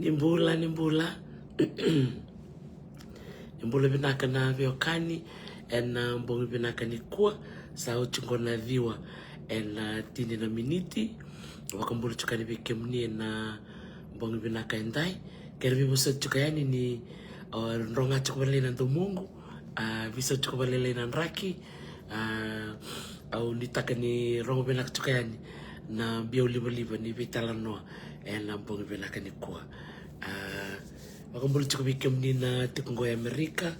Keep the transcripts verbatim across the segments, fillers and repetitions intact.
Ni bula, ni bula. Ni bula vinaka na veiwekani ena bogi vinaka nikua. Sa oti qo na ciwa ena tini na miniti. Vakabula tiko yani vei kemuni ena bogi vinaka edai. Kere veivosoti tiko yani ni, o, droga tiko vale na domoqu. A, veisau tiko vakalailai na draki. A, au nuitaka ni rogo vinaka tiko yani na biau livaliva ni veitalanoa ena bogi vinaka nikua. A, vakabula tiko vei kemuni na tiko qo e Amerika.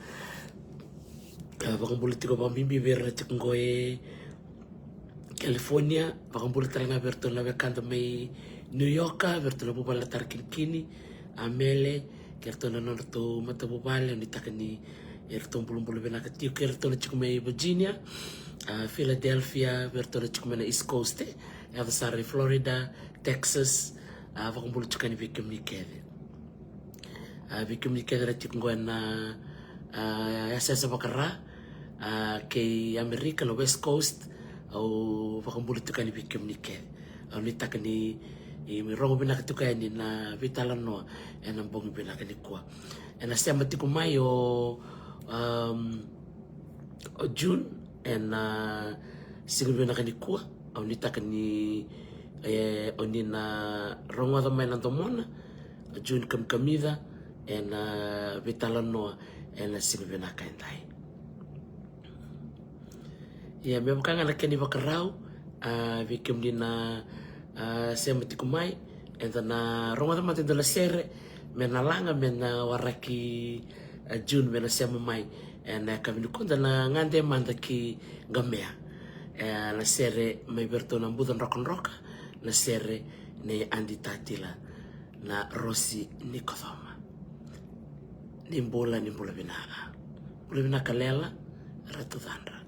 A, vakabula tiko vakabibi vei ira na tiko qo e California, vakabula tale ga vei iratou na wekada mai New York, vei iratou na vuvale na Tarakinikini, Amele, kei iratou na nodratou matavuvale, au nuitaka ni eratou bulabula vinaka tiko, kei iratou na tiko mai Virginia, a, Philadelphia, vei iratou na tiko mai na East Coast, e, yaco sara i Florida, Texas, a, vakabula tiko yani vei kemuni kece. A, vei kemuni kece na tiko qo ena, a, yasayasa vakaRa, a, kei Amerika na West Coast, au vakabula tiko yani vei kemuni kece. Au nuitaka ni, i, mi rogo vinaka tiko yani na veitalanoa ena bogi vinaka nikua. Ena sema tiko mai o, um, o June ena siga vinaka nikua. Au nuitaka ni, e, o ni na rogoca mai na domona o June Kamikamica ena veitalanoa ena siga vinaka edai. Ia, me vaka ga na kena ivakarau, a, vei kemuni na, a, sema tiko mai, eda na rogoca mada e dua na sere me na laga me na waraki, a, June me na sema mai ena yakavi nikua. Da na gade mada ki Gamea, e, na sere mai vei iratou na Buca Drokadroka, na sere nei Adi Tatila, na Rosi ni Kocoma. Ni bula, ni bula vinaka. Bula vinaka Lela, Ratu Cadra.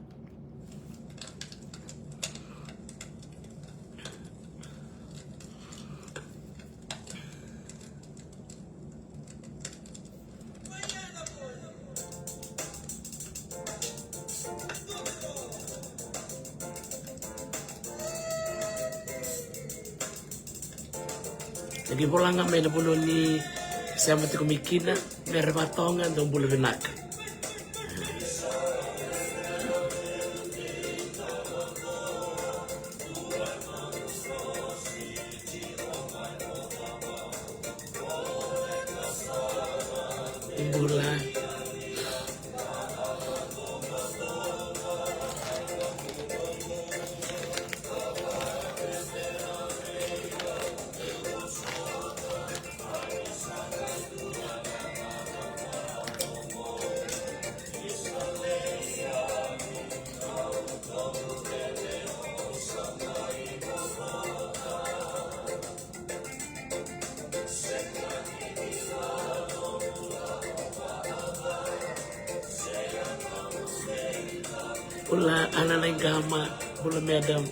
Ni vola ga mai na vanua ni sema tiko mai kina, Mere Vatoga, dou bula vinaka. Bula. Bula Ana Naigama, bula madam.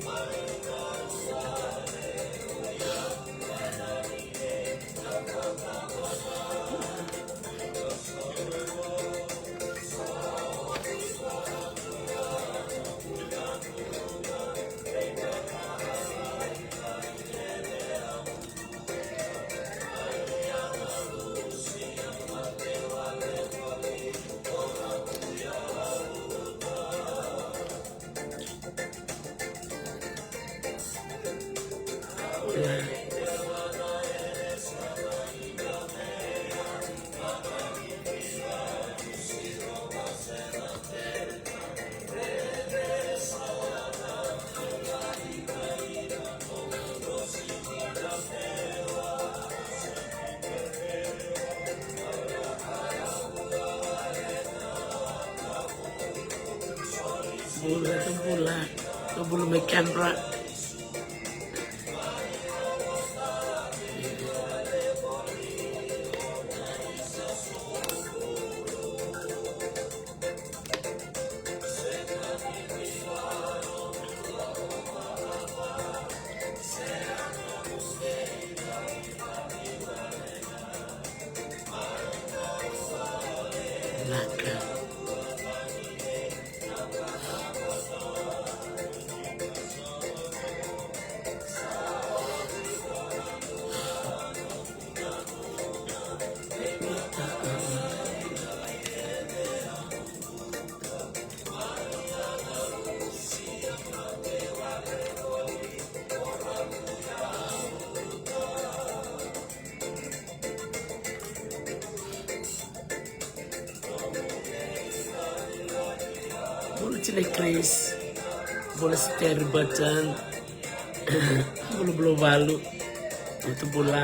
Bula, bula, bula mai Canberra. Vinaka. Bula Tina Chris. Bula Steri Batan. Bula Bula Valu. Bula Bula.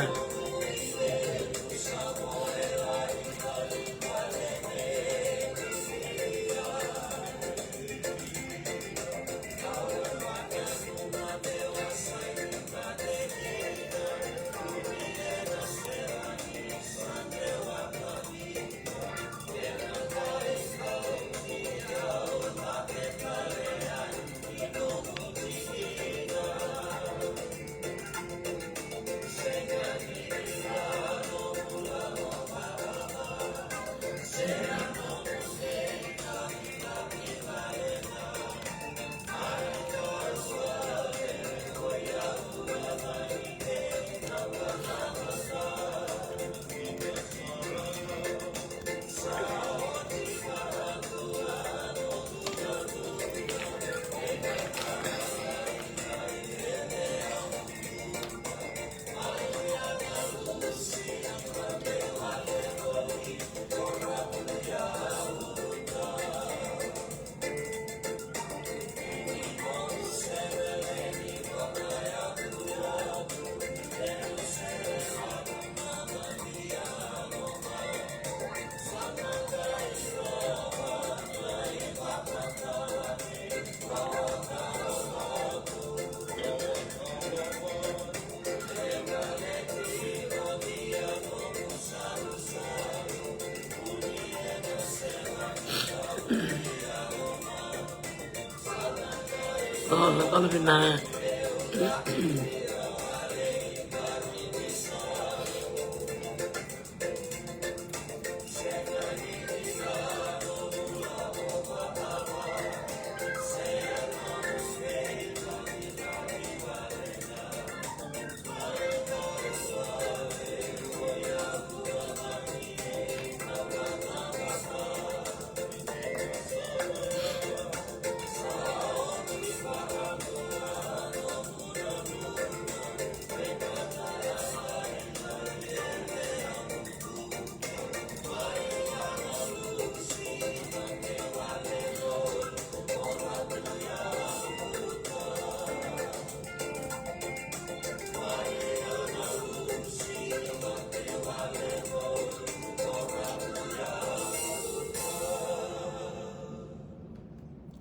Oh, na kona vina.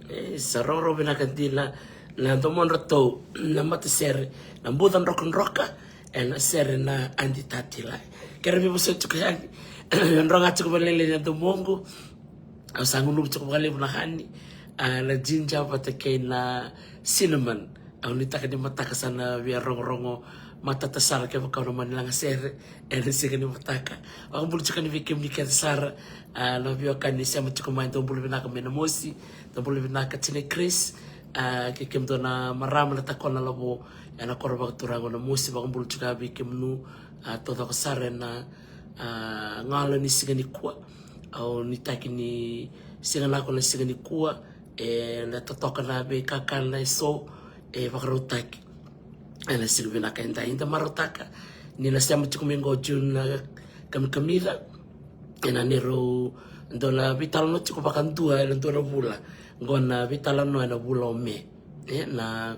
E, sa roro vinaka dina na domodratou na matasere na buca drokadroka, e na sere na Adi Tatila. Kera veivosa tiko yani, e droga tiko vakalailai na domoqu. Au sa gunuva tiko vakalevu na hani, a, na ginger vata kei na cinnamon. Au nuitaka ni mataka sa na via rogorogo matata sara kevaka au na mani laga sere e na siga ni mataka. Vakabula tiko yani vei kemuni kece sara, a, na veiwekani sema tiko mai, dou bula vinaka mai Namosi, dou bula vinaka Tina Chris, a, kei kemudou na marama na Takona Lavo e na koro vakaturaga o Namosi, vakabula tiko vei kemunu, a, taucoko sara e na, a, gauna ni siga nikua. Au nuitaki ni siga nako na siga nikua, e na totoka na veikakana eso e vakarautaki e na siga vinaka edai. Eda marautaka ni na sema tiko mai qo June na kamikamica, e na neirau dau na veitalanoa tiko vakadua e na dua na vula. Qo na veitalanoa e na vula o Me, e na,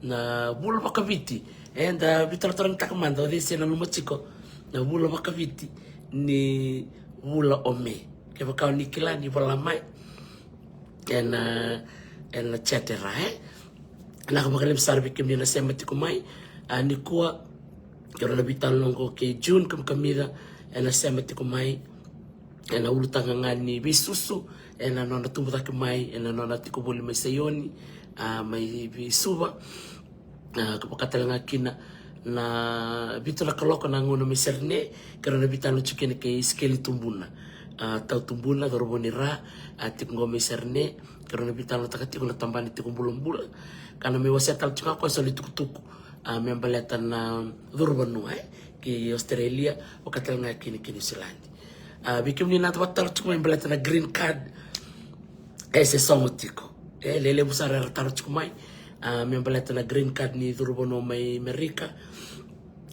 na vula vakaviti. Eda veitalatalagataka mada o cei se nanuma tiko na vula vakaviti ni vula o Me. Kevaka o ni kila ni vola mai e na, e na chat era, e. Vinaka vakalevu sara vei kemuni na sema tiko mai, a, nikua. Keirau na veitalanoa qo kei June kamikamica, e na sema tiko mai e na ulutaga ga ni veisusu e na nona tubu cake mai e na nona tiko voli mai Saioni, a, mai Suva. A, ka vaka tale ga kina na vitu na kaloko na gauna mai Serene, keirau na veitalanoa tiko kina kei Sikeli Tubuna, a, Tau Tubuna, cauravou ni Ra, a, tiko qo mai Serene. Keirau na veitalanoataka tiko na tabana tiko bulabula, ka na mai wasea tale tiko ga o koya eso na itukutuku, a, me baleta na curu vanua, e, ki Australia, vaka tale ga kina ki New Zealand. A, vei kemuni na vata taro tiko mai baleta na green card, e se sogo tiko. E, lelevu sara era taro tiko mai, a, me baleta na green card ni curu vanua mai Amerika,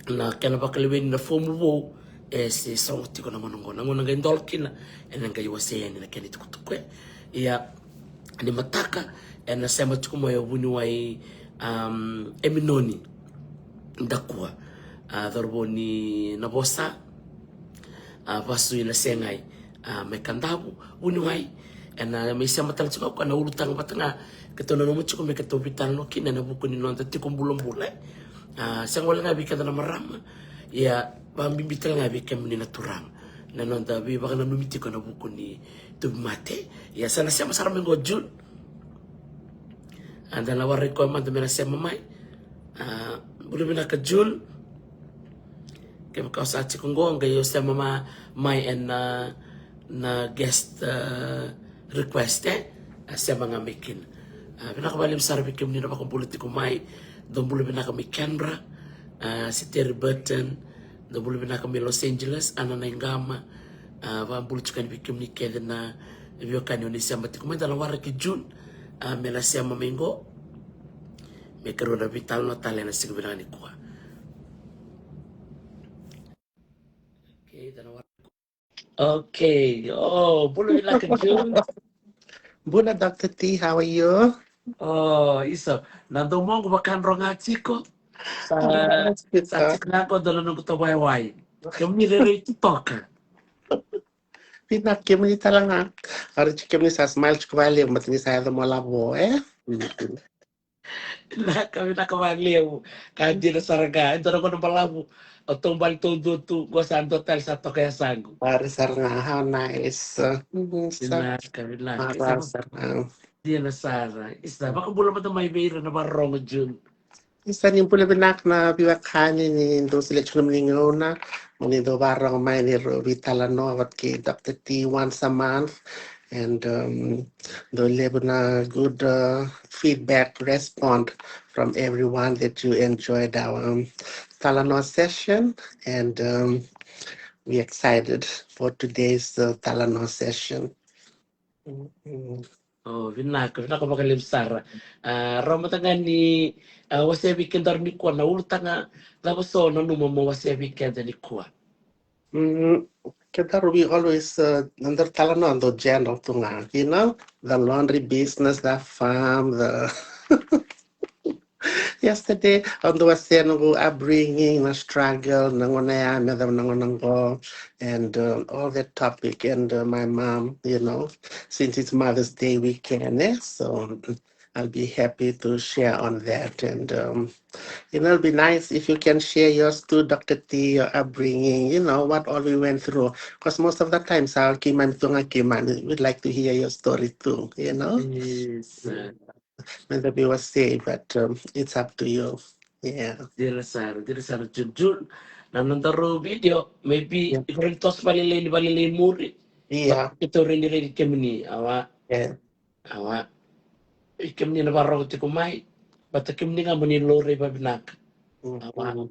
na kena vakaleweni na fomu vou, e se sogo tiko na gauna qo. Na gauna qai dola kina, e na qai wasea yani na kena itukutuku, e. Ia, ni mataka, ena sema tiko mai o vuniwai, um, Eminoni Dakua, a, cauravou ni Navosa, a, vasu i Nasegai, a, mai Kadavu, vuniwai. Ena mai sema tale tiko o koya, na ulutaga vata ga keitou nanuma tiko me keitou veitalanoa kina ena vuku ni noda tiko bulabula, e. A, sega wale ga vei keda na marama, ia vakabibi tale ga vei kemuni na turaga, na noda veivakananumi tiko ena vuku ni tauvimate. Ia sa na sema sara mai qo o June. A, da na waraki koya mada me na sema mai. A, bula vinaka June. Kevaka o sa tiko qo, qai o sema ma-, mai ena, na guest, a, request, e? A, sema ga mai kina. A, vinaka vakalevu sara vei kemuni na vakabula tiko mai. Dou bula vinaka mai Canberra, a, Seteri Burton. Dou bula vinaka mai Los Angeles, Ana Naiqama. A, vakabula tiko yani vei kemuni kece na veiwekani o ni sema tiko mai. Da na waraki June, a, me na sema mai qo, me keirau na veitalanoa tale ena siga vinaka nikua. Okay, da na waraki. Okay, o, bula vinaka June. Bula, Doctor T, how are you? O, isa, na domoqu vakadroga tiko. Sa, sa tiko ga qo dua na noqu tavaiwai. Kemuni rairai totoka. Vinaka, kemuni tale ga. Au raica kemuni sa smile tiko vakalevu, baleta ni sa yaco mo lavo, e? Vinaka, vinaka vakalevu. Ka dina sara ga, e dua na gauna balavu, o taubale taudua tu, qo sa dua tale sa toka yasaqu. Vari sara ga, how nice. Mm, sa-, vinaka, vinaka. Vari sara ga. Dina sara. Isa, vakabula mada mai vei ira na vakarorogo, June. Isa, ni bula vinaka na veiwekani, ni dou solia tiko nomuni gauna mo ni dou vakarorogo mai ni rau veitalanoa vata kei Doctor T once a month. And, um, dou levu na good, uh, feedback, respond from everyone that you enjoyed our, um, talanoa session. And, um, we excited for today's, uh, talanoa session. Mm, mm. O, vinaka, vinaka vakalevu sara. A, rawa mada ga ni, a, wasea vei kedaru nikua na ulutaga, cava so o nanuma mo wasea vei keda nikua? Mm, kedaru, we always, uh, nodaru talanoa dau general tu ga, you know, the laundry business, the farm, the yesterday, au dau wasea noqu upbringing, na struggle, na gauna ya me yacova na gauna qo, and, um, all that topic, and, uh, my mom, you know, since it's Mother's Day weekend, eh? So I'll be happy to share on that, and, um, you know, it'll be nice if you can share yours too, Doctor T, your upbringing, you know, what all we went through. 'Cause most of the times, I'll keep my tunga, keep my, we'd like to hear your story too, you know? Yes. Meda veiwasei, but, um, it's up to you. Yeah. Dina sara, dina sara, June, June. Na nodaru video, maybe, yeah, iko rawa ni toso vakalailai, ni vakalailai muri. Yeah. Keitou rawa ni raici kemuni, awa. Yeah. Awa. Kemuni na vakarorogo tiko mai. But kemuni ga mo ni laurai vavinaka. Mm. Awa.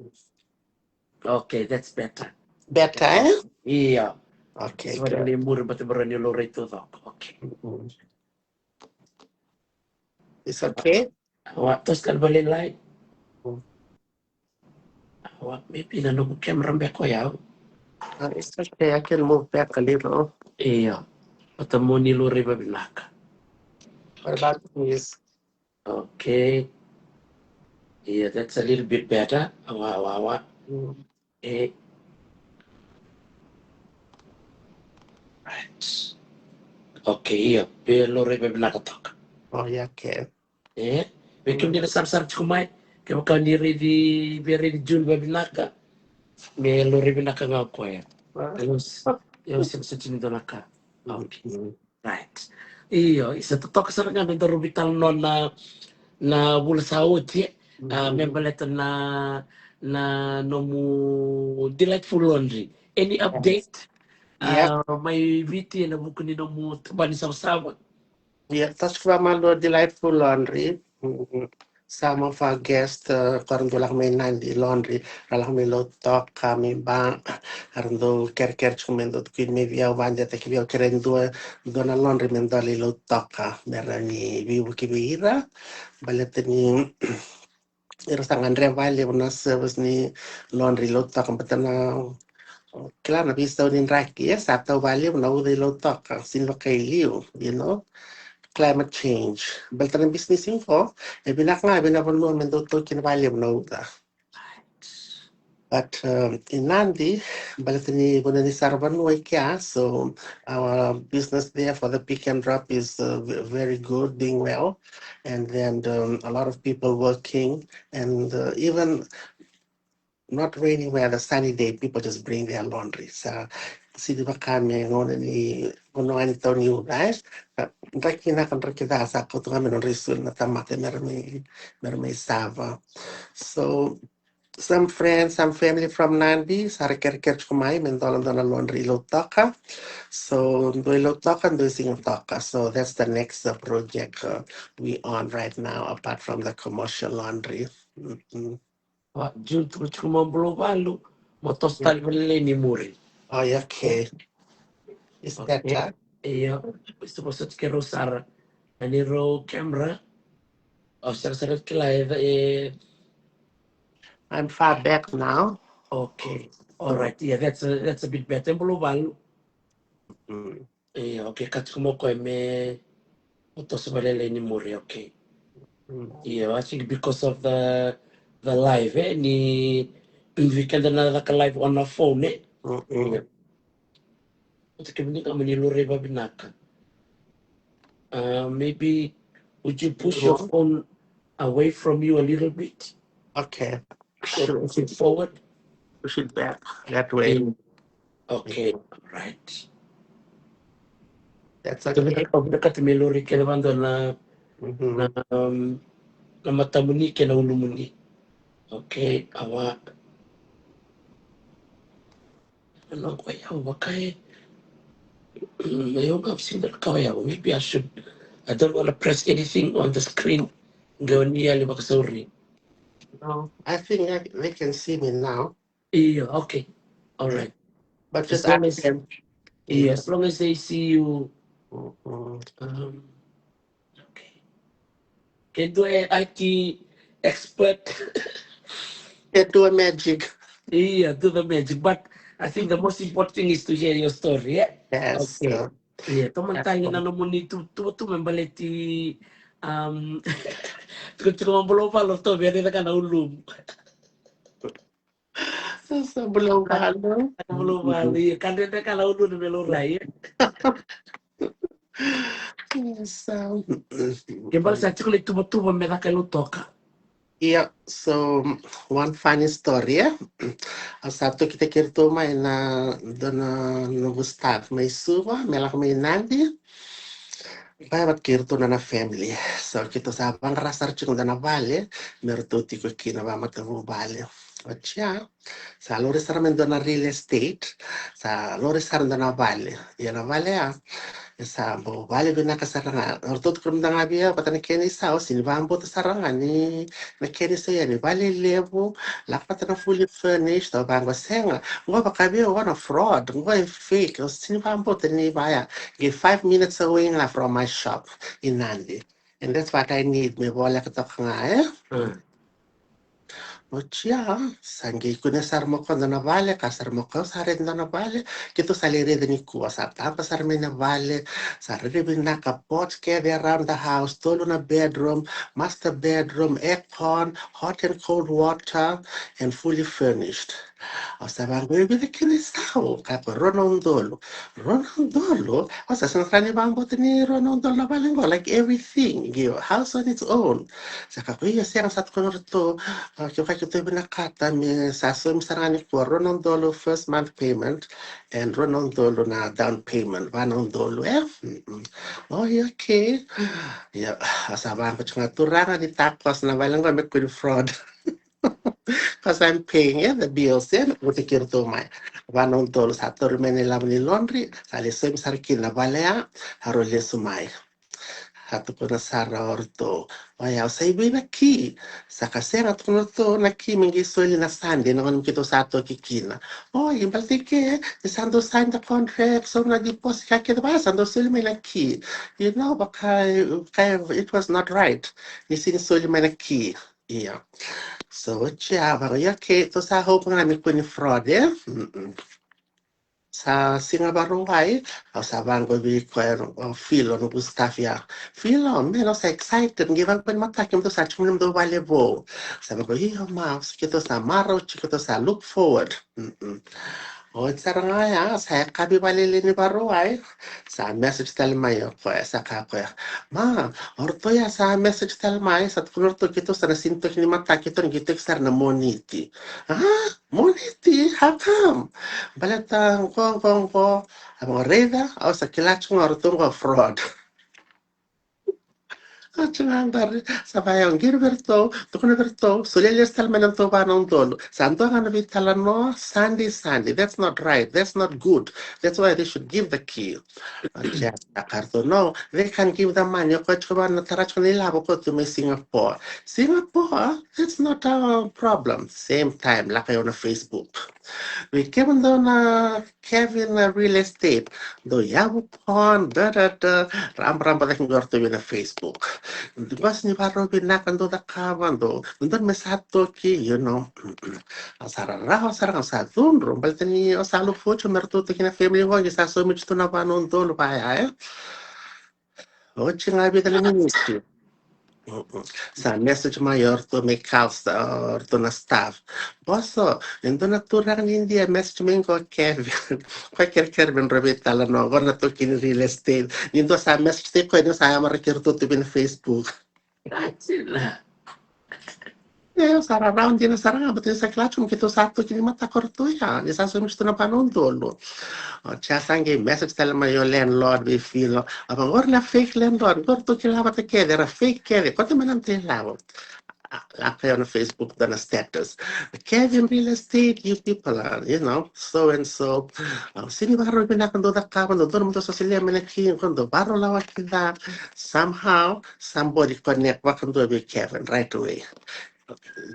Okay, that's better. Better, eh? Io. Okay, good. Vakalailai muri, but mo rawa ni laurai taucoko. Okay. Mm. It's okay. Awa, toso tale vakalailai. Mm. Awa, maybe na noqu camera beka o yau. Ah, it's okay, I can move back a little. Io. But mo ni laurai vavinaka. What about this? Okay. Yeah, that's a little bit better. Awa, awa, awa. Mm. E. Right. Okay, io. Via laurai vavinaka toka. Oh, yeah, okay. E. Vei kemuni na sarasara tiko mai, kevaka ni raici, via raici June vavinaka, me laurai vinaka ga o koya. Ah. Io, io, sega soti ni dua na ka. Okay. Mm. Right. Io, isa, totoka sara ga na nodaru veitalanoa na, na vula sa oti, e. A, me baleta na, na nomu Delightful Laundry. Any update? Yep. A, mai Viti ena vuku ni nomu tabana ni savasava? Ia, toso vakamalua Delightful Laundry. Mm. Some of our guests, uh, ka ra dau lako mai Nadi laundry, ra lako mai Lautoka, mai Ba, ra dau kerekere tiko me dau tukuni mai vei au, vakadewataki vei au, kerei dua, dua na laundry me dola i Lautoka, me rawa ni veivuke vei ira. Baleta ni ira sa gadreva vakalevu na service ni laundry i Lautoka, baleta na, kila, na veisau ni draki, e sa tau vakalevu na uca i Lautoka, sega ni vaka i liu, you know. climate change. Baleta na bisinisi qo, e vinaka ga vei na vanua me dau toki na vale na uca. But um, in Nadi, baleta ni vanua ni sara vanua i kea, so our business there for the pick and drop is uh, v- very good, doing well. And then um, a lot of people working, and uh, even not rainy weather, sunny day, people just bring their laundry. So sidi vaka me gauna ni vanua ni tau ni uca, eh? Ka- draki na ka draki ca sa kauta ga me nodra isulu na tamata me ra mai me ra mai sava. So some friends, some family from Nadi sa ra kerekere tiko mai me dola dua na laundry i Lautoka. So dua i Lautoka, dua i Sigatoka. So that's the next uh, project uh, we on right now, apart from the commercial laundry. Mm-mm. June, tukutuku mo Bulovalu, mo toso tale vale lailai ni muri. Oh, yeah, okay. Is that Okay. uh, Io, se vosa tiko rau sara. Ani rau camera. O sara sara kila e, e I'm far back now. Okay. All right. Yeah, that's a, that's a bit better. Bulovalu. Mm. Io, okay. Ka tiko mo koya me mo toso vale lailai ni muri. Okay. Mm. Yeah, I think because of the the live, eh, ni vei keda na caka live on a phone, eh. Mm-mm. Oti ke vinaka mo ni laurai vavinaka. Uh, maybe would you push your phone away from you a little bit? Okay. So push it forward. Push it back that way. Mm. Okay, right. That's Kevin okay. Kevin kati me laurai kece vado na Mm-hmm. na um, na matamuni kei na ulumuni. Okay, awa. Na ko yau vaka e. Mm, eu ga sega ni kawa yau. Maybe I should. I don't want to press anything on the screen. Qai o ni yali vakasauri. No, I think I, they can see me now. Io, okay. All right. But As just long ask as them. Io, as long as they see you. Mm-mm. Um, okay. Can do a I T expert. Can do a magic. Yeah, do the magic. But I think the most important thing is to hear your story, yeah? Yes. Okay. Uh, Yeah, toma that's tagi all. Na nomuni tu tu tu me baleti um tukutuku mo Bulovalu tu vere da kana ulum. Sa Bulovalu. Bulovalu, ia, ka dredre ka laudu na me laurai, ia. Yes, um, Ke bale sa tiko na ituvatuva me caka e Lautoka. Yeah, so one funny story, eh? Au sa toki kei iratou mai na dua na noqu staff mai Suva, me lako mai Nadi. Vaya vata kei iratou na, na family. So keitou sa vaqara sara tiko dua na vale me ratou tiko kina, vamatavuvale. Oti ya, sa lori sara mai dua na real estate. Sa lori sara dua na vale. Ia na vale ya, e sa bau vale vinaka sara ga. Ratou tukuna mada ga vei au, vata na kena isau, sega ni vakabauta sara ga ni na kena isau ya, ni vale levu, lako vata na fully furnished. Au vaqo, sega, qo vaka vei au na fraud, qo e fake. Au sega ni vakabauta ni vaya. Qai five minutes away ga from my shop i Nadi. And that's what I need, me voleka toka ga, eh? Mm. Oti ya, sa qai kune sara mai o koya dua na vale, ka sara mai o koya, sa raica dua na vale. Keitou sa lai raica nikua, sa taba sara mai na vale, sa rairai vinaka, pots kece around the house, tolu na bedroom, master bedroom, aircon, hot and cold water, and fully furnished. Au sa vaqo, e vica kina isau? Ka ko rua na udolu. Rua na udolu? Au sa sega sara ni vakabauta ni rua na udolu na vale qo, like everything, qai house on its own. Sa ka ko, ia, sega, sa tukuna o ratou, ah, ke o ka keitou vinakata me sa saumi sara ga nikua, rua na udolu first month payment and rua na udolu na down payment, va na udolu, eh? Mm-mm. Oh, ia, okay. Ia, au sa vaqo tiko ga, turaga, ni takoso na vale qo me kua ni fraud. Cause I'm paying, eh, the bills, eh, me kauta kei iratou mai. Va na udolu, sa tauri mai na ilavo ni laundry, sa lai saumi sara kina na vale ya, sa rau lesu mai. Sa tukuna sara o ratou, o yau, sa i vei na ki? Sa ka, sega, tukuna o ratou, na ki me qai soli na Sunday, na gauna me keitou sa toki kina. Oi, baleta i ke, ni sa dau sign the contract, saumi na deposit, ka kece, vaya sa dau soli mai na ki. You know, vaka, ka, it was not right. Ni sega ni soli mai na ki. Ia. So oti ya, vaqo, ia, okay, tou sa hope ga me kua ni fraud, eh? Mm-mm. Sa siga Vakarauwai, au sa vaqo vei koya o Filo, noqu staff ya. Filo, man, au sa excited, qai vaqo ni mataka, kemudou sa tiko ni nomudou vale vou. Sa vaqo, io ma, keitou sa marau tiko, keitou sa look forward. Mm-mm. Oti sara ga ya, sa yakavi vakalailai ni Vakarauwai, sa message tale mai o koya, sa kaya o koya, ma, o ratou ya sa message tale mai, sa tukuna o ratou keitou sa na sega ni toki ni mataka, keitou na qai toki sara na Moniti. A, Moniti, how come? Baleta qo, qo, qo. A vaqo, raica, au sa kila tiko ga o ratou qo fraud. A, tiko ga, qori sa vaya, au qiri vei ratou, tukuna vei ratou, solia lesu tale mai na nodatou va na udolu. Sa dua ga na veitalanoa, Sunday, Sunday. That's not right. That's not good. That's why they should give the key. A, tiko ga, kaya ratou, no, they can't give the money. O koya tiko vua na tara tiko na ilavo, o koya tu mai Singapore. Singapore, that's not our problem. Same time, lako yani na Facebook. Vei kemudou na Kevin na real estate, dou yavu kona, da, da, da, rabaraba cake qori tu vei na Facebook. Dou qai sega ni vakarau vinaka dou cakava, dou, dou me sa toki, you know. Au sa rarawa sara ga, au sa cudru, baleta ni au sa look forward me ratou toki na family qo, qai sa saumi tu na va na udolu vaya, e. Oti ga e vica na miniti. Mm-mm. Sa message mai o ratou mai Carlstar, o ratou na staff. Boso, e dua na turaga ni Idia message mai qo, Kevin. Koya kerekere me drau veitalanoa, qo na toki ni real estate. Ni dua sa message tiko, ni sa yamaraki ratou tu vei na Facebook. Sina. E, au sa rarawa dina sara ga, baleta ni sa kila tu me keitou sa toki ni mataka o ratou ya, ni sa saumi tu na va na udolu. Oti ya sa qai message tale mai o landlord vei Filo. A vaqo, qori na fake landlord, qori ratou kila vata kece, era fake kece, kauta mai na nodatou ilavo. A, lako yani na Facebook, dua na status. Kevin Real Estate, you people are, you know, so and so. Au sega ni vakarau vinaka dou cakava, dou, dou, dou sosolia mai na key, qo dou vakarau lawaki ca. Somehow, somebody connect vakadua vei Kevin right away.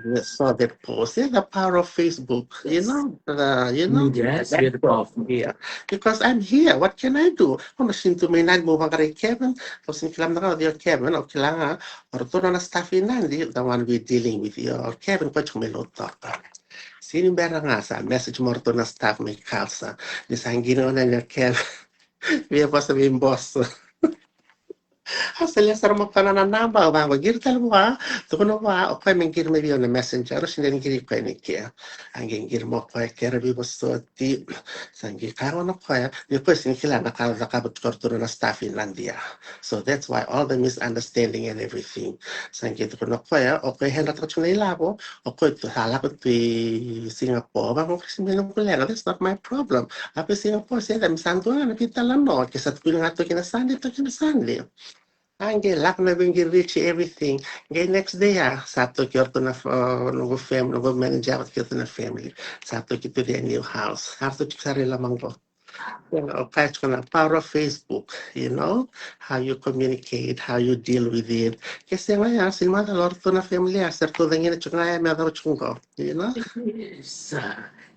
You saw that post. Yeah, the power of Facebook. You know, the, you know, Mm, yes, very powerful. Yeah. Because I'm here. What can I do? Au na sega ni tu mai Nadi meu vaqarai Kevin. Au sega ni kila mada ga o cei o Kevin. Au kila ga o ratou na staff i Nadi, the one we dealing with. Io, o Kevin koya tiko mai Lautoka. Sega ni bera ga, sa message mai o ratou na staff mai Carlstar. Ni sa qiri o Nadi, o Kevin. Via vosa vei boso. Au sa lia sara mai o koya na naba, au vaqo qiri tale vua, tukuna vua o koya me qiri mai vei au na messenger, au sega ni qiri koya ni kea. A qai qiri mai o koya, kere veivosoti. Sa qai kaya gona o koya ni koya sega ni kila na ka cakava tiko o ratou na staff i Nadi ya. So that's why all the misunderstanding and everything. Sa qai tukuna o koya, o koya e dra tiko na ilavo, o koya tu sa lako tu i Singapore, vaqo, qori se mai noqu leqa, that's not my problem. A, vei Singapore se, me sa dua ga na veitalanoa, ke sa tukuni ga toki na Sunday, toki na Sunday. A qai lako na veiqiriqiri, everything. Qai next day, a, sa toki o ratou na, uh, noqu fam-, noqu manager vata kei o ratou na family. Sa toki to their new house. A ratou tiko sara i loma qo. You know, o kaya tiko na power of Facebook, you know, how you communicate, how you deal with it. Ke sega ya, sega ni macala o ratou na family, a, se ratou cagina tiko ga ya me yacova tiko qo, you know? Yes, uh,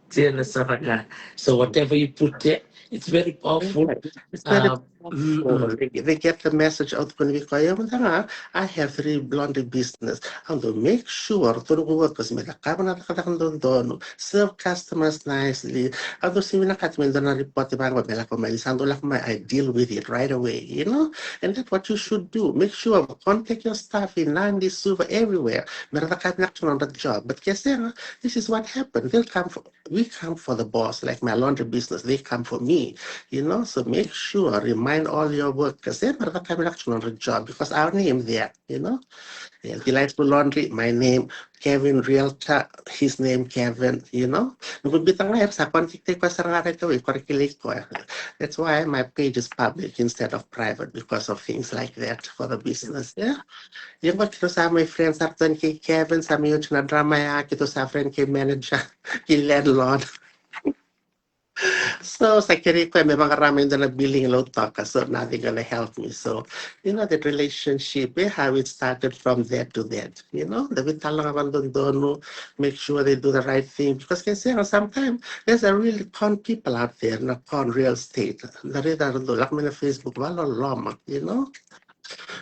dina sara ga. So whatever you put there, it's very powerful. It's very Um, powerful. Mm-mm. They, they get the message out. Koni vei koya, io, mada ga, I have three laundry business. Au dau make sure ratou noqu workers me cakava na cakacaka dodonu, serve customers nicely. Au dau sega ni vinakata me dua na report vaqo me lako mai, ni sa dau lako mai, I deal with it right away, you know? And that's what you should do. Make sure contact your staff in Nadi, Suva, everywhere. Me ra cakava vinaka tu na nodra job. But ke sega, this is what happened. They'll come for, we come for the boss, like my laundry business, they come for me, you know? So make sure, remind all your workers, e, me ra cakava vinaka tu na nodra job, because our name there, you know? Yeah, Delightful Laundry, my name, Kevin Realtor, his name, Kevin, you know? Noqu biuta ga, era sa contact-taki koya sara ga right away, ko ra kilai koya. That's why my page is public instead of private, because of things like that for the business, yeah? Ia qo keitou sa mai friend sara tu yani kei Kevin, sa mai oti na drama ya, keitou sa friend kei manager, kei landlord. So sa kerei koya me vaqara mai dua na billing e Lautoka, so now they're gonna help me. So, you know, that relationship, eh, how it started from there to that, you know, da veitalanoa vakadodonu, make sure they do the right thing, because ke sega, sometimes there's a really con people out there, na con real estate. Da raica era dau lako mai na Facebook vakaloloma, you know.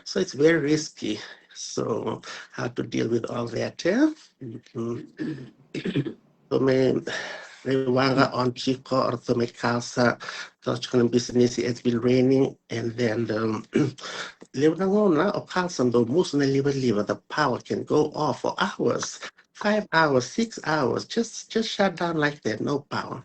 So it's very risky. So how to deal with all that, eh? Mm-hmm. So me, Raiwaqa on tiko, o ratou mai Kalsa, ratou tiko na bisinisi, it's been raining, and then, um, levu na gauna o Kalsa dau musu na livaliva, the power can go off for hours, five hours, six hours, just, just shut down like that, no power.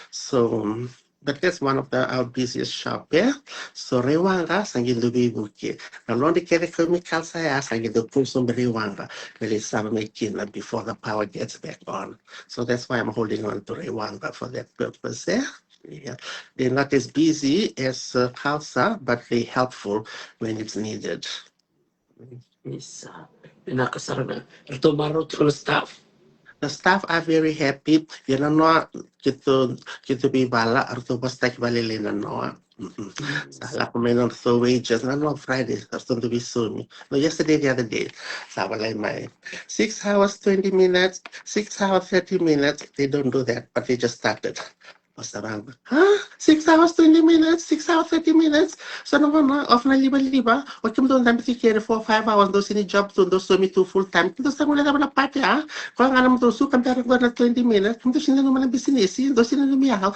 So, um, but that's one of the, our busiest shop, yeah? So Raiwaqa sa qai dau veivuke. Na laundry kece koya mai Kalsa ya sa qai dau kau sobu i Raiwaqa me lai sava mai kina before the power gets back on. So that's why I'm holding on to Raiwaqa for that purpose, eh? Yeah. They're not as busy as, uh, Kalsa, but they're helpful when it's needed. Isa. Vinaka sara ga. Ratou marau tiko na staff? The staff are very happy. Ia na noa, keitou, keitou veivala, ratou vosataki vakalailai na noa. Mm-mm. Sa lako mai na nodratou wages na noa Friday, ratou dau veisaumi. No, yesterday, the other day. Sa volai mai six hours, twenty minutes, six hours, thirty minutes. They don't do that, but they just started. Au sa vaqo, huh? Six hours, twenty minutes, six hours, thirty minutes. So na gauna off na livaliva, o kemudou dabe tiko kina four, five hours, dou sega ni job tu, dou saumi tu full time. Kemudou sa guilecava na part ya? Koya ga nomudou suka bera qo na twenty minutes, kemudou sega ni nanuma na bisinisi, dou sega ni nanumi au.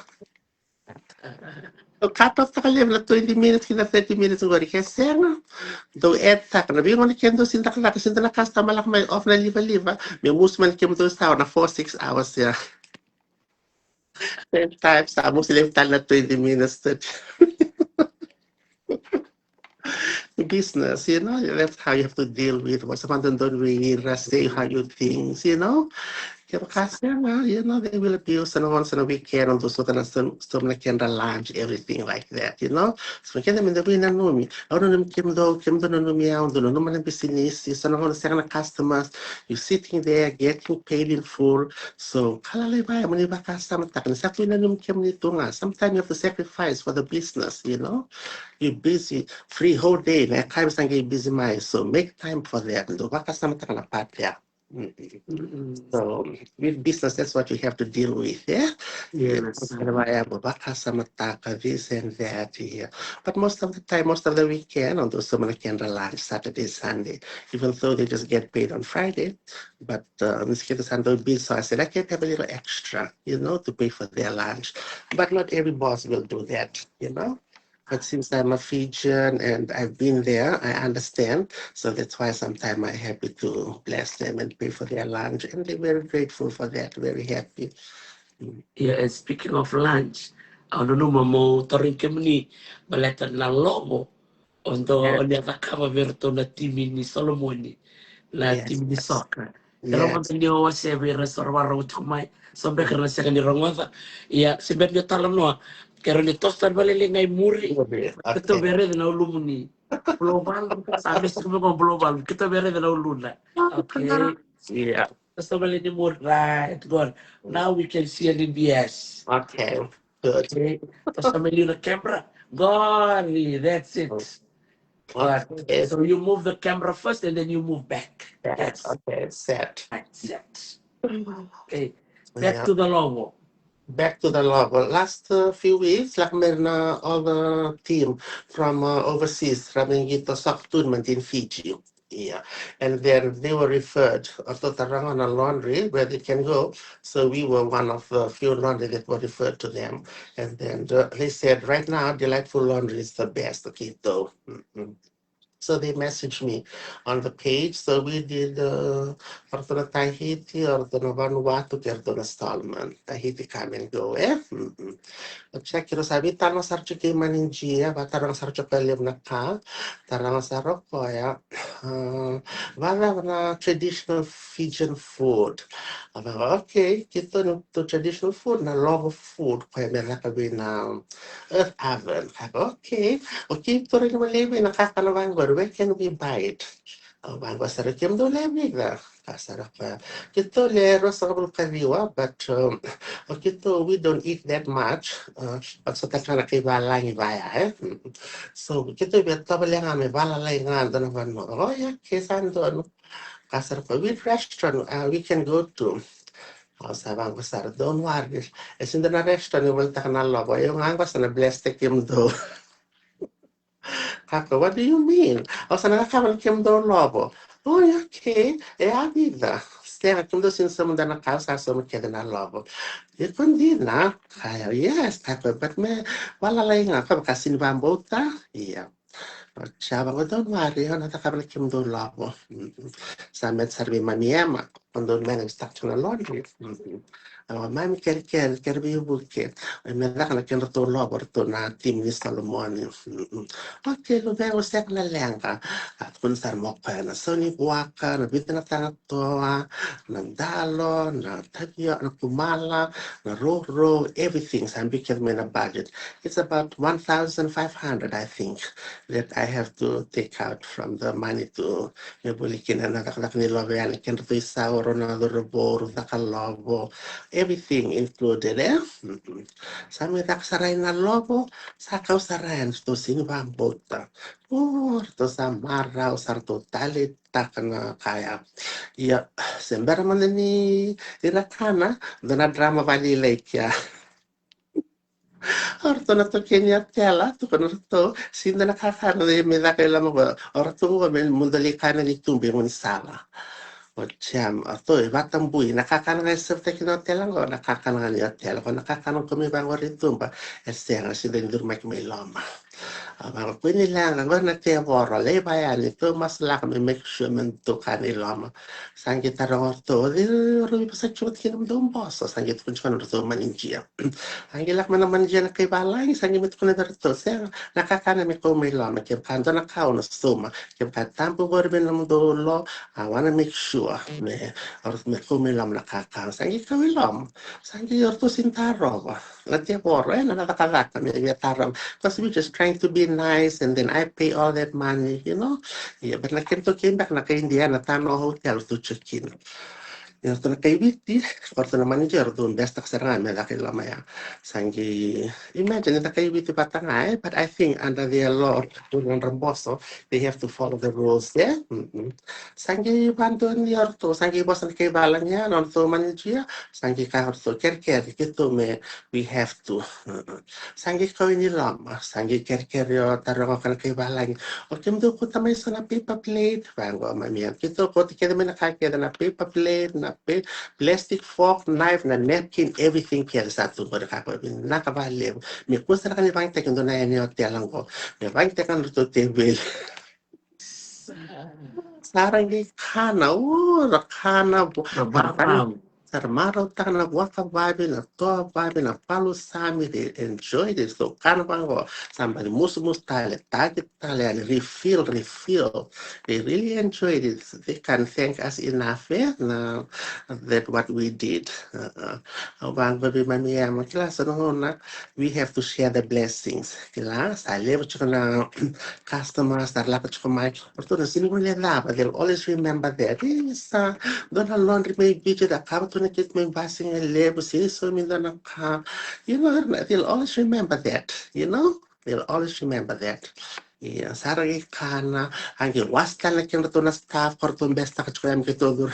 Dou cut off taka levu na twenty minutes ki na thirty minutes qori, ke sega, dou add taka. Na veigauna kemudou sega ni cakacaka, sega ni dua na customer lako mai, off na livaliva, me musu mai na kemudou sa na four, six hours ya. Same time, sa musu levu tale na twenty minutes, thirty. Business, you know, that's how you have to deal with what's happening, don't really say how you things, you know. Kevaka sega, you know, they will abuse and once in a weekend, and those sort of some, some like kind of lunch, everything like that, you know. So keda me da veinanumi. Au nanumi kemudou, kemudou nanumi au, dou nanuma na bisinisi, so na gauna sega na customers, you sitting there getting paid in full. So ka lalai vaya mo ni vakasamataka ni sa tu ina numi kemuni tu ga. Sometimes you have to sacrifice for the business, you know. You busy three whole day, na yakavi sa qai busy mai. So make time for that. Dou vakasamataka na part ya. Mm. So with business, that's what you have to deal with, yeah. Yes. Keda vaya mo vakasamataka this and that, yeah. But most of the time, most of the weekend, au dau sauma na kedra lunch Saturday, Sunday, even though they just get paid on Friday. But, uh, in this case, I'm doing busy, so I said, I can have a little extra, you know, to pay for their lunch. But not every boss will do that, you know. But since I'm a Fijian and I've been there, I understand. So that's why sometimes I'm happy to bless them and pay for their lunch. And they're very grateful for that, very happy. Mm. Yeah, and speaking of lunch, au nanuma meu tarogi kemuni baleta na lovo o dou, yeah, o ni a cakava vei iratou na timi ni Solomoni, na, yes, timi ni, yes, soccer. Keirau, yes, mada ni o wasea vei ira eso ra vakarorogo tiko mai, so beka era na sega ni rogoca. Ia, se bera ni o talanoa, keirau ni toso tale vakalailai ga i muri. Okay. Keitou via raica na ulumuni. Bulovalu, sa vesi tiko mai qo Bulovalu. Keitou via raica na uluna. Okay. Yeah. Toso mai ni muri, right, good. Now we can see an M B S. Okay, good. Okay. Toso mai liu na camera. Good, that's it. Good. Okay. So you move the camera first and then you move back. Yes. Yes. Okay, set. Right, set. Okay. Back, yeah, to the lovo. Back to the lovo. Last, uh, few weeks, lako mai na, uh, all the team from, uh, overseas, ra mai qito soccer tournament in Fiji. Yeah. And then they were referred, o ratou taroga na laundry where they can go. So we were one of the few laundry that were referred to them. And then, uh, they said, right now, Delightful Laundry is the best. Okay, so, mm-mm. So they messaged me on the page. So we did, uh, o ratou na Tahiti, o ratou na Vanuatu, kei ratou na Solomon. Tahiti come and go, eh? Mm-mm. Au check, keirau sa veitalanoa sara tiko kei Manager, vakataroga sara tiko o koya levu na ka. Taroga sara o koya, ah, vakacava na traditional Fijian food? Au vaka, okay, keitou na, tou traditional food na lovo food, koya me caka vei na earth oven. Au vaka, okay, okay, tou rawa ni vei na kakana vaqori, where can we buy it? Au vaqo sara, kemudou lewe vica? Kaya sara o koya, keitou lewe ruasagavulu ka ciwa, but, um, o keitou, we don't eat that much. Uh, but so tale ga na kai valagi vaya, eh? Mm. So keitou via tovolea ga me valalai ga dua na vanua. Oh, yeah, okay, sa donu. Kaya sara o koya, which restaurant, uh, we can go to? Au sa vaqo sara, don't worry. E sega ni dua na restaurant e volitaka na lovo, o yau ga qo sa na bless-taki kemudou. Kaya o koya, what do you mean? Au sa na cakava na kemudou lovo. Oh, okay. E a vica? Sega, kemudou sega ni sauma dua na ka, au sa sauma kece na lovo. Iko dina, kaya, yes, kaya koya, but me valalai ga, ka vaka sega ni vakabauta. Ia. Oti ya vaqo, don't worry, au na cakava na kemudou lovo. Mm. Sa met sara vei mami Ema, o dou manage taka tiko na laundry. Mm. Au, mami kerekere, kere veivuke. Oi, me caka na kedratou lovo ratou na team ni Solomoni. Mm. Okay, luvequ, sega na leqa. A tukuna sara mai o koya na sau ni vuaka, na vica na taga toa, na dalo, na tavioka, na kumala, na roro, everything. Sa biu kece mai na budget. It's about one thousand five hundred, I think, that I have to take out from the money to me voli kina na cakacaka ni lovo ya, na kedratou isau, rau na cauravou, rau caka lovo, everything included, e? Mm-mm. Sa mai caka sara na lovo, sa kau sara yani, ratou sega ni vakabauta. O, ratou sa marau, sa ratou taleitaka na ka ya. Ia, se bera mada ni ira kana, dua na drama vakalailai kea. O ratou na taukei ni otela, tukuna ratou, sega ni dua na kakana, me caka i loma qo. O ratou qo me mudu lai kana ni tuba i gaunisala. O jam, o ratou e vakatabui, na kakana ga e serve-taki na otela qo, na kakana ga ni otela qo, na kakana qo me vaqori tuba, e sega, sega ni duri mai ki mai loma. A vaqo, kua ni leqa, qori na tevoro, lai vaya ni tou masulaka me make sure me tou kana i loma. Sa qai taroga o ratou, o cei o rau veivosaki tiko vata kei na nomudou boso, sa qai tukuna tiko na nodratou manijia. Sa qai lako mai na manijia na kai valagi, sa qai mai tukuna vei ratou, sega, na kakana me kau mai loma, kevaka dua na ka au na sauma, kevaka tabu qori vei nomudou lo, I wanna make sure me, me kau mai loma na kakana. Sa qai kau i loma, sa qai o ratou sega ni tarova. Na tevoro, e, na cakacaka me via tarova. Because we just trying to be nice and then I pay all that money, you know? Ia, but na kedratou kei beka na kai Idia na tano hotel ratou tiko kina. Ia, ratou na kai Viti, o ratou na manager, ratou best-taka sara ga me caka i loma ya. Sa qai, imagine, na kai Viti vata ga, e, but I think under their law, nodra boso, they have to follow the rules, e? Mm-mm. Sa qai vadonui o ratou, sa qai vosa na kai valagi ya, na nodratou manager, sa qai kaya o ratou, kerekere, keitou me, we have to. Uh-uh. Sa qai kau i loma, sa qai kerekere o taroga o koya na kai valagi. O kemudou kauta mai so na paper plate, vaqo mami Ema. Keitou kauta kece mai na ka kece, na paper plate, na pa-, plastic fork, knife, na napkin, everything kece sa tu qori, ka qo vinaka vakalevu. Me kua sara ga ni vakayagataki e dua na yani otela qo. Me vakayagataki na nodratou teveli. Sa ra qai kana, o, ra kana, vo-, ra kana, sa ra marautaka na vuaka vavi, na toa vavi, na palusami, they enjoyed it. So kana vaqo, sa bau musumusu tale, taki tale, and refill, refill. They really enjoyed it. They can't thank us enough, e, na, that what we did. Uh-uh. Au vaqo vei mami Ema, kila, so na gauna, we have to share the blessings. Kila, sa levu tiko na customers, sa lako tiko mai. O ratou na sega ni guilecava, they'll always remember that. Isa, dua na laundry mai Viti, da cakava tu na keitou mai basiga levu, se saumi dua na ka. You know, they'll always remember that, you know? They'll always remember that. Ia, sa ra qai kana, a qai wasa tale na kedratou na staff, o ratou best-taka tiko ya me keitou curu.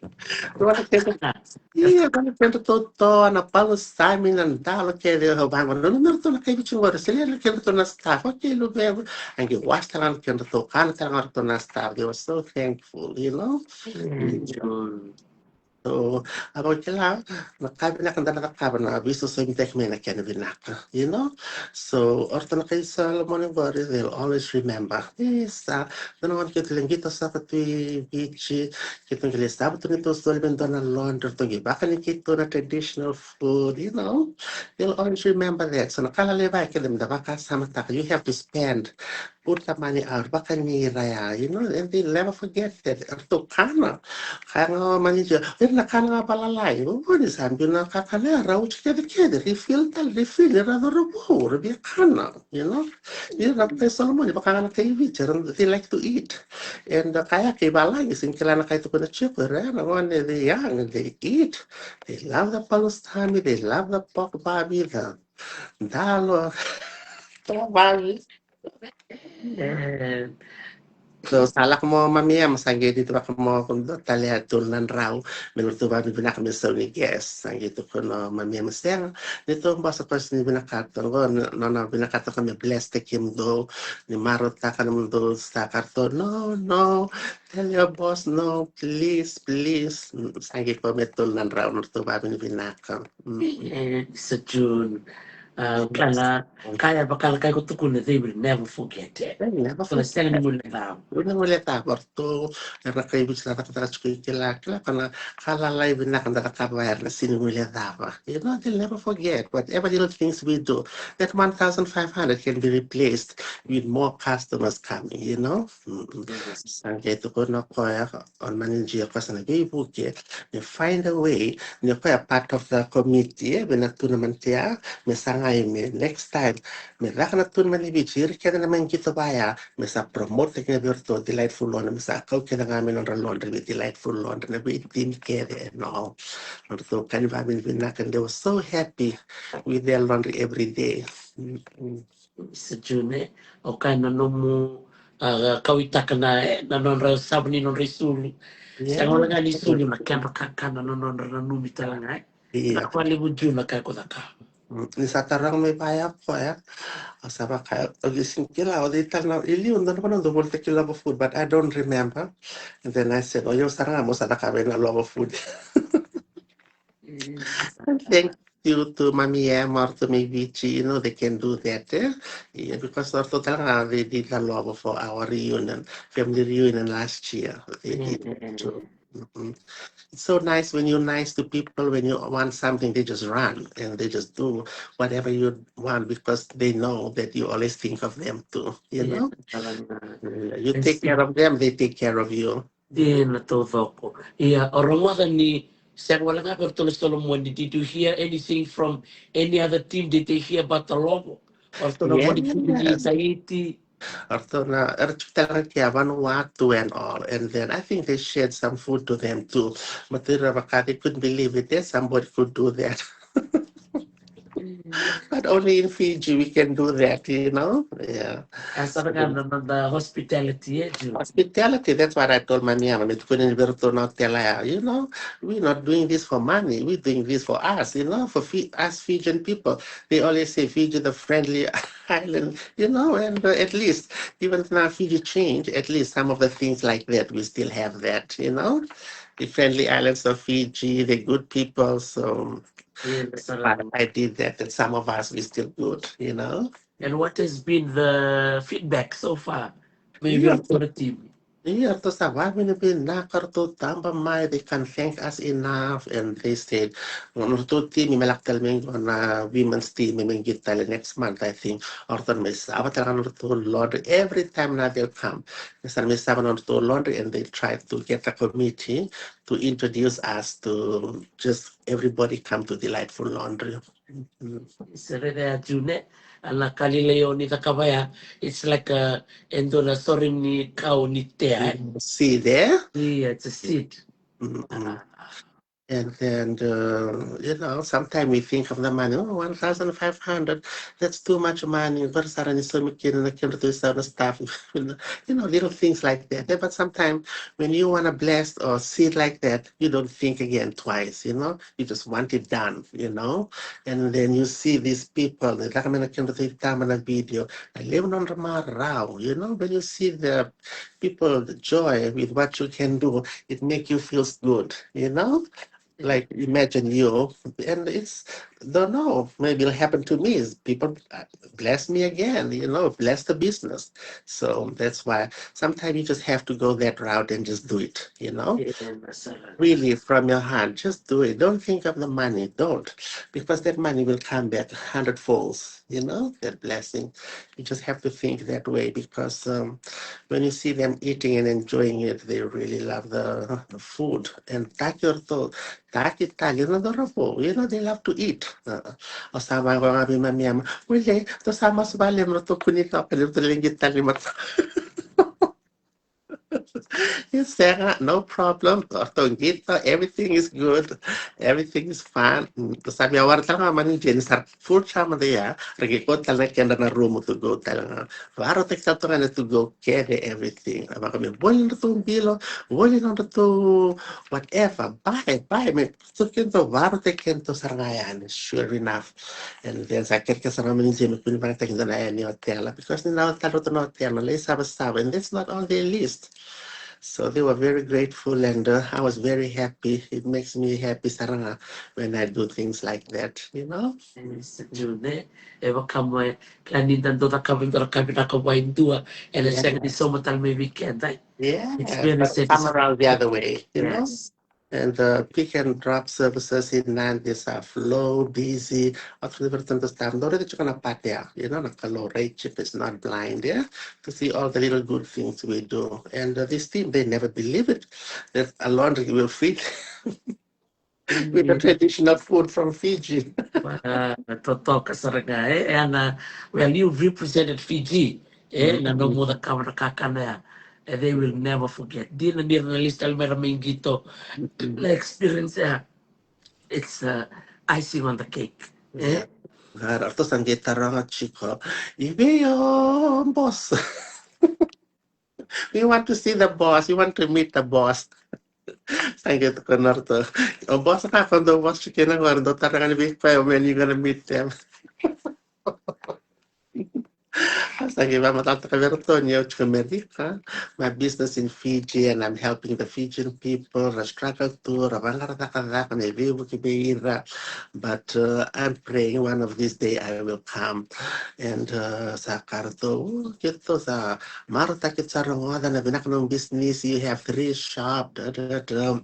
Ia, dua na kedratou toa, na palusami, na dalo kece, o vaqo, na nodratou na kai Viti qori, sa levu na kedratou na staff, okay, luvequ. A qai wasa tale na kedratou, kana tale ga o ratou na staff, they were so thankful, you know? Mm. So, a vaqo kila, na ka vinaka da na cakava na veisosomitaki mai na kena vinaka, you know? So, o ratou na kai Solomoni qori, they'll always remember. Isa, dua na gauna keitou lai qito saka tu i Viti, keitou qai lai sava tu na neitou soli me dua na laundry, ratou qai vakani keitou na traditional food, you know? They'll always remember that. So, na ka lalai vaka kece me da vakasamataka, you have to spend, put the money out, vakani ira ya, you know, and they'll never forget that. Ratou kana, kaya ga o manager, ira na kana ga valalai, o ni sa biu na kakana ya, rau tiko kece kece, refill tale, refill, ira cauravou, ra via kana, you know. Ira na kai Solomoni, vaka ga na kai Viti, they like to eat. And, uh, kaya kai valagi, sega ni kila na ka e tukuna tiko, ira na gone, they young, they eat. They love the palusami, they love the pork vavi, the dalo, pork vavi. E, So sa lako mo Mami Em, sa qai didi vaka mo ko dua tale e tolu na drau me nodratou vavinavinaka me sau ni guest. Sa qai tukuna o Mami Em, sega, ni tou bosa koya sa ni vinakata qo, nona vinakata ko me bless-taki kemudou, ni marautaka nomudou sa karto. No, no, tell your boss no, please, please. Sa qai ko me tolu na drau nodratou vavinavinaka. E, sa June. Kala kaya vakala kai ko tukuna, they will never forget it. They never forget. Sega ni guilecava. Sega ni guilecava. Ratou era kai Viti na cakacaka tiko i kila, kila kana ka lalai vinaka da cakava, era na sega ni guilecava. You know, they'll never forget whatever little things we do. That one thousand five hundred can be replaced with more customers coming, you know. Sa qai tukuna o koya, o Manager, o koya sa na veivuke me find a way, ni o koya part of the committee, e, vei na tournament ya, me sa qai me next time me caka na tournament e Viti, ira kece na mai qito vaya, me sa promote-taki vei iratou Delightful Laundry, me sa kau kece ga me nodra laundry vei Delightful Laundry, na vei team kece, no. Nodratou ka ni vavinavinaka, they were so happy with their laundry every day. Sa June, o kaya na nomu kauaitaka na, e, na nodra savani, nodra isulu. Sega wale ga ni isulu, na kedra kakana, na nodra nanumi tale ga, e. Na ka levu June na ka ko cakava. Ni sa taroga mai vaya o koya, au sa vaka, au qai sega ni kila, au dei tale na, i liu dua na vanua dou volitaki Love Food, but I don't remember. And then I said, o yau sara ga mo sa cakava na Love Food. Thank you to Mami Em, o ratou mai Viti, you know, they can do that, e? Yeah, because o ratou tale ga, they did the Love for our reunion, family reunion last year. They did it too. It's so nice when you're nice to people, when you want something, they just run and they just do whatever you want because they know that you always think of them too, you know? You take care of them, they take care of you. Dina taucoko. Ia, o rogoca ni sega wale ga vei ratou na Solomoni, did you hear anything from any other team? Did they hear about the Love? O ratou na Viti, Tahiti. O ratou na, era tiko tale ga kea Vanuatu and all. And then I think they shared some food to them too. But they, they couldn't believe it. There's somebody could do that. But only in Fiji we can do that, you know? Yeah. That's the hospitality, eh, June? Hospitality, that's what I told Mami Em. Me tukuna vei ratou na hotel ya, you know, we're not doing this for money. We're doing this for us, you know, for Fi-, us Fijian people. They always say Fiji, the friendly island, you know, and, uh, at least, even now Fiji change, at least some of the things like that, we still have that, you know. The friendly islands of Fiji, the good people, so I did that, that some of us, we still good, you know. And what has been the feedback so far? Maybe for the team. Ia, ratou sa vavinavinaka, ratou taba mai, they can't thank us enough, and they said, nodratou team me lako tale mai qo, na women's team me qito tale next month, I think. O ratou me sava tale ga nodratou laundry every time now they'll come. They sa me sava nodratou laundry, and they try to get a committee to introduce us to just everybody come to Delightful Laundry. Sa raica ya, June, a na ka lailai o ni cakava ya, it's like a, e dua na sore ni kau ni tea, eh? Seed, eh? Yeah, it's a seed. And then, uh, you know, sometimes we think of the money, oh, one thousand five hundred, that's too much money. Qori sara ni saumi kina na kedratou isau na staff. You know, little things like that. Eh, but sometimes when you wanna bless or seed like that, you don't think again twice, you know? You just want it done, you know? And then you see these people, ni caka mai na kedratou itaba na video, na levu nodra marau, you know? When you see the people, the joy with what you can do, it make you feels good, you know? Like, imagine you, and it's, don't know, maybe it'll happen to me. People, uh, bless me again, you know, bless the business. So that's why sometimes you just have to go that route and just do it, you know? Really, from your heart, just do it. Don't think of the money, don't. Because that money will come back hundredfolds, you know, that blessing. You just have to think that way because, um, when you see them eating and enjoying it, they really love the, the food. And taki o ratou, taki tale na cauravou, you know, they love to eat. Uh, o sa mai vaka ga vei Mami Em, wele, tou sa masu vale, ratou kua ni toka, ratou legi tale mata. Yes, Sarah, no problem. Orto qito, everything is good. Everything is fine. Mm, sa via wara tale ga mani Jeni sa full time there. Ragi ko tale ga keda na room tu qo tale ga. Varo te sa toka na tu qo kere everything. Vaka me voli na tu bilo, voli na tu whatever. Bye, bye. Me so kento varo te kento sara ga yani. Sure enough. And then sa kere ke sara ga mani Jeni kuni vaka te kento na yani hotel. Because ni na hotel, roto na hotel, na lai sava sava. And that's not on their list. So they were very grateful and uh, I was very happy. It makes me happy sara ga when I do things like that, you know? Yes, June. E vaka mo e kila ni da dau cakava e dua na ka vinaka vua e dua, ena sega ni sauma tale mai vei keda. Yeah, experience but it come around the other way, you know? Yes. And the pick and drop services in Nadi are flow, busy. What's the version of the staff? Don't really check on a pat there, you know, like a low rate chip is not blind, yeah? To see all the little good things we do. And uh, this team, they never believe it, that a laundry will feed with the traditional food from Fiji. Totoka sara ga e, e ana, well, you represented Fiji e, na nomu cakava na kakana ya. And they will never forget. Dina ni ra na list tale mai ra mai qito. Na experience ya, it's uh, icing on the cake. E? Ga ratou sa qai taroga tiko, i vei o boss? We want to see the boss. We want to meet the boss. Sa qai tukuna ratou, o boss ka ko dou boss tiko kina qori, dou taroga ni vei koya when you gonna meet them. Sa qai vakamatatataka vei ratou ni au tiko Amerika, my business in Fiji, and I'm helping the Fijian people. Ra struggle tu, ra vaqara cakacaka me veivuke vei ira. But uh, I'm praying one of this day I will come. And uh, sa ka ratou, keitou sa marautaki, sa rogoca na vinaka nomu business, you have three shop, da, da, da.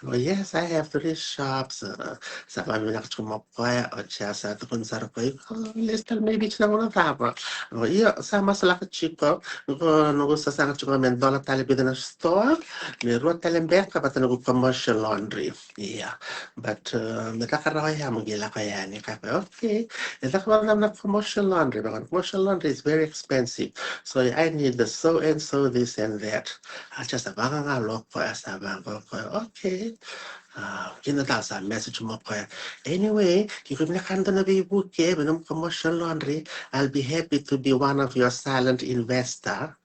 Oh, yes, I have three shops. Uh, sa vakavinaka tiko mo koya, oti ya sa tukuna sara o koya, iko list tale mai Viti na gauna cava? O, io, sa masulaka tiko. Qo noqu sasaga tiko me dola tale vica na store, me rua tale beka vata noqu commercial laundry. Ia, but uh, me caka rawa ya mo qai lako yani. Kaya o koya, okay, e caka vata na commercial laundry, but commercial laundry is very expensive. So I need the so and so, this and that. A, sa vaqaqalo o koya, sa vaqo o koya, okay. A, kina tale sa message mai o koya. Anyway, ke iko vinakata na veivuke me nomu commercial laundry, I'll be happy to be one of your silent investor.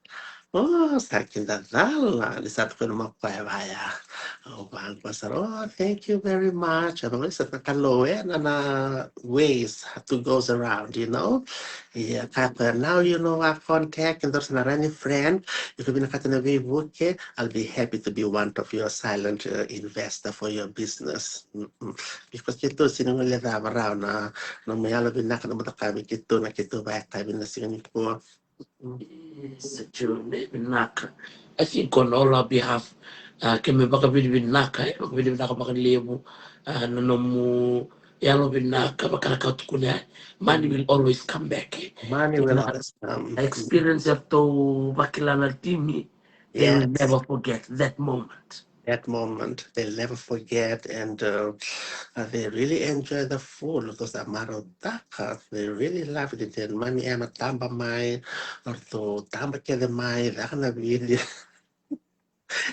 O, sa kidacala ni sa tukuna mai o koya vaya. Au vaqo sara, oh, thank you very much. Au vaqo, sa na Kalou e, na, na ways to goes around, you know. Ia, kaya o koya, now you know our contact, and there's na rani friend, iko vinakata na veivuke, I'll be happy to be one of your silent uh, investor for your business. Mm-mm. Because keitou sega ni guilecava rawa na nomu yalovinaka, nomu cakava vei keitou na keitou vakayakavi na siga nikua. Yes, June, vinaka. I think on all our behalf, uh, keimami vakavinavinaka, eh, vakavinavinaka vakalevu, uh, na nomu yalovinaka, vaka na ka au tukuna, eh, money will always come back, eh. Money will always come. Experience eratou vakila na timi, they will never forget that moment. That moment, they'll never forget, and uh, uh, they really enjoy the food because the marautaka, they really loved it. And Mami Emma taba mai, eratou taba kece mai, caka na video.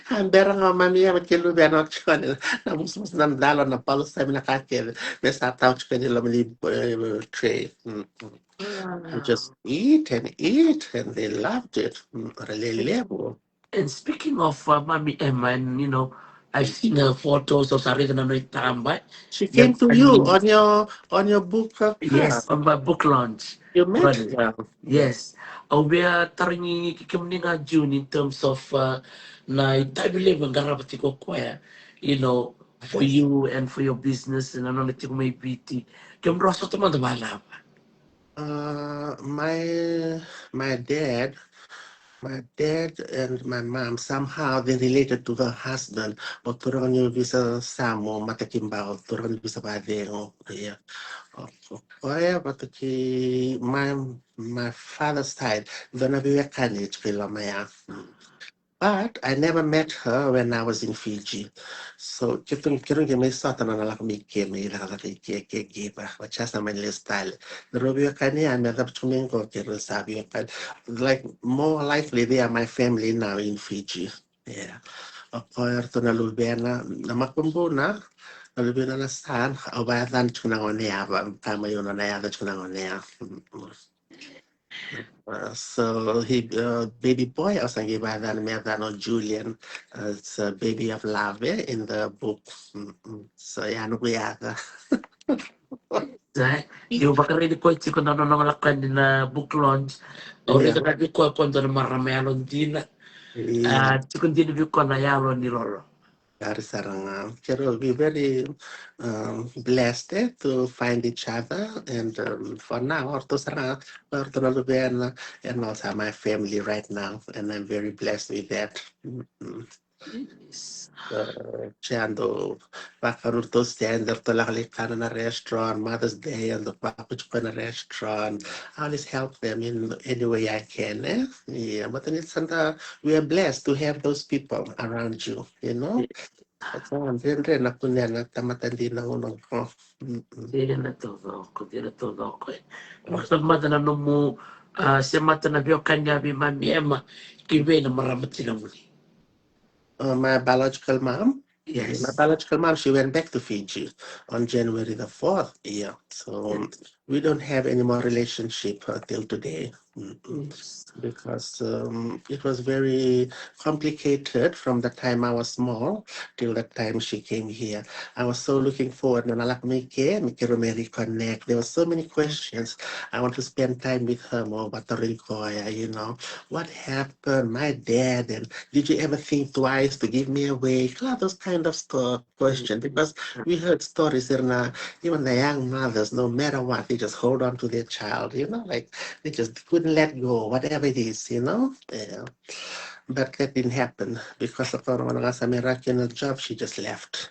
A bera ga o Mami Emma kei luvena o Joni, na musumusu na dalo, na palusami, na ka kece, me sa tau tiko ni loma ni uh, tray. Mm-mm. You just eat and eat, and they loved it. Mm, ra lelevu. And speaking of uh, Mami Emma, and you know, I've seen her photos, au sa raica na nona itaba. She came to you on your on your book. Uh, yes, on my book launch. You met her. Yes. Au via tarogi kemuni ga, June, in terms of uh, na itavi levu e qarava tiko o koya, you know, for you and for your business, na nona tiko mai Viti. Kemudrau a sota mada vacava? Uh, my my dad, my dad and my mom, somehow they related to the husband. O turaga ni ovisa Samu, Matakibau, turaga ni ovisa Vacegu. Ia, o koya vata kei my my father's side, dua na veiwekani tiko i loma ya. But I never met her when I was in Fiji. So keitou, keirau qai mai sota na lako mai ke, mai cakacaka i ke, caregiver, oti ya sa mani lesu tale. Na rau veiwekani ya me cava tu mai qo, keirau sa veiwekani. Like, more likely they are my family now in Fiji. Yeah. O koya eratou na luvena, na makubuna, na luvena na son, au vakayacana tiko na gone ya, vaka mai au nona yaca tiko na gone ya. Mm, mm. Uh, so he, uh, baby boy, au sa qai vakayacana me yacana o Julian. Uh, it's a baby of love, eh, in the book. Mm, mm. So ya na noqu yaca. Sa, io, vakaraici koya tiko na nona lako yani na book launch. Au raica ka vei koya ko dua na marama yalodina. A, tiko dina vei koya na yalo ni lolo. Very sara ga. Keirau, we very, um, blessed, eh, to find each other, and, um, for now, o ratou sara ga, o ratou na luvena, and also my family right now, and I'm very blessed with that. Mm-mm. Yes. Uh, sa dau vakarau ratou, sa dau ratou lako lai kana na restaurant, Mother's Day, e dau vakuji koya na restaurant. I always help them in any way I can, eh? Yeah, but then it's, and, uh, we are blessed to have those people around you, you know? Sa dredre na kunea na tamata dina oqo. Mm-mm. Dina taucoko, dina taucoko. Mada na nomu, a, semata na veiwekani ya vei mami Emma, ki vei na marama tinamuni? Uh, my biological mom. Yes. My biological mom, she went back to Fiji on January the fourth. Yeah. So, um, we don't have any more relationship, uh, till today. Mm-mm. Yes. Because, um, it was very complicated from the time I was small till the time she came here. I was so looking forward. Na lako mai ke, me keirau mai reconnect. There were so many questions. I want to spend time with her more, but you know, what happened? My dad, and did you ever think twice to give me away? All those kind of stuff, question, because we heard stories, you know, even the young mothers, no matter what, they just hold on to their child, you know, like, they just couldn't let go, whatever it is, you know. Yeah. But that didn't happen because of her, when I was a miraculous job, she just left,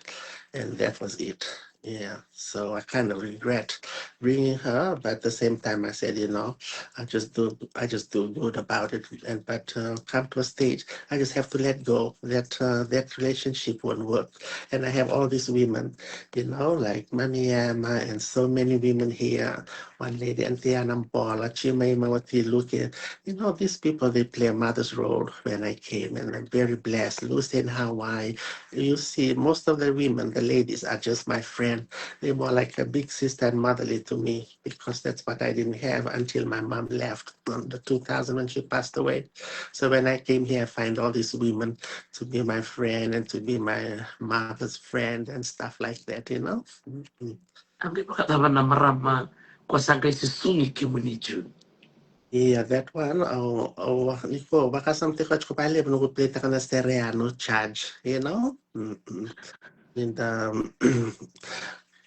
and that was it. Yeah, so I kind of regret bringing her, but at the same time, I said, you know, I just do, I just do good about it. And but, uh, come to a stage, I just have to let go. That, uh, that relationship won't work. And I have all these women, you know, like Mami Emma and so many women here. One lady, Auntie Anna Bola, Chima Imawati, Luke. You know, these people, they play a mother's role when I came, and I'm very blessed. Lucy in Hawaii, you see, most of the women, the ladies, are just my friend. They're more like a big sister and motherly to me, because that's what I didn't have until my mom left in the two thousand when she passed away. So when I came here, I find all these women to be my friend and to be my mother's friend and stuff like that, you know. Mm-mm. A qai vakacava na marama ko sa qai susugi kemuni, June? Yeah, that one, au, au, ni ko vakasama tiko, tiko vakalevu noqu play taka na sere ya, No Charge, you know? Mm-mm. And, um,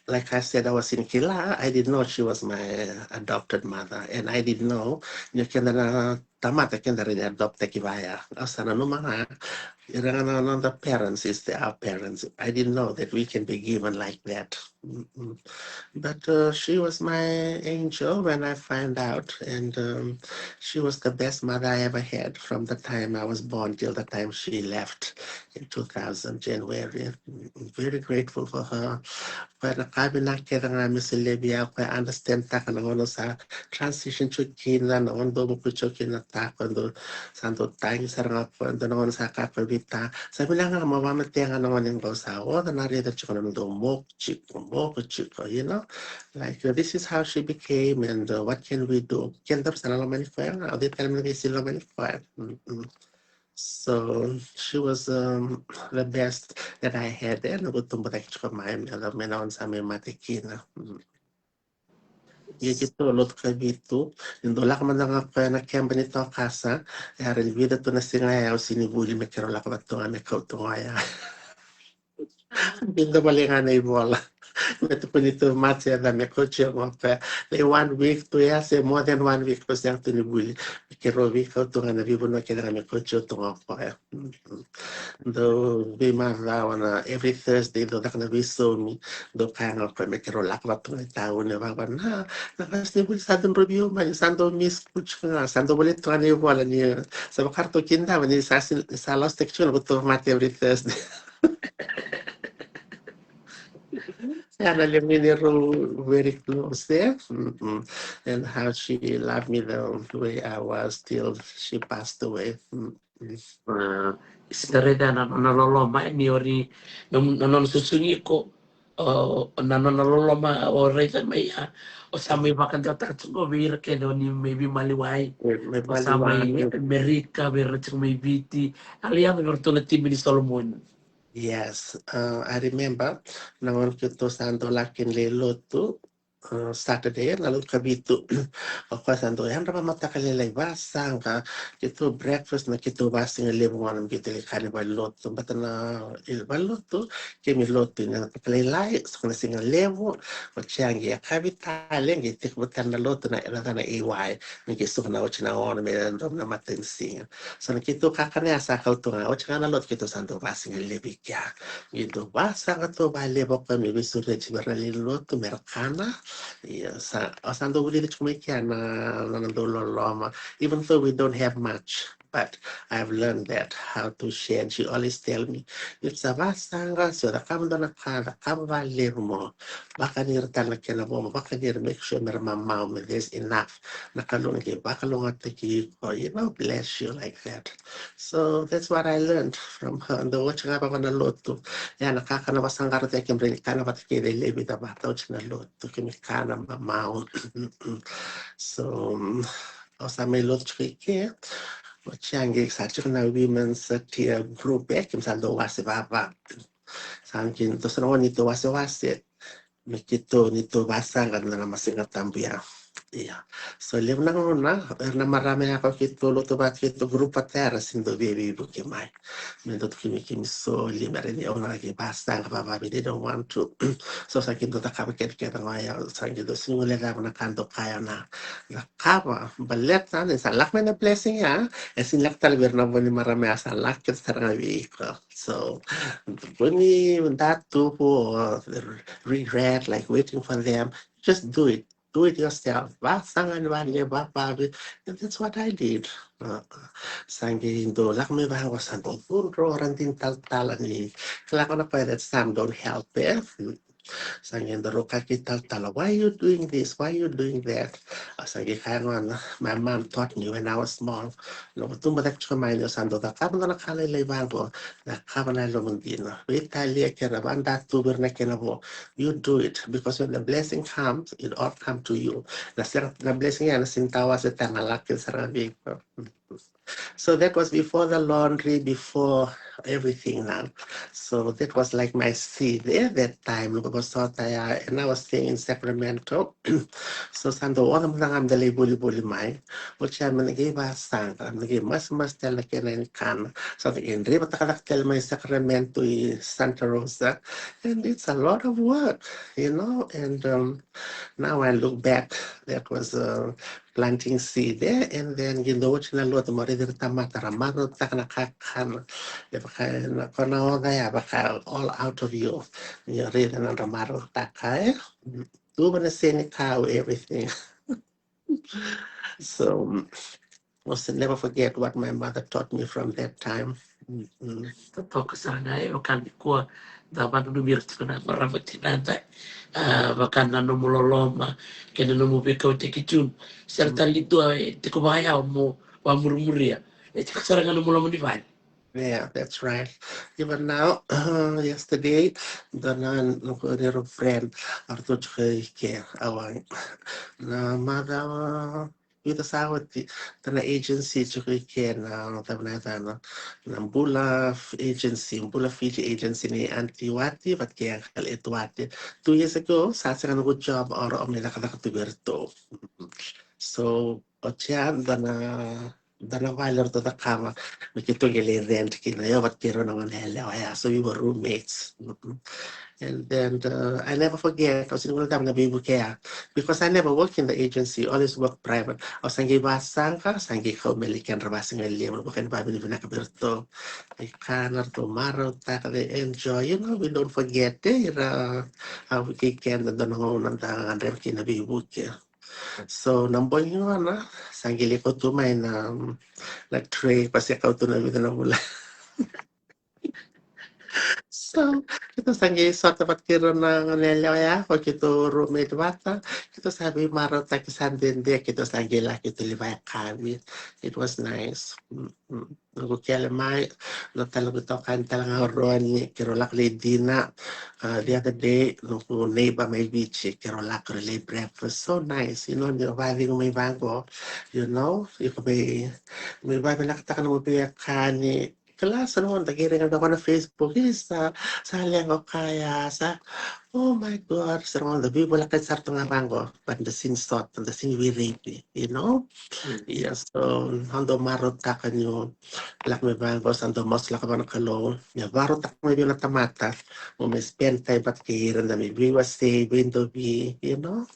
like I said, I was in Kila. I didn't know she was my adopted mother, and I didn't know ni keda na tamata keda rawa ni adopt-taki vaya. Au sa nanuma ga, ira ga na noda parents is the, our parents. I didn't know that we can be given like that. Mm-mm. But, uh, she was my angel when I find out, and, um, she was the best mother I ever had from the time I was born till the time she left in two thousand January. Mm-mm. Very grateful for her. Koya na ka vinaka kece ga me solia vei au, koya understand-taka na gauna sa transition tiko kina, na gauna dau moku tiko kina, ta, koya dau sa dau tagi sara ga koya, dua na gauna sa kaya koya vei ta, sa vinaka ga mo vakamatea ga na gone qo, sa oca na raica tiko na dau moku tiko, moku tiko, you know? Like, uh, this is how she became, and, uh, what can we do? Kedaru sa na lomani koya ga, au deitaka me na veisili lomani koya. Mm-mm. So she was, um, the best that I had. E, noqu tubutaki tiko mai, me na, me na gauna sa mai mate kina. Mm. Ia keitou lotu Kavitu, ni dau lako mada ga koya na keba ni Tokasa, e, era ni vica tu na siga ya, au sega ni vuli me keirau lako vata tu ga me kau tu ga oya. Ni dau vale ga na ivola. Me tukuni tu mate ya, me kauti au ga o koya. Lai one week tu ya, se more than one week, au sega tu ni vuli. Me keirau veikau tu ga na veivanua kece ga me kauti au tu ga o koya. Dau veimacawa na every Thursday, dau caka na veisaumi. Dau kaya ga o koya me keirau lako vata tu ga i tauni, vaka na, na Thursday vuli sa dau drovi au mai, sa dau miss tiko ga, sa dau vale tu ga na ivola ni, sa vaka ratou kidava ni sa, sa lost-taki tiko noqu tauvimate every Thursday. Yeah, na levu ni neirau very close there. Mm-mm. And how she loved me the way I was till she passed away. Mm-mm. A, sega ni raica na nona loloma, e, ni o ri, na, na nona susugi iko, o, na nona loloma o raica mai ya. O sa mai vakadewataka tiko vei ira kece o ni mai veimaliwai. O sa mai Amerika, vei ira tiko mai Viti. A lai yaco vei iratou na timi ni Solomoni. Yes, uh, I remember na gauna keitou sa dau laki lai lotu, uh, Saturday na lotu kavitu. O koya sa dau yadra vakamataka lailai, vasaqa, keitou breakfast na keitou vasigalevu gona me keitou lai kana valelotu. Baleta na, e, valelotu, keimami lotu ena mataka lailai, so na siga levu, oti ya qai yakavi tale, qai tekivu tale na lotu na, na, na A Y, me qai suka na oti na ono me yadra na matanisiga. So na keitou kakana ya sa kau tu ga, oti ga na lotu keitou sa dau vasigalevu i kea. Qai dau vasaqa tu vakalevu o koya me veisureti vei ira na lewe ni lotu me ra kana. Ia, sa, au sa dau vulica tiko mai kea na, na, na dau loloma. Even though we don't have much, but I've learned that, how to share. And she always tell me, ni sa vasaqa, se o cakava dua na ka, cakava vakalevu mo vakani ira tale na kena vo, mo vakani ira, make sure me ra mamau, me there's enough. Na Kalou na qai vakalougatataki iko, you know, bless you like that. So that's what I learned from her. Dau oti ga vaka na lotu. Ia na kakana vasaqara tiko, keimami rawa ni kana vata kei na lewe vica vata oti na lotu, keimami kana mamau. So, um, au sa mai lotu tiko i ke. Oti ya qai sa tiko na women's, uh, tea group, e, keimami sa dau wase vava. Sa qai dau sa na gone ni dau wasewase. Me keitou ni tou vasaqa na, na Siga Tabu ya. Ia. So levu na gauna, era na marama ya ko keitou lotu vata keitou group vata era sega ni dau via veivuke mai. Me dau tukuni keimami soli, me ra ni au na qai vasaqa vavave, they don't want to. So sa qai dau cakava kece kece ga ya, sa qai dau sega ni guilecava na ka dau kaya na, na cakava, baleta ni sa lako mai na blessing ya, e sega ni lako tale vei ira na vo ni marama ya, sa lako kece sara ga vei iko. So, when you that too for regret, like waiting for them, just do it. Do it yourself. Vasaqa ni vale, vavave. And that's what I did. Uh, sa qai dau lako mai vaqo, sa dau cudru o ira dina talatala ni. Kila ko na koya that some don't help, e. Sa qai dau rauta kei talatala, "Why are you doing this? Why are you doing that?" Au sa qai kaya gona, "My mom taught me when I was small." Noqu tubu cake tiko mai ni au sa dau cakava dua na ka lailai vaqo, cakava na yalomu dina. Veitalia kei na vakadatuvi ira na kena vo. You do it, because when the blessing comes, it all come to you. Na sega, na blessing ya na sega ni tawase tale, na lako sara ga vei iko. So that was before the laundry, before everything now. So that was like my seed there that time. Noqu vosota ya, and I was staying in Sacramento. So sa dau oca mada ga me da lai volivoli mai. Oti ya me na qai vasaqa, me na qai masimasi tale na kena ni kana. Sa da qai draivataka cake tale mai Sacramento i Santa Rosa. And it's a lot of work, you know. And, um, now I look back, that was, uh, planting seed there, and then qai dau oti na lotu, mo raici ira na tamata ra marautaka na kakana. E vaka na, ko na oca ya, vaka all out of you. Ni raica na nodra marautaka, e? Tuva na senikau, everything. So, I'll never forget what my mother taught me from that time. Mm-mm. Totoka sara ga, e, vaka nikua da vakananumi ira tiko na marama tinada. A, vaka na nomu loloma kei na nomu veikauwaitaki tu. Sega tale ni dua e tiko vakayawa mo vakamurimuria. E tiko sara ga nomu loma ni vale. Yeah, that's right. Even now, uh, yesterday, dua na noqu friend, eratou tiko i ke, a wai, na mother, vica sa oti, dua na agency tiko i ke na, cava na yacana, na Bula F-, Agency, Bula Fiji Agency ni Aunty Wati vata kei Uncle Ed Wati. Two years ago, sa sega noqu job, o ira mai cakacaka tu vei iratou. So, oti ya, dua na dua na vale eratou cakava, me keitou qai lai rent kina, o yau vata kei rau na goneyalewa ya, so we were roommates. Mm-mm. And then, uh, I never forget, au sega ni guilecava na veivuke ya, because I never work in the agency, always work private. Au sa qai vasaqa, sa qai kau mai lai kedra vasigalevu, na vaka ni vavinavinaka vei iratou. They kana, ratou marautaka, they enjoy, you know, we don't forget, e, ira a vukei keda, dua na gauna da gadreva kina veivuke. So na bogi gona, sa qai lai kauta mai na, na tray, vakasekauta na vica na vula. So keitou sa qai sota vata kei rau na gone yalewa ya, o keitou roommate vata. Keitou sa veimarautaki sa dede, keitou sa qai lako keitou lai vakayakavi. It was nice. Mm, mm. Noqu kele mai, dua tale noqu itokani tale ga o Roni, keirau lako lai dina. Uh, the other day, noqu neighbor mai Viti, keirau lako lai breakfast. So nice, you know, ni o vakacegu mai vaqo, you know, iko mai, mai vakavinakataka nomu veiwekani. Kila sa noda qai raica vaqo na Facebook, e sa, sa leqa o koya, sa, oh my God, sa noda veivolekati sara tu ga vaqo, but da sini sota, da sini veiraici, you know? Ia, so, au dau marautaka niu lako mai vaqo, sa dau masu lako vua na Kalou. Ia, marautaka mai vei na tamata, mo mai spend time vata kei ira, da mai veiwasei, veidovi, you know?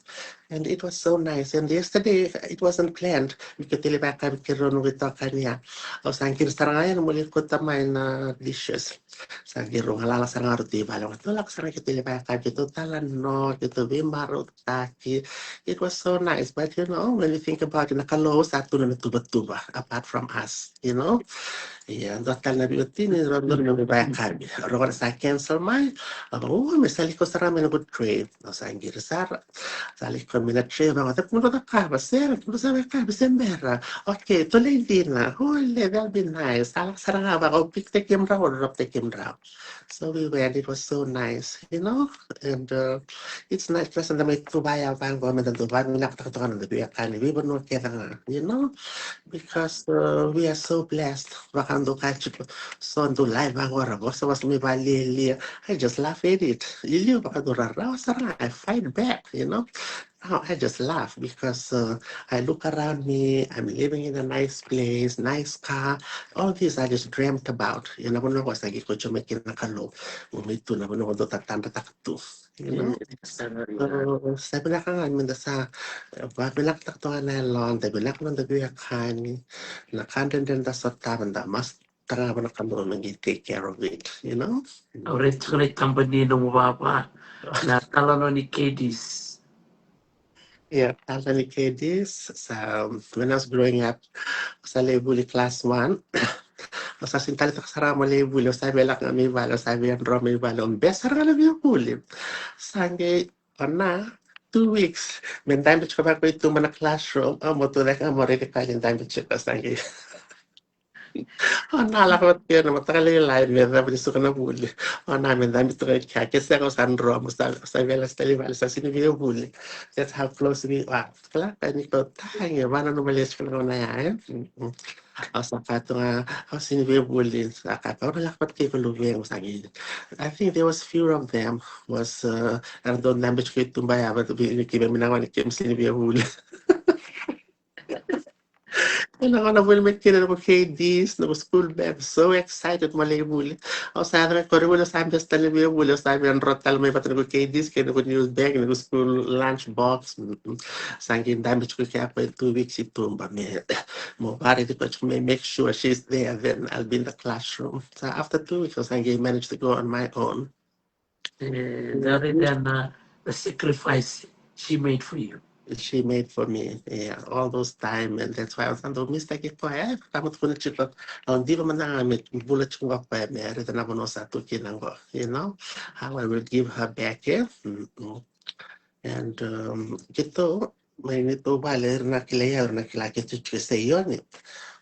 And it was so nice. And yesterday, it wasn't planned. Me keitou lai vakayakavi kei rau noqu itokani ya. Au sa qiri sara ga yani meu lai kauta mai na dishes. Sa qiri rau galala sara ga rau tu i vale. Au lako sara ga keitou lai vakayakavi, keitou talanoa, keitou veimarau taki. It was so nice, but you know, when you think about it, na Kalou sa tu na tuvatuva, apart from us, you know. Ia, dua tale na veiwatini, rau dua na veiwatini. Rau sa cancel mai. Au, oh, me sa lai kau sara mai noqu tray. Au sa qiri sara. Sa lai kau mai na tray, vaqo, kemudrou cakava, sega, kemudrou sa vakayakavi, se bera. Okay, tou lai dina. Holy, that'll be nice. Sa lako sara ga vaqo, pick-taki kemudrau, drop-taki kemudrau. So we went, it was so nice, you know, and uh, it's nice, plus da mai tu vaya vaqo, me da dau vakavinakataka toka na noda veiwekani veivanua kece ga, you know, because uh, we are so blessed. Vakadua ka tiko, so dau lai vaqo ra vosavosa mai valialia. I just laugh at it. I liu vakadua ra rawa sara ga, I fight back, you know. Now I just laugh because uh, I look around me, I'm living in a nice place, nice car. All these I just dreamt about. Ia na vanua qo sa qai kauti au mai kina na Kalou. Au mai tu na vanua qo dau tatadrataka tu. You know? Sa vinaka ga me da sa vakavinakataka toka na yaloda, vinaka na noda veiwekani, na ka dredre da sotava, da mas tara vua na Kalou me qai take care of it, you know? Au raica tiko na itaba ni nomu vava, na talanoa ni K Ds. Yeah, talanoa ni K Ds. Sa, when I was growing up, au sa lai vuli class one. Au sa sini taleitaka sara meu lai vuli, au sa via lako ga mai vale, au sa via dro mai vale, au bese sara ga na via vuli. Sa qai, o na, two weeks, me dabe tiko vaqo i tuba na classroom, au mo tu cake ga mo raici koya ni dabe tiko, sa qai. O na lako vata kei au na mataka lailai me cava ni suka na vuli. O na me dabe toka i kea, ke sega au sa dro, au sa, au sa via lasa tale i vale, sa sini via vuli. That's how close we are. Kila ka ni ko tagi, vana no Malaysia kila na ya, eh? Mm, mm. Au sa kaya tu ga, au sini via vuli, sa kaya, au na lako vata kei ko luvequ, sa qai. I think there was few of them was, uh, era dau dabe tiko i tuba ya, vata vei, ni keimami na gone keimami sini via vuli. Ena gauna vuli mai kina noqu K Ds, noqu school bag, so excited mo lai vuli. Au sa yaco mai koronivuli, au sa bese tale ni via vuli, au sa via dro tale mai vata noqu K Ds kei noqu new bag, noqu school lunch box. Mm, mm. Sa qai dabe tiko kea ko e two weeks i tuba me, mo vakaraici koya tiko me make sure she's there, then I'll be in the classroom. So after two weeks, au sa qai manage to go on my own. Eh, the other than uh, the sacrifice she made for you. She made for me, yeah, all those time, and that's why I was on the mistake. Koya, eh, kama tukuna tiko, au diva mada ga me bula tiko ga koya me raica na vanua sa tu kina qo, you know, how I will give her back, eh? Mm-mm. And um, keitou, mai neitou vale, era na kilai au, era na kila keitou tiko e Saioni,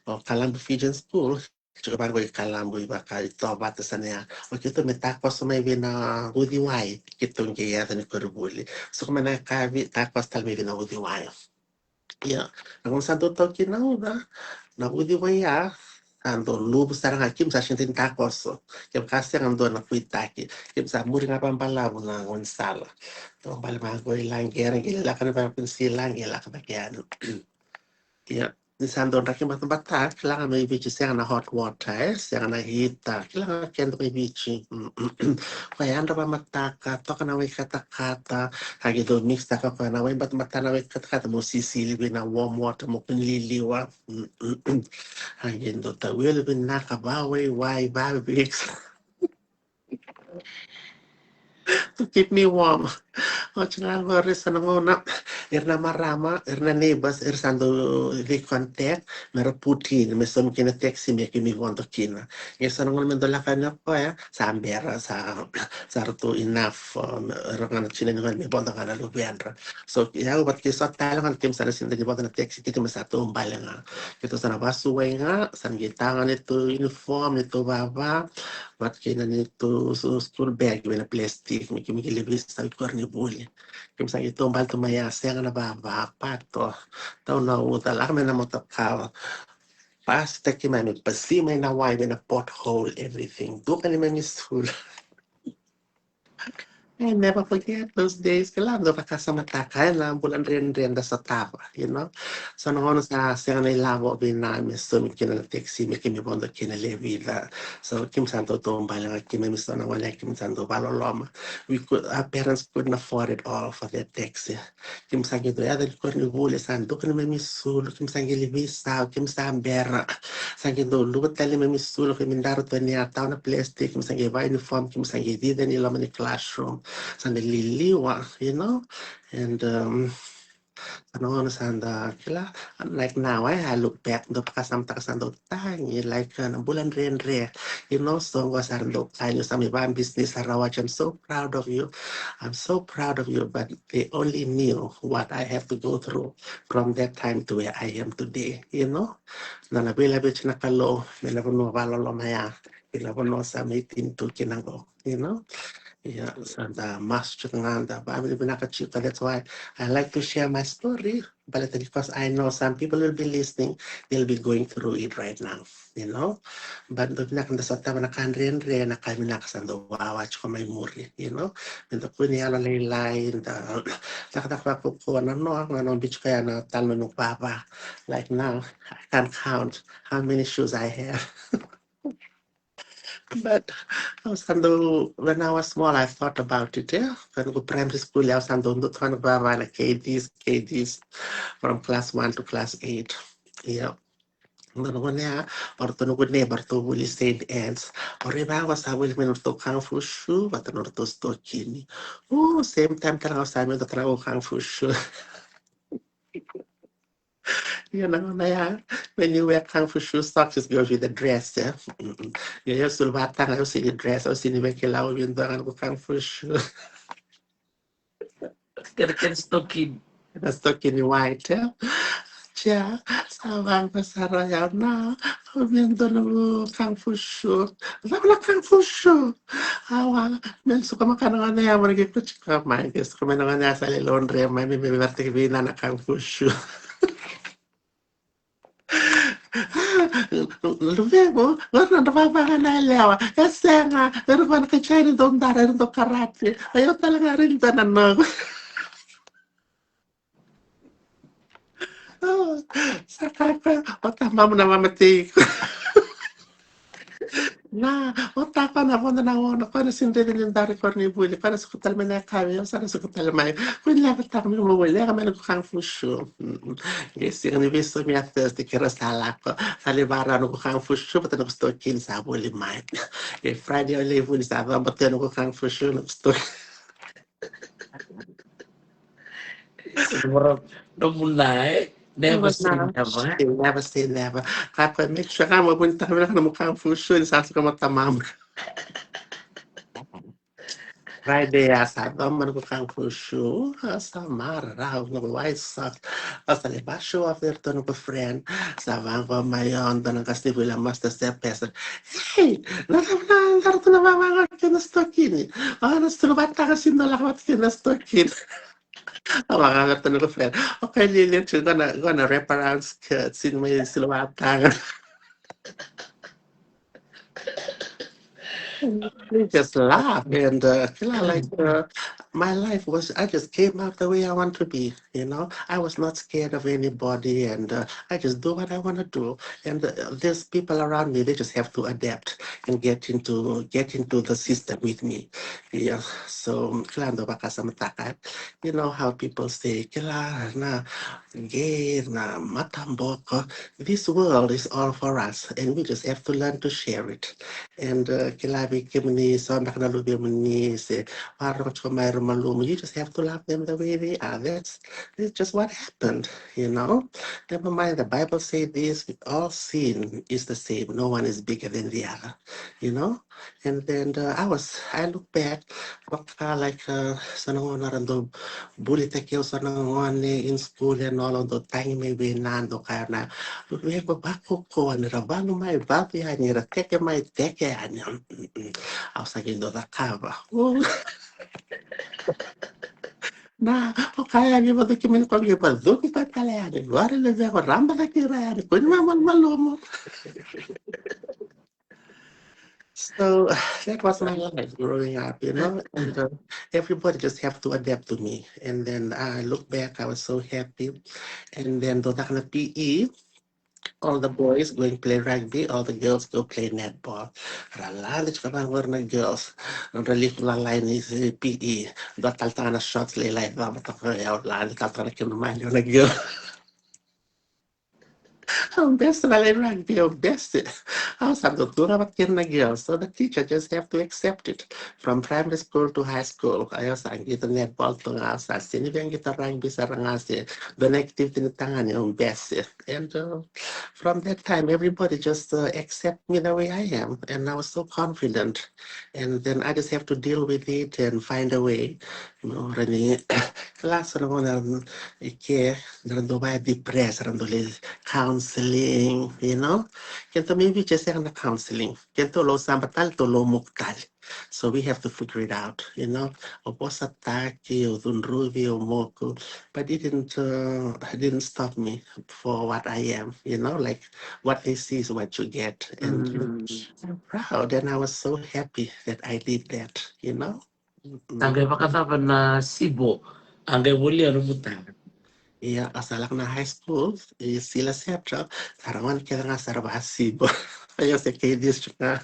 o Kalabu Fijian School. Tiko vaqo i Kalabu, i vaka i Tovata, Sanea. O keitou me takoso mai vei na uciwai, keitou qai yaco ni koronivuli. Suka mai na yakavi, takoso tale mai vei na uciwai. Ia, na gauna sa dau tau kina na uca, na uciwai ya sa dau luvu sara ga, keimami sa sega ni takoso. Kevaka sega dua na kuitaki, keimami sa muri ga vakabalavu na gaunisala. Dau bale mai qo i laqi, era qai lako ni vakakunisi i laqi, lako vaka yani. Ia, ni sa dau draki batabata, kila ga mai Viti sega na hot water, e, sega na heater, kila ga keda mai Viti. Koya yadra vakamataka, toka na wai katakata, a qai dau mix taka koya na wai batabata na wai katakata mo sisili vei na warm water mo kua ni liliwa. A qai dau tawelu vinaka, vawaiwai, vavix. To keep me warm. Oti ga qori sa na gauna Ira na marama, ira na neighbors, ira sa dau, they contact me ra put in, me saumi kina taxi me keimami vodo kina. Ia so na gauna me dau lako yani o koya, sa bera, sa, sa ratou enough, um, ira ga na tina ni gauna me vodo ga na luvedra. So ia vata kei so tale ga na keimami sa na sega ni vodo na taxi, keimami sa taubale ga. Keitou sa na vasuai ga, sa na qai taga neitou uniform, neitou vava, vata kei na neitou school bag vei na plastic me keimami qai lai veisau i koronivuli. Keimami sa qai taubale tu mai ya, sega na vava, pato, tau na uca, lako mai na motoka, pasitaki mai, me pasi mai na wai vei na pothole, everything. Duka ni mai mi sulu. I never forget those days. Kila, dau vakasamataka ena bula dredre da sotava, you know. So na gauna sa sega na ilavo vei na me saumi kina na taxi me keimami vodo kina lewe vica. So keimami sa dau taubale ga keimami, so na gauna keimami sa dau vakaloloma. We could, our parents couldn't afford it all for their taxi. Keimami sa qai dau yaco i koronivuli, sa duka ni mai mi sulu, keimami sa qai lai veisau, keimami sa bera. Sa qai dau luva tale mai mi sulu, keimami dara tu ni a tau na plastic, keimami sa qai va uniform, keimami sa qai cici yani loma ni classroom. Sa na liliwa, you know? And, um, sa na gauna sa da kila, like now, eh, I look back, dau vakasamataka sa dau tagi, like, uh, na bula dredre, you know, so qo sa dau kani, sa mai va business, sa rawa, I'm so proud of you. I'm so proud of you, but they only knew what I have to go through from that time to where I am today, you know? Na na veilaveti na Kalou, me na vanua vakaloloma ya, me na vanua sa mai tini tu kina qo, you know? Ia, sa da masu tiko ga, da vavinavinaka tiko. That's why I like to share my story. Baleta because I know some people will be listening, they'll be going through it right now, you know. But dau vinaka da sotava na ka dredre, na ka vinaka sa dau wawa tiko mai muri, you know. Me da kua ni yalolailai, da cakacaka vakaukaua, na noa ga na biu tiko ya na tale na noqu vava. Like now, I can't count how many shoes I have. But au sa dau, when I was small, I thought about it, yeah. Ka noqu primary school, au sa dau duka noqu vava na K Ds, K Ds, from class one to class eight. Yeah. Na gauna ya, o ratou noqu neighbor, ratou vuli Saint Anne's. O ira vaqo sa vuli mai na ratou kung fu shoe vata na ratou sitokini. Oh, same time tale ga au sa mai duka noqu kung fu shoe. Io, na gauna ya, when you wear kung fu shoe, socks just goes with the dress, eh? Mm-mm. Io, au sulu vataga, au sega ni dress, au sega ni vakalau vei dua ga noqu kung fu shoe. Kena, kena sitokini. Kena sitokini white, eh? Ia, sa vaqo sara o yau na, au via dua noqu kung fu shoe. Cava na kung fu shoe? Awa, me suka maka na gauna ya, mo na qai kauti koya mai, qai suka mai na gauna ya sa lai laundry mai, me, me vakataki vei na na kung fu shoe. Luvequ, qori nodra vavaga na yalewa. E sega, era vana ka China dau dara, era dau karate. Ai, au tale ga rai ni dua na noqu. Oh, sa kaya o koya, o tamamu na mamatei iko. Na, o ta koya na vodo na ono, koya na sega ni raica ni dara i koronivuli, koya na suka tale mai na yakavi, au sa na suka tale mai. Koya ni leqa taka mai, mo leqa mai noqu kung fu shoe. Mm. Qai sega ni veisaumi ya Thursday, keirau sa lako. Sa lai vakarau noqu kung fu shoe vata noqu sitokini sa voli mai. Qai Friday au lai vuli sa coba tu noqu kung fu shoe, noqu sitokini. Nomu na, eh? Never say never, eh? Never say never. Ka koya make sure ga mo vunitaka vinaka nomu kung fu shoe ni sa suka mai o tamamu. Friday ya sa coba noqu kung fu shoe, a sa marau, noqu white socks. Au sa lai va show off vei iratou noqu friend. Sa vaqo mai o dua na qasenivuli, a master step person. Hey, na cava na dara tu na vavaga kei na sitokini? O na sulu vataga, sega ni dau lako vata kei na sitokini. Au vaqo vei iratou noqu friend. Okay, Lily, you're gonna, gonna wrap around skirt, sega ni mai sulu vataga. They just laugh and, uh, kila, like, uh, my life was, I just came out the way I want to be, you know. I was not scared of anybody, and, uh, I just do what I wanna do. And, uh, these people around me, they just have to adapt and get into, get into the system with me. Yeah. So, kila, dau vakasamataka. You know how people say, kila, na, gay, na mataboko. This world is all for us, and we just have to learn to share it. And, uh, kila, vei kemuni, so beka na luvemuni, se vakarorogo tiko mai ira malumu. You just have to love them the way they are. That's, that's just what happened, you know. Never mind, the Bible say this, all sin is the same. No one is bigger than the other, you know. And then uh, I was, I look back, vaka like uh, sa na gone ra dau bulitaki au sa na gone in school and all, au dau tagi mai vei na dau kaya na veko vakoko ni ra valu mai valu yani ra teke mai teke yani. Au sa qai dau cakava. Na, o kaya yani vacuki mani ko qai vacuki ka tale yani. Vare le veko raba caki ra yani. Kuni ma malumalumu. So that was my life growing up, you know, and uh, everybody just have to adapt to me. And then I look back, I was so happy. And then do that kind of P E, all the boys going play rugby, all the girls go play netball. Ra lade tiko vaqori na girls. Ra liku lalai ni P E. Do tale tana shorts lailai, do tale tana kena mani na girl. Au best na lai rugby, au best. Au sa dau tu ga vata kei na girls. So the teacher just have to accept it. From primary school to high school. Au sa qito netball tu ga, au sa sini vei qito rugby sara ga se. The activity ni tagane au best. And uh, from that time, everybody just uh, accept me the way I am. And I was so confident. And then I just have to deal with it and find a way. No, rani, kila so na gauna i ke, na ra dau vaya depressed, ra dau lai counseling, you know. Keda maybe just na counseling. Keda lau saba tale, lau moku tale. So we have to figure it out, you know. O vosataki, o cudruvi, o moku. But it didn't, uh, it didn't stop me for what I am, you know. Like, what they see is what you get. And I'm proud, and I was so happy that I did that, you know. Sa qai vakacava na sibo? A qai volia na mutana. Ia, a sa lako na high school, i Sila Central, sa ra gone kece ga sa ra vasibo. Ia se kei district ga.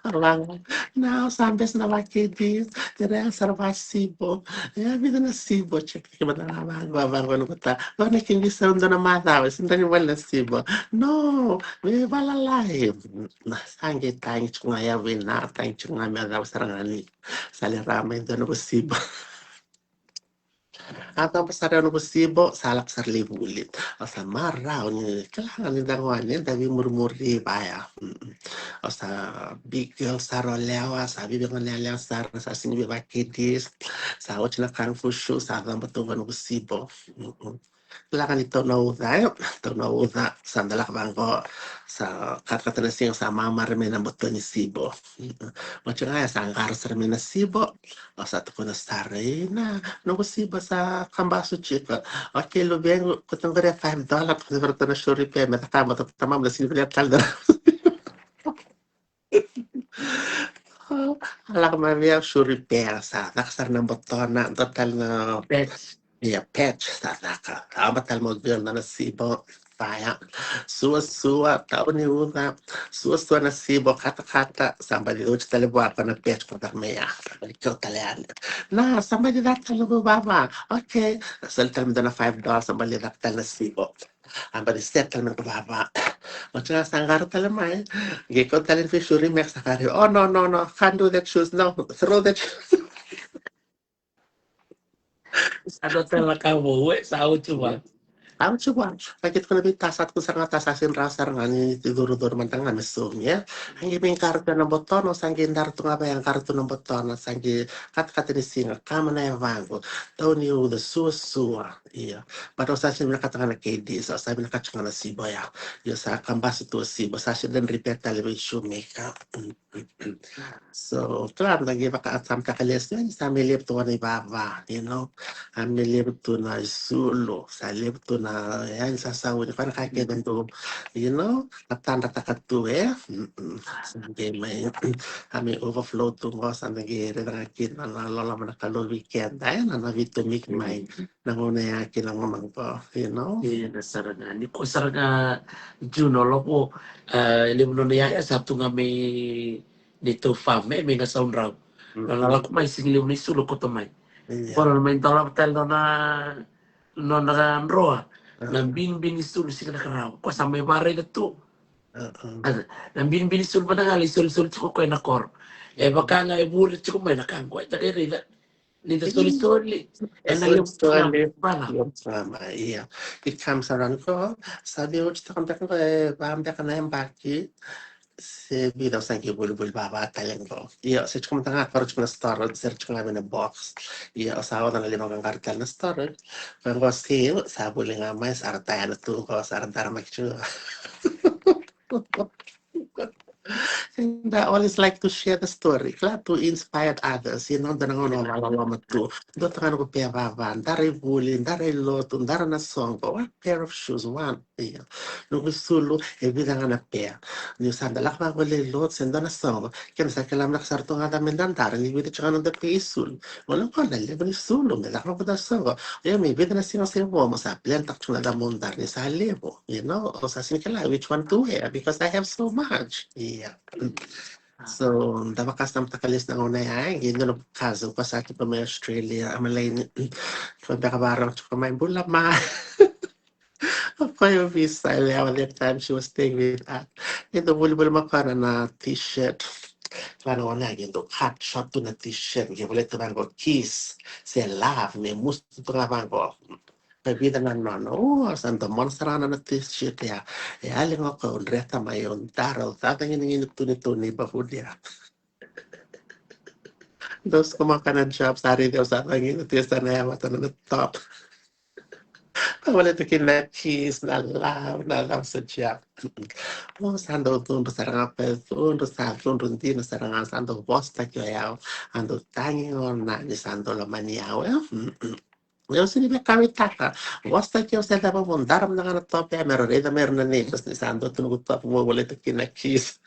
Vaqo, na sa best na va kei dis, ira sa ra vasibo. Ia, vica na sibo, check. Kemata na vaqo, vaqo na kota. Vaqo na kei dis sa dua na macawa, sa dua ni vale na sibo. No, me valalai. Na sa qai tagi tiko ga ya vei na tagi tiko ga me a cava sara ga ni sa le ra mai dua na vasibo. A cava sara ya na vasibo sa lako sara lai vuli. A sa marau ni kila ga ni da gone da veimurimuri vaya. A sa big girl sara o lewa, sa veiveigone yalewa sara, sa sini veivakidis, sa oti na kung fu shu, sa caba tu ga na vasibo. Laka ni tau na uca, e? Tau na uca, sa da laka vaqo, sa katakata na siga, sa mamare mai na boto ni sibo. Oti ga ya sa qara sara mai na sibo, o sa tukuna sara, ina, noqu sibo sa kabasu tiko. Okei, luvequ, ko taqori ya five dollar, ko taqori ya na sure repair, me caka mo tamamu na sini velia tale. A lako mai vei au sure repair, sa caka sara na botona, dua tale na patch. Ia, patch, sa caka. Sa aba tale mo dua na sibo, faya. Suasua, tau ni uca, suasua na sibo, katakata, sa bali oti tale vua ko na patch ko caka mai ya, sa bali keu tale yani. Na, sa bali caka tale ko vava. Okay, sa li tale mo dua na five dollars, sa bali caka tale na sibo. A bali set tale na vava. Oti ga sa qara tale mai. Qai kau tale ni vei sure repair sa qara. Oh, no, no, no. Can't do that shoes. No, throw that shoes. Sa dua tale na ka vou, e, sa oti vua. Sa oti vua. Sa qai tukuna vei ta, sa tukuna sara ga ta, sa sini rawa sara ga ni curucuru mada ga me saumi, e. A qai mai qara tu na botona, sa qai dara tu ga vei a qara tu na botona, sa qai katakata ni siga, kama na yavaqu. Tau ni uca, suasua. Ia. But au sa sini vinakata ga na kei dis, au sa vinakata ga na sibo ya. Ia sa kabasu tu a sibo, sa sini dua ni repair tale vei shoemaker. So, kila da qai vakacamataka lesu, sa mai levu tu na ivava, you know. A mai levu tu na isulu, sa levu tu na, ya, sa sauni, koya na ka kece tu, you know, na tadrataka tu, e. Sa qai mai, a mai overflow tu qo, sa da qai raica ga kina na loloma na Kalou vei keda, e, na, na veitomiki mai. Na gauna ya kei na gauna qo, you know? Ia, na sara ga. Ni ko sara ga June o lako, e, levu nona ya, e sa tu ga mai neitou farm, e, mai Gasaudrau. Nona lako mai sigi levu na isulu koto mai. Ia. Ko nona mai dolava tale nona, nona drawer. Na binibini isulu sigi na karawa. Ko sa mai varaica tu. Na binibini isulu vata ga lai solisoli tiko koya na koro. E vaka ga e vure tiko mai na ka qo, e ta qai raica. Ni da solisoli. E na levu soli. Ia. It comes around ko, sa via oti taka beka qo, e va beka na yabaki. Se vica au sa qai volivoli vava tale qo. Ia, se tiko mada ga, koro tiko na storage, se tiko ga vei na box. Ia, au sa oca na levu ga qara tale na storage. Qo qo still, sa voli ga mai, sa ra tayana tu qo, sa ra dara mai tiko. And I always like to share the story. Kila, to inspire others. You know, da na gauna vakaloloma tu. Dua taka na ko pe vava, dara i vuli, dara i lotu, dara na soqo. One pair of shoes, one. Ia. Noqu isulu, e vica ga na pair. Niu sa da lako vaqo lai lotu, se dua na soqo. Kena sa kila mada sara tu ga da me da dara, ni vica tiko ga noda pair isulu. Gona gona, levu ni sulu, me lako vaqo da soqo. Ia, me vica na siga se vo, mo sa plan taka tiko ga da mo dara, ni sa levu. You know, o sa sini kila which one to wear, because I have so much. Ia. So, da vakasamataka lesu na gauna ya, e qai dua na cousin ko sa tiko mai Australia, a malaini, ko beka vakarogo tiko mai bula ma. Of course, visa lewa that time she was staying with us. Qai dau volivoli ma koya na t-shirt. Kila na gauna ya qai dau cut short tu na t-shirt, qai volai tu vaqo kiss, se love, me musu tu ga vaqo. Ka vica na nona, o, sa domona sara ga na t-shirt ya. E yali ga o koya, au dreta mai, au dara, au cacagina tu ni tou neighborhood ya. Dou suka mai na job, sa raici au sa cacagina tu, sa na yavata na top. Ka volai tu kina kiss, na love, na love sa job. O, sa dau cudru sara ga, pe cudru, sa cudru dina sara ga, sa dau vosataki o yau. A dau tagi gona ni sa dau lomani au, e? Au sini via kauwaitaka. Vosataki au, se cava, mo dara mada ga na top ya, me ra raica mai ira na neighbors ni sa dua tu noqu top mo volai tu kina kiss.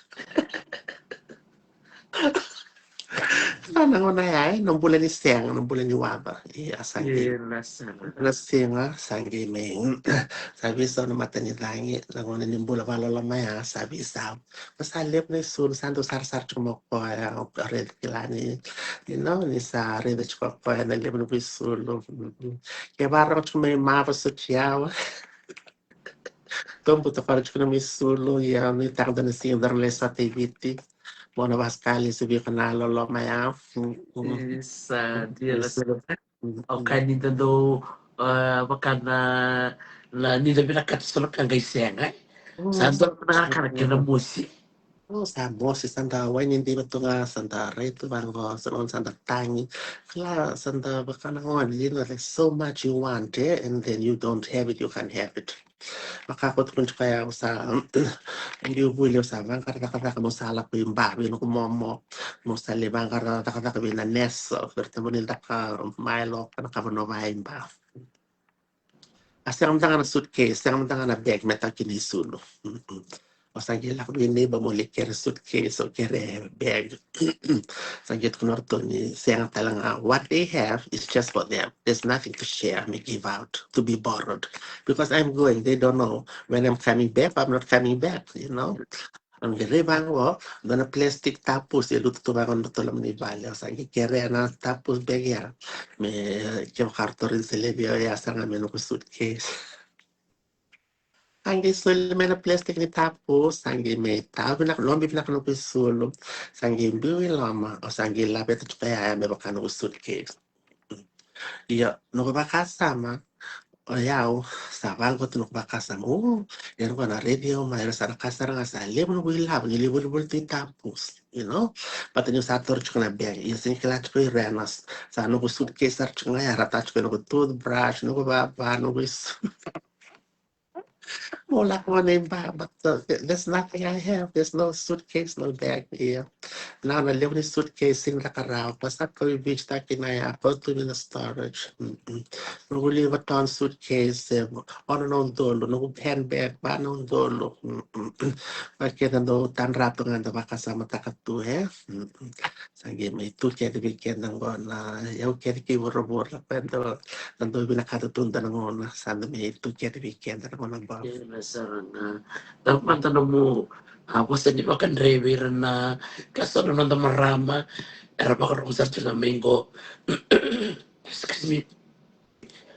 Sa na gauna ya, e, na bula ni sega, na bula ni waqa. Ia, sa qai. Io, na sega. Na sega, sa qai mai. Sa veisau na mata ni cagi, na gauna ni bula vakaloloma ya, sa veisau. Ma sa levu na isulu, sa dau sarasara tiko mai o koya, o raica kila ni, you know, ni sa raica tiko o koya na levu na isulu. Mm, mm. Ke vakarogo tiko mai mava soti yawa. Tobu tafara tiko na mai isulu, ia, ni taka dua na siga da ra lai sota i Viti. Mo na vaskali se vei ko na loloma ya. Mm, mm. Isa, dia la. Isulu. Mm, mm. O ka ni da dau, ah, vaka na, na ni da vinakata so na ka qai sega, e? Mm. Sa dua na ka na kena mosi. O, sa mosi, sa da waini diva tu ga, sa da rai tu vaqo, sa da, sa da tagi. Kila, sa da vaka na gone, you know, there's so much you want, e, and then you don't have it, you can't have it. Vaka ko tukuni tiko ya, au sa, biu vuli, au sa vaqara cakacaka, mo sa lako i ba vei noqu momo, mo sa lai vaqara cakacaka vei na nurse, o Ferteboni, caka mailo, ka na kava nova i ba. A sega mada ga na suitcase, sega mada ga na bag me tau kina isulu. Mm-mm. O sa qai lako vei neighbor mo lai kere suitcase, o kere bag. Sa qai tukuna o ratou ni sega tale ga. What they have is just for them. There's nothing to share, me give out, to be borrowed. Because I'm going, they don't know when I'm coming back or I'm not coming back, you know. Au qai rai vaqo, dua na plastic tapusi e lutu tu vaqo na nodratou loma ni vale. Au sa qai kerea na tapusi bag ya. Me kevaka ratou raica se levu ya, sara ga me noqu suitcase. Sa qai soli mai na plastic ni tapusi, sa qai mai tau vinaka, lobi vinaka noqu isulu. Sa qai biu i loma, au sa qai laveta tiko ya me vaka noqu suitcase. Ia, noqu vakasama, o yau, sa vaqo tu noqu vakasama. O, ia noqu na raici au mai, era sa na ka sara ga sa levu noqu ilavo, ni lai volivoli tu i tapusi, you know? But niu sa taura tiko na bag, ia sega ni kila tiko i Renas. Sa noqu suitcase sara tiko ga ya, ra tau tiko noqu toothbrush, noqu vava, noqu isu. Mo lako gona i ba, but, uh, th-, there's nothing I have. There's no suitcase, no bag here. Now na levu ni suitcase sega ni caka rawa. Ko sa kau i Viti, taki na ya, kau tu vei na storage. Mm-mm. Noqu liva torn suitcase, e, ono na udolu. Noqu handbag, va na udolu. Mm-mm. Vaka keda dau tadra tu ga da vakasamataka tu, e? Mm-mm. Sa qai mai tu kece vei keda qo na iyau kece kei vuravura, ka da, da dau vinakata tu dua na gauna, sa da mai tu kece vei keda na gauna qo. Io, na sara ga. Da mada nomu, a, vosa ni vakadre vei ira na, ka so na noda marama era vakarogo sara tu ga mai qo. Excuse me.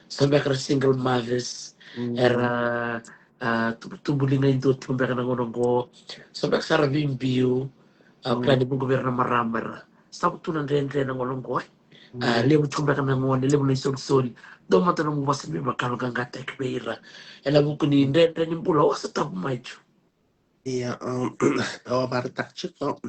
So beka era single mothers, mm, era, a, tubutubu liga i dua tu beka na gauna qo. So beka sa ra veibiu. Au kila ni vuqa vei ira na marama era sotava tu na dredre na gauna oqo, e. A, levu tiko beka na gone, levu na isolisoli. Dua mada nomu vosa me vakalougatataki vei ira ena vuku ni dredre ni bula o sotava mai tu. Ia, um, au vakaraitaka tiko,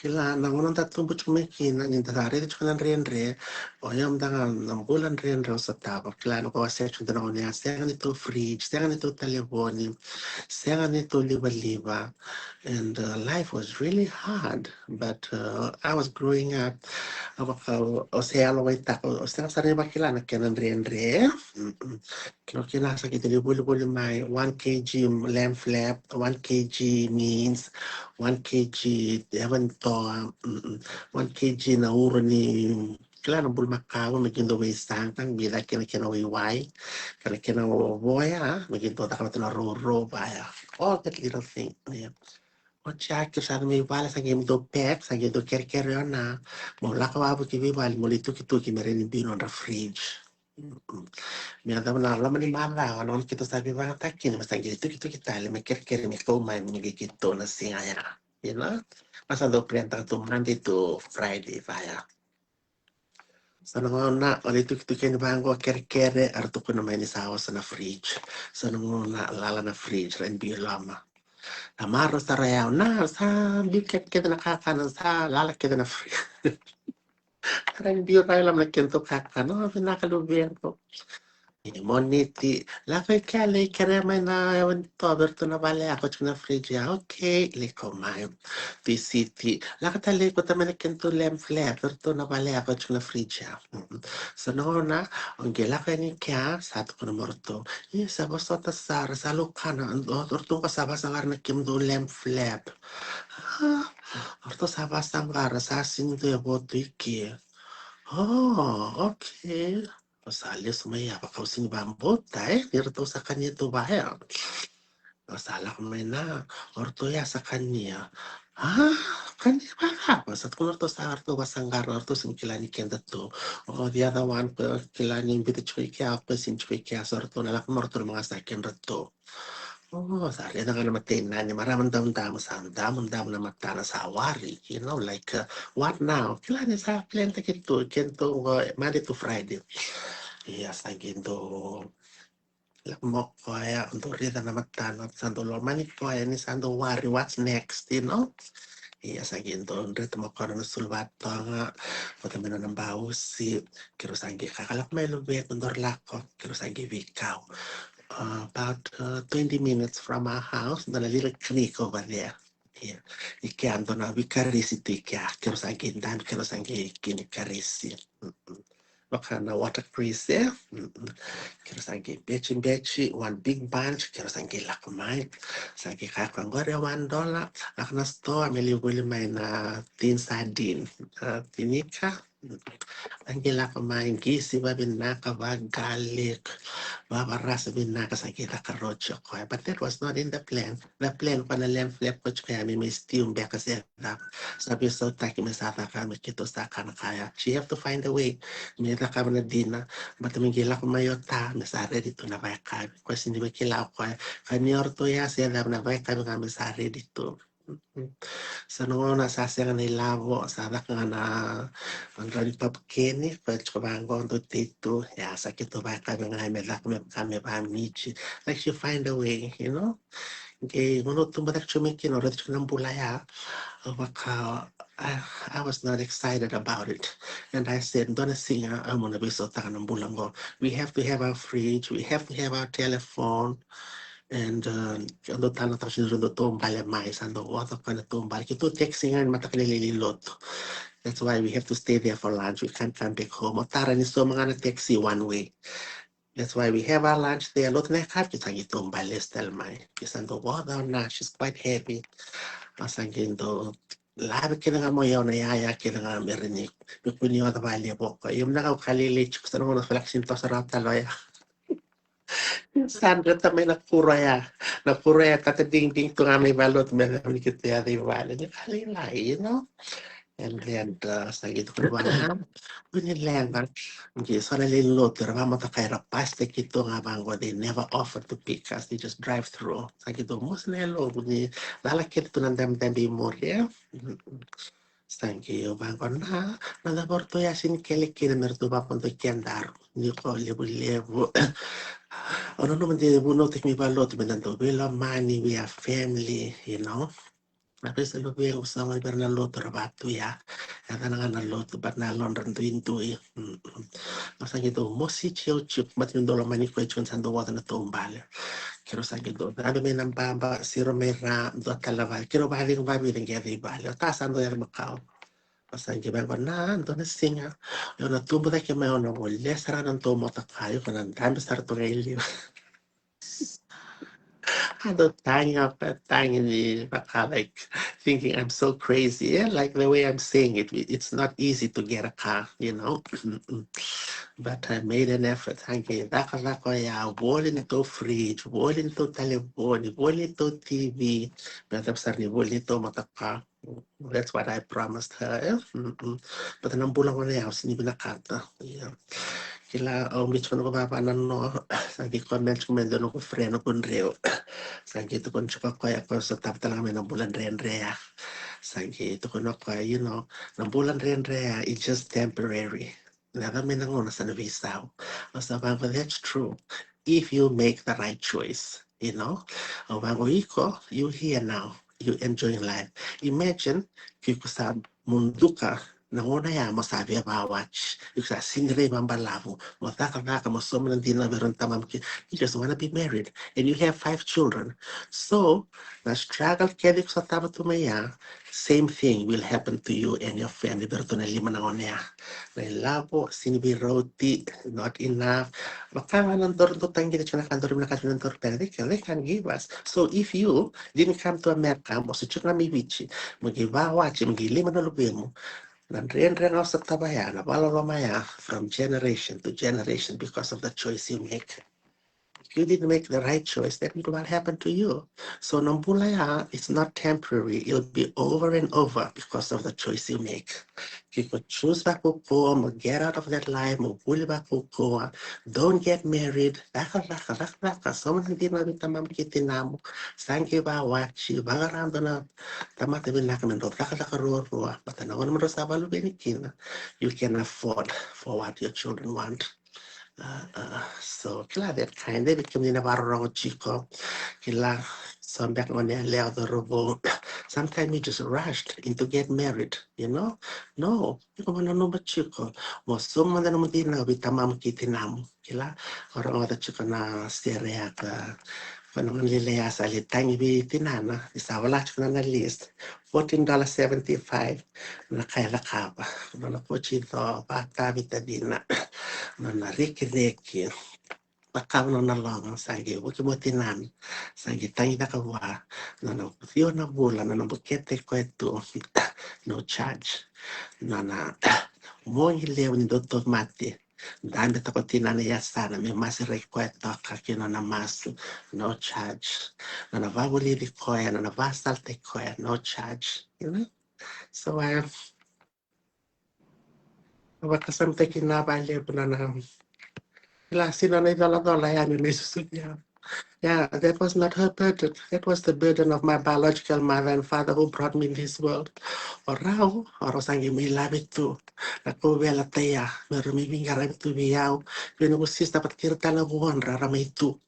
kila na gauna da tubu tiko mai kina, ni da sa raica tiko na dredre, o yau mada ga na bula dredre au sotava. Kila na ka au a sega tiko, dua na gauna ya sega ni tou fridge, sega ni tou talevoni, sega ni tou livaliva. And, uh, life was really hard, but, uh, I was growing up. Au vaka, au se yalowaitaka, au sega sara ni vakila na kena dredre. Mm-mm. Kila, kila, sa qai tou lai volivoli mai, one K G lamb flap, one K G mince, one K G yava ni toa, mm-mm, one K G na uro ni, kila, na bulumakau, me qai dau veisaqa, me caka kena, kena waiwai, kena, kena vovoya, me qai dau caka vata na rourou vaya. All that little thing, yeah. Oti ya, kila, sa mai vale, sa qai dau pack, sa qai dau kerekere o Na, mo lako wavoki veivale, mo lai tukituki me rawa ni biu nodra fridge. Mm-mm. Me yacova na loma ni macawa, na gauna keitou sa veivagataka kina, me sa qai tukituki tale, me kerekere, me kau mai, me qai keitou na siga ya. You know? Ma sa dau plan taka tu Monday to Friday vaya. Sa na gauna o lai tukituki yani vaqo, kerekere, era tukuna mai ni sa oso na fridge. Sa na gauna lala na fridge, rawa ni biu i loma. Na marau sara o yau, Na, sa biu kece na kakana, sa lala kece na fridge. Rawa ni biu rawa i loma na kedatou kakana. O, vinaka luvequ. Ia Moniti, lako i kea lai kerea mai na yava ni toa vei iratou na vale ya, ko tiko na fridge ya. Okay, lai kau mai. Tuisiti, lako tale lai kauta mai na kedatou lamb flap vei iratou na vale ya, ko tiko na fridge ya. Mm. Sa na gauna o qai lako yani kea, sa tukuna mai o ratou, ia, sa vosota sara, sa laukana, o ratou qo sa vasaqara na kemudou lamb flap. A, o ratou sa vasaqara, sa sega ni dua e votu i ke. O, okay. Au sa lesu mai ya, vaka au sega ni vakabauta, e, ni ratou sa kania tu vaya. Au sa lako mai Na, o ratou ya sa kania. A, kania vakacava? Sa tukuna o ratou sa, o ratou vasaqara, o ratou sega ni kila ni kedatou. O, the other one, ko kila ni biuta tiko i kea, ko sega ni tiko i kea, so o ratou na lako mai, o ratou na mai qase kedratou. O, sa raica ga na matai Na ni marama damudamu, sa damudamu na matana, sa wari, you know, like, uh, what now? Kila ni sa plan taki tu, kedatou qo Monday to Friday. Ia, sa qai dau lako mai o koya, dau raica na matana, sa dau lomani koya ni sa dau wari, what's next, you know? Ia, sa qai dau dreta mai o koya na sulu vatoga, vata mai na nona bausi, keirau sa qai kaya, lako mai luvequ, daru lako, keirau sa qai veikau. Uh, about, uh, twenty minutes from our house, dua na little creek over there. Ia, i kea dua na veikarisi tu i kea, keirau sa qai dabe, keirau sa qai kina karisi. Mm-mm. Vaka na water creek, e? Mm-mm. Keirau sa qai beci, beci, one big bunch, keirau sa qai lako mai. Sa qai kaya o koya, qori e one dollar, lako na sitoa, me lai voli mai na tin sardine, na tin ika. A qai lako mai, qisi vavinaka, va garlic, vavarasa vinaka, sa qai caka roti o koya. But that was not in the plan. The plan ko na lamb flap ko tiko ya me mai stew beka se cava. Sa veisautaki me sa caka, me keitou sa kana kaya. She have to find a way me cakava na dinner. But me qai lako mai o Ta, me sa ready tu na vakayakavi. Ko sega ni mai kila o koya. Kania o ratou ya se cava, na vakayakavi ga me sa ready tu. Mm-mm. Sa na gauna sa sega na ilavo, sa caka ga na drau ni papukeni, koya tiko vaqo, dau tei tu. Ia, sa keitou vakayakavi ga me caka me vaka me vamiji. Like, she find a way, you know? Qai gauna au tubu cake tiko mai kina, au raica tiko na bula ya. Au vaka, I, I was not excited about it. And I said, dua na siga au na veisautaka na bula qo. We have to have our fridge, we have to have our telephone. And, uh, dou tale na taxi, dou taubale mai, sa dou oca o koya na taubale. Keitou taxi ga ni mataka lailai ni lotu. That's why we have to stay there for lunch. We can't come back home. O Ta, rawa ni sauma ga na taxi one way. That's why we have our lunch there. Lotu na yakavi, keitou sa qai taubale style mai. Keitou sa dau oca o Na, she's quite heavy. Au sa qai dau lave kece ga mai o yau, na yaya kece ga me rawa ni, me kua ni oca vakalevu o koya. Ia, au na kau ka lailai tiko, sa na gauna au sa laki sega ni toso rawa tale o yau. Sa dreta mai na kuro ya. Na kuro ya, tata digidigi tu ga mai valelotu me yacova ni keitou yaco i vale. Ni ka lailai, you know? And then, uh, sa qai tukuna vaqo, "Kua ni leqa." Qai so na lewe ni lotu era vakamotoka, era pass-taki tu ga vaqo, they never offer to pick us, they just drive through. Sa qai tukuna, "Mosi na yaloqu, ni cala kece tu na dabedabe i muri, e?" Sa qai vaqo, "Na, na cava o ratou a sega ni kele kina me ratou vakavodo kedaru? Ni ko levulevu." Au nanuma de vunau tiko mai valelotu me da dau veilomani, we are family, you know. Na veisaluvequ sa gone vei ira na lotu ra vatu ya. Yacana ga na lotu, but na yalodra duidui. Mm, mm. Au sa qai dau mosi tiko, tiko, but ni dau lomani koya tiko, sa dau oca na taubale. Keirau sa qai dau cabe mai na baba, siro mai ra, dua tale na vale. Keirau vakacegu vakavica qai yaco i vale. O ta sa dau yaco makawa. Au sa qai vaqo, "Na, dua na siga, au na tubu cake mai, au na volia sara ga na nodatou motoka, iko na dabe sara tu ga i liu." A dau tagi, a dau tagi ni vaka, like, thinking I'm so crazy, yeah? Like, the way I'm saying it, it's not easy to get a car, you know? But I made an effort. Sa qai cakacaka oya, voli na tou fridge, voli na tou talevoni, voli na tou T V. Me cava sara ni voli na tou motoka. That's what I promised her, e? Mm-mm. But na bula gona ya au sega ni vinakata. Ia. Kila, au mai tiko noqu vavananoa, sa qai comment tiko mai e dua noqu friend, noqu dreu. Sa qai tukuna tiko o koya, o koya sotava tale ga mai na bula dredre ya. Sa qai tukuna o koya, you know, na bula dredre ya, it's just temporary. Na cava mai na gauna sa na veisau. Au sa vaqo, that's true. If you make the right choice, you know. Au vaqo, iko, you here now, you enjoying life. Imagine ke iko sa muduka na gauna ya mo sa via vakawati, iko sa sega ni rai vakabalavu, mo cakacaka, mo sauma na dina vei ira na tamamu kei, you just wanna be married and you have five children. So na struggle kece iko sotava tu mai ya, same thing will happen to you and your family, vei iratou na lima na gone ya. Na ilavo, sega ni veirauti, not enough. Vaka ga na dau, dau taqi tiko na ka dau, na ka dau, na ka dau, they can, they can give us. So if you didn't come to America, mo se tiko ga mai Viti, mo qai vakawati, mo qai lima na luvemu, na dredre ga o sotava ya, na vakaloloma ya, from generation to generation because of the choice you make. If you didn't make the right choice, that will not happen to you. So na bula ya, it's not temporary. It'll be over and over because of the choice you make. Ke iko choose vakaukauwa mo get out of that life, mo vuli vakaukauwa. Don't get married. Caka, caka, caka, caka. Sauma na dina vei tamamu kei tinamu. Sa qai vakawati, vakarau e dua na tamata vinaka me drau cakacaka ruarua. But na gauna me drau sa vakaluveni kina, you can afford for what your children want. Uh, uh, so kila, that kind, e vei kemuni na vakarorogo tiko. Kila, so beka gone yalewa, cauravou. Sometimes you just rushed into get married, you know? No, iko mo nanuma tiko. Mo sauma mada na nomu dina vei tamamu kei tinamu. Kila, au rogoca tiko na sere ya ka, ko na gone lailai ya sa lai tagi vei tinana, ni sa vola tiko na, na list. Fourteen dollars seventy-five na ka e cakava. Nona koci co, vakavi tacina, nona rekireki, cakava nona loga, sa qai vuki mai o tinana, sa qai tagi caka vua. Nona ciwa na vula, nona bukete koya tu, no charge. Nona mogi levu ni dau tauvimate, dabe toka o tinana i yasana me masirai koya toka kei nona masu, no charge. Nona vakavulici koya, nona vakasalataki koya, no charge. You know? So, uh, vakasamataki na vakalevu na, na, la, sega ni nona icolacola ya me mai susugi au. Yeah, that was not her burden. That was the burden of my biological mother and father who brought me in this world. O rau, o rau sa qai mai lave tu. Na kauveilatai ya, me rau mai veiqaravi tu vei au, vei noqu sister vata kei ira tale na vuadra, ra mai tu.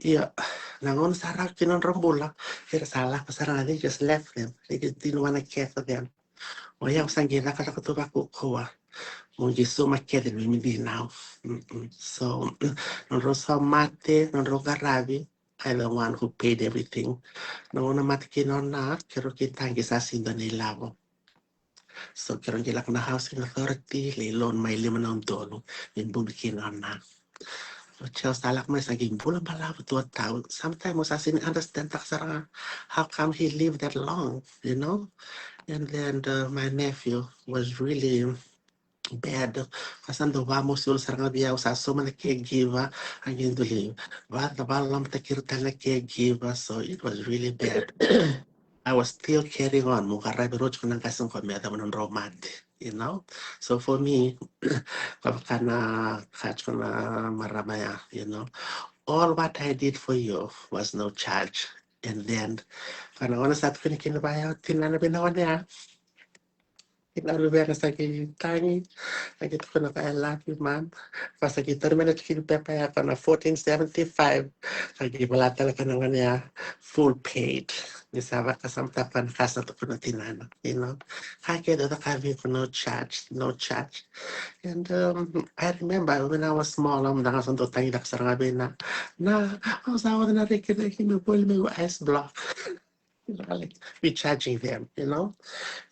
Ia, na gauna sa rawa kina nodra bula, era sa lako sara ga, they just left them. They just didn't wanna care for them. O yau sa qai cakacaka tu vakaukauwa mo qai sauma kece na nomu dina. Mm-mm. So, nodrau sa mate, nodrau qaravi, I the one who paid everything. Na gauna mate kei nona, keirau kei tagi sa sega ni dua na ilavo. So keirau qai lako na housing authority, lai loan mai lima na udolu me buli kei nona. Oti au sa lako mai, sa qai bula balavu tu o tau. Sometimes au sa sega ni understand-taka sara ga how come he lived that long, you know? And then, uh, my nephew was really bad. Ka sa dau vakamosi ulu sara ga vei au, sa sauma na caregiver, a qai dau lai vaka, vakalolomataki ira tale na caregiver, so it was really bad. I was still carrying on. Mo qaravi rau tiko na qase qo me yacova na nodrau mate, you know. So for me, ka vaka na ka tiko na marama ya, you know, all what I did for you was no charge. And then, ka na gone sa tukuni kina vaya o tinana vei na gone ya. Kina luvena sa qai tagi, sa qai tukuna ka, "I love you, mom." Ka sa qai tauri mai na tikini pepa ya ka na fourteen seventy-five. Sa qai vola tale ka na gone ya, "Full paid." Ni sa vakasamataka na ka sa tukuna tinana, you know. Ka kece au cakava vei iko, no charge, no charge. And um, I remember when I was small, au mada ga sa dau tagicaka sara ga vei na, na, au sa oca na rekireki me voli meu ice block. You know, like, we charging them, you know,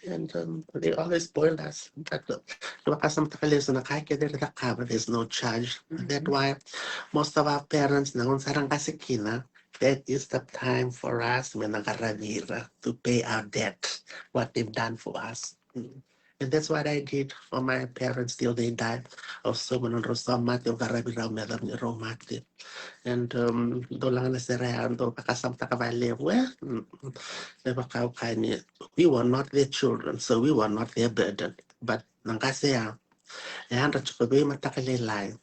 and um, they always spoil us. But uh, vakasamataka lesu na ka kece era cakava, there's no charge. That why most of our parents, na gauna sa ra qase kina, that is the time for us me na qaravi ira to pay our debt, what they've done for us. Mm. And that's what I did for my parents till they died. Au sauma na nodrau sa mate, au qaravi rau me yacova ni rau mate. And um, dou laga na sere ya, dou vakasamataka vakalevu, e? Mm. Me vaka au kaya ni, we were not their children, so we were not their burden. But na qase ya, e yadra tiko veimataka lailai.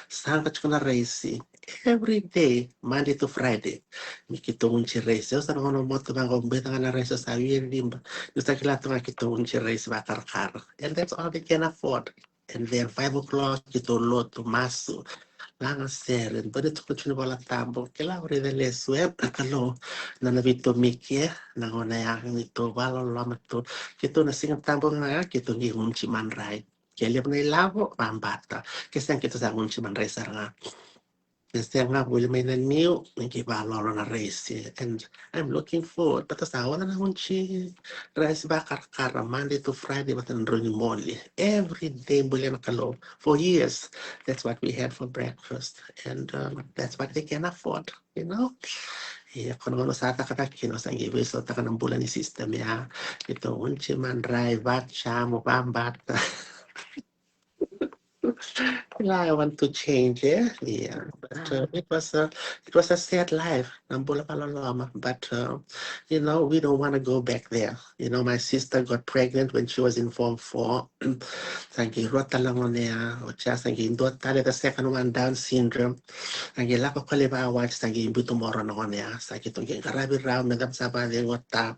Saqa tiko na raisi every day, Monday to Friday. Me keitou gunuci raisi. Au sa na gone moto vaqo, au beta ga na raisi, au sa via ciba. Niu sa kila tu ga keitou gunuci raisi vakarakara. And that's all they can afford. And then five o'clock keitou lotu, masu, laga sere, dua na itukutuku ni Vola Tabu. Kila, au raica lesu, e, na Kalou na nona veitomiki, e, na gauna ya keitou vakaloloma tu. Keitou na Siga Tabu ga, keitou qai gunuci madrai. Ke levu na ilavo, vabata. Ke sega, keitou sa gunuci madrai sara ga. Ke sega, voli mai na niu, me qai vakalolo na raisi. And I'm looking forward. Baleta sa oca na gunuci raisi vakarakara, Monday to Friday, vata na drau ni moli. Every day, buli na Kalou. For years, that's what we had for breakfast. And um, that's what they can afford, you know? Ia, ko na gauna sa cakacaka kina, au sa qai veisautaka na bula ni system ya. Keitou gunuci madrai, vaca, mo vabata. Kila, I want to change, eh? Yeah, but uh, it was a, it was a sad life. Na bula vakaloloma, but uh, you know, we don't want to go back there. You know, my sister got pregnant when she was in form four. Sa qai rua tale na gone ya, oti ya sa qai dua tale, the second one, Down syndrome. Sa qai lako koli vawati, sa qai biuta mai o rau na gone ya. Sa keitou qai qaravi rau, me cava sa vakacegata.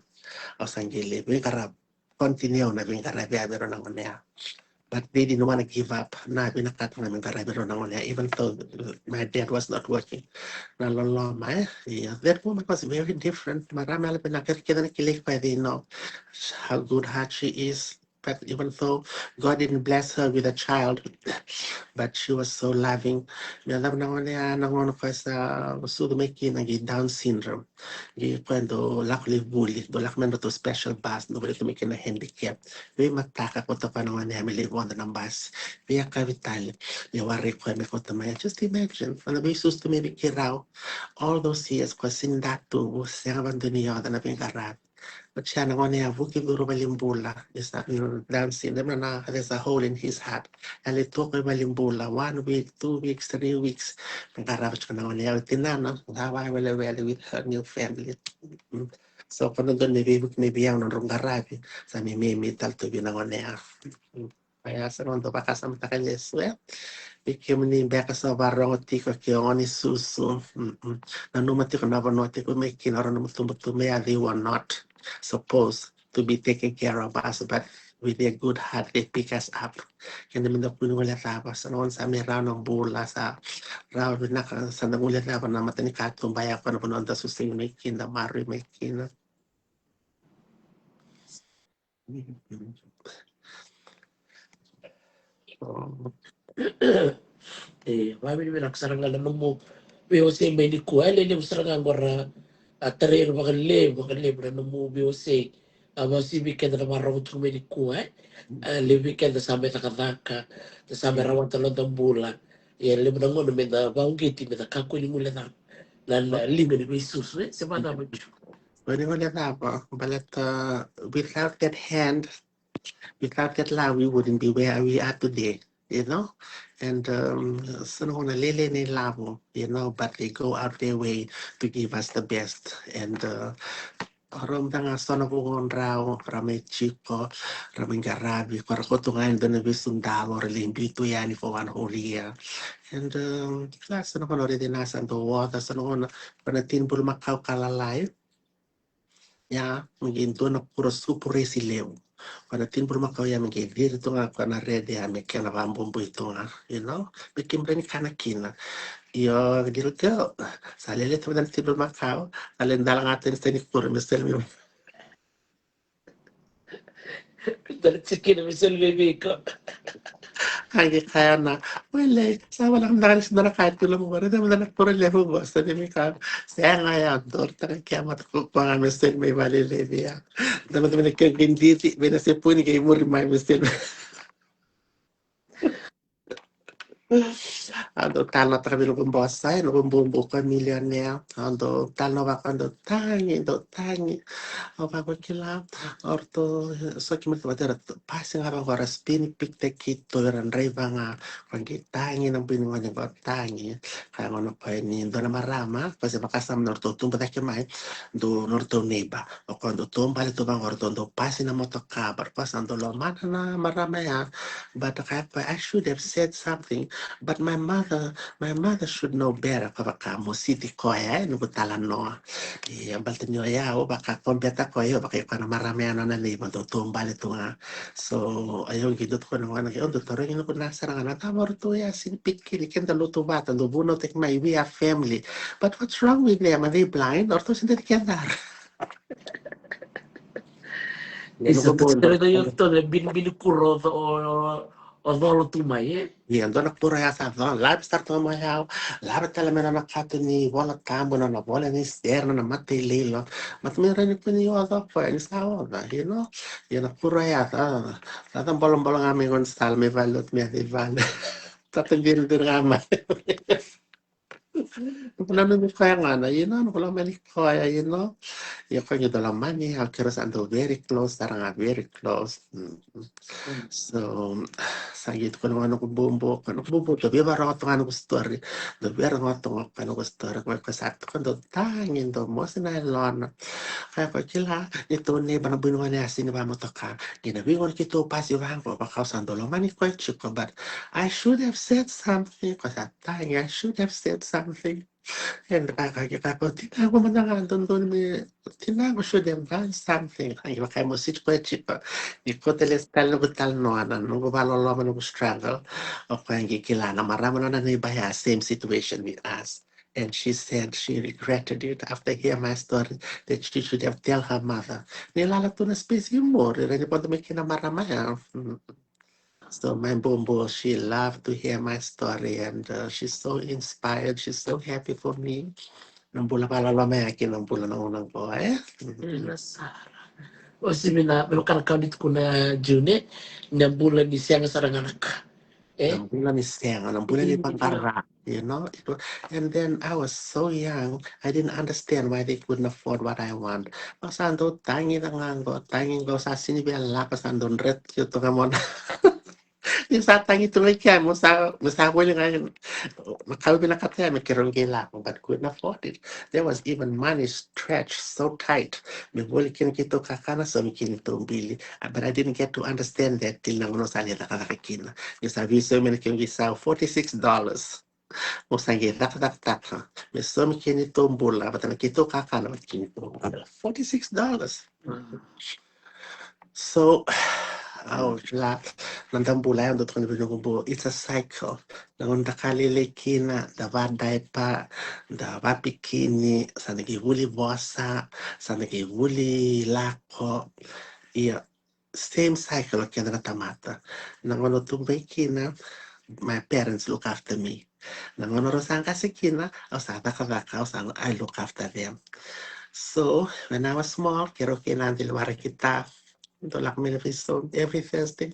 Au sa qai lai veiqaravi, continue na veiqaravi vei rau na gone ya. But they didn't want to give up. Na vinakata na veiqaravi vei rau na gone ya, even though uh, my dad was not working. Na loloma, e? Yeah, that woman was very different. Marama yalovinaka, keda, keda na kilai koya, they know how good heart she is. But even though God didn't bless her with a child, but she was so loving. Me yacova na gone ya, na gauna koya sa sucu mai kina, qai Down syndrome. Qai koya dau lako lai vuli, dau lako mai na nodratou special bus, dau vuli tu mai kina handicap. Veimataka, kauta koya na gone ya me lai vodo na bus. Veiyakavi tale, me warai koya me kauta mai. Just imagine, na veisusu tu mai vei keirau. All those years, koya sega ni datuvu, sega vakadua ni oca na veiqaravi. Oti ya na gone ya vuki curu valenibula. Is that, you know, Down syndrome, na, there's a hole in his heart. E lai tu o koya valenibula, one week, two weeks, three weeks. Me qarava tiko na gone ya o tinana, cava, welewele with her new family. Mm. So ko na dodonu me veivuke mai vei au na nodrau qaravi, sa me meimei tale tu vei na gone ya. Mm. Oya sa noda vakasamataka lesu, e? Vei kemuni beka sa vakarorogo tiko, ke o gone susu, mm-mm, nanuma tiko na vanua o tiko mai kina, o rau na nomu tubutubu ya, they were not supposed to be taking care of us, but with their good heart they pick us up. Keda meda kua ni guilecava, sa na gauna sa mai rawa na bula, sa rawa vinaka, sa da guilecava na matanikatuba ya, ko na vanua da susu mai kina, da maroroi mai kina. E, vavinavinaka sara ga na nomu veiwasei mai nikua. E lelevu sara ga qo ra a tarai ira vakalevu, vakalevu na nomu veiwasei. A vasi vei keda na vakarorogo tiko mai nikua, e. A levu vei keda sa mai cakacaka, da sa mai rawata na noda bula. Ia levu na gauna meda vakauqeti, meda kakua ni guilecava na, na liga ni veisusu, e. Se vacava tiko. Kua ni guilecava, baleta without that hand, without that love, we wouldn't be where we are today, you know? And um, sa na gauna lailai na ilavo, you know, but they go out their way to give us the best. And uh, O rau mada ga so na vugodrau, rau mai tiko, rau mai qaravi, ko ra koto ga e dua na veisudavo, ra lai biu tu yani for one whole year. And um, kila so na gauna o raica na sa dau oca, so na gauna ko na tini bulumakau ka lalai. Ia, me qai dua na kuro supu resi levu. Ko na tini bulumakau ia me qai ciri tu ga ko na red ia me kena vabubui tu ga, you know, me kemudra ni kana kina. Io, little girl, sa lele tu na tini bulumakau, sa le dala ga tani sa ni kuro me sel me. Dala tikina me sel me vei ko. Ai, qai kaya na, wele, sa wala mada ga ni sa dua na ka e tu loma qo, raica mada na kuro levu qo, sa vei me ka, sega, ia, dor taka kea mata ko koya ga me sel me vale levu ia. Dama dama na kea qai didi, vei na sepuni qai muri mai me sel me. Au dau talanoataka vei noqu bosa, e, noqu bubu ko milionea. Au dau talanoa vaka, au dau tagi, dau tagi. Au vaka kila, o ratou, so kemuni vata era pasi ga vaqo, ra spin pikta keitou, era draiva ga. Ko qai tagi na bui ni gone qo, tagi. Ka yaga na koya ni dua na marama, ko se vakasama na ratou tubu cake mai, dua na ratou neighbor. O koya dau taubale tu vaqo, ratou dau pasi na motoka, but ko sa dau lomana na marama ya. But ka ya koya, I should have said something, but my mother, my mother should know better. Ka vaka mositi koya, e, noqu talanoa. Ia, baleta ni o yau, vaka ko beta koya, vaka iko na marama ya nona neighbor, dau taubale tu ga. So, o yau qai dau tukuna vua na gone, o dau tarogi noqu na sara ga na cava o ratou ya sini pikini, keda lotu vata, dau vunautaki mai, we are family. But what's wrong with them? Are they blind? O ratou sini dau keda. Isa, noqu bobo, tere da yo to le bilibili kuro o, o, o colo tu mai, e? Ia, dua na kuro ya sa colo, lave sara tu mai yau, lave tale mai na nona kato ni Vola Tabu, na nona vola ni sere, na nona matailoilo. Mata mai rai ni kua ni oca o koya, ni sa oca, you know? Ia na kuro ya sa, sa, sa bolabolaga mai gaunisala, mai vale lotu, mai yaco i vale. Tata diri diri ga mai. Noqu nanumi koya gona, you know, noqu lomani koya, you know. Ia koya qai dau lomani au, keirau sa dau very close, sara ga very close. Mm. Mm. So, sa qai tukuna gona noqu bubu, ko noqu bubu, dau via varogoca ga noqu story. Dau via rogoca ga noqu story, ko koya sa tukuna dau tagi, dau mosi na yalona. Ka ya koya kila, neitou neighbor na bui ni gone ya sini vamotoka. Qai na veigauna keitou pasi vaqo, vaka au sa dau lomani koya tiko, but I should have said something, ko sa tagi, I should have said something. And I, I, I, I, tinaqu mada ga dodonu me, tinaqu should have done something. Qai vaka e mositi koya tiko. Ni koto lesu tale noqu talanoa, na noqu vakaloloma, noqu struggle. O koya qai kila na marama nona neighbor ya, same situation with us. And she said she regretted it after hear my story that she should have tell her mother. Ni lala tu na space i muri, ra ni vodo mai kina marama ya. Mm. So my bubu, she loved to hear my story and uh, she's so inspired, she's so happy for me. Na bula vakaloloma ya kina bula na gauna qo, e? Mm. Ina sara. O si mina, me vaka na ka ni tukuna June, na bula ni sega sara ga na ka. E? Na bula ni sega, na bula ni vaqara. You know, it was, and then I was so young, I didn't understand why they couldn't afford what I want. Au sa dau tagi na gauna qo, tagi qo sa sini via lako, sa dau dret keu toka mona. Ni sa tagi tu mai kea, mo sa, mo sa voli ga, na kau vinakata ya me keirau qai lako, but couldn't afford it. There was even money stretched so tight. Me voli kina keitou kakana, saumi kina neitou bili. Uh, but I didn't get to understand that till na gauna sa lai cakacaka kina. Ni sa veisaumi na keu qai sau forty-six dollars. Mo sa qai cakacakataka me saumi kina neitou bula vata na keitou kakana vata kina neitou bula. Forty-six dollars. So au kila na da bula ya, au dau tukuna vei noqu bubu, it's a cycle. Na gauna da ka lailai kina, da vadaipa, da vabikini, sa da qai vuli vosa, sa da qai vuli lako. Ia, same cycle o keda na tamata. Na gauna au tubu mai kina, my parents look after me. Na gauna rau sa qase kina, au sa cakacaka, au sa, I look after them. So when I was small, keirau kei na dau waraki ta, dau lako mai na veisaumi every Thursday.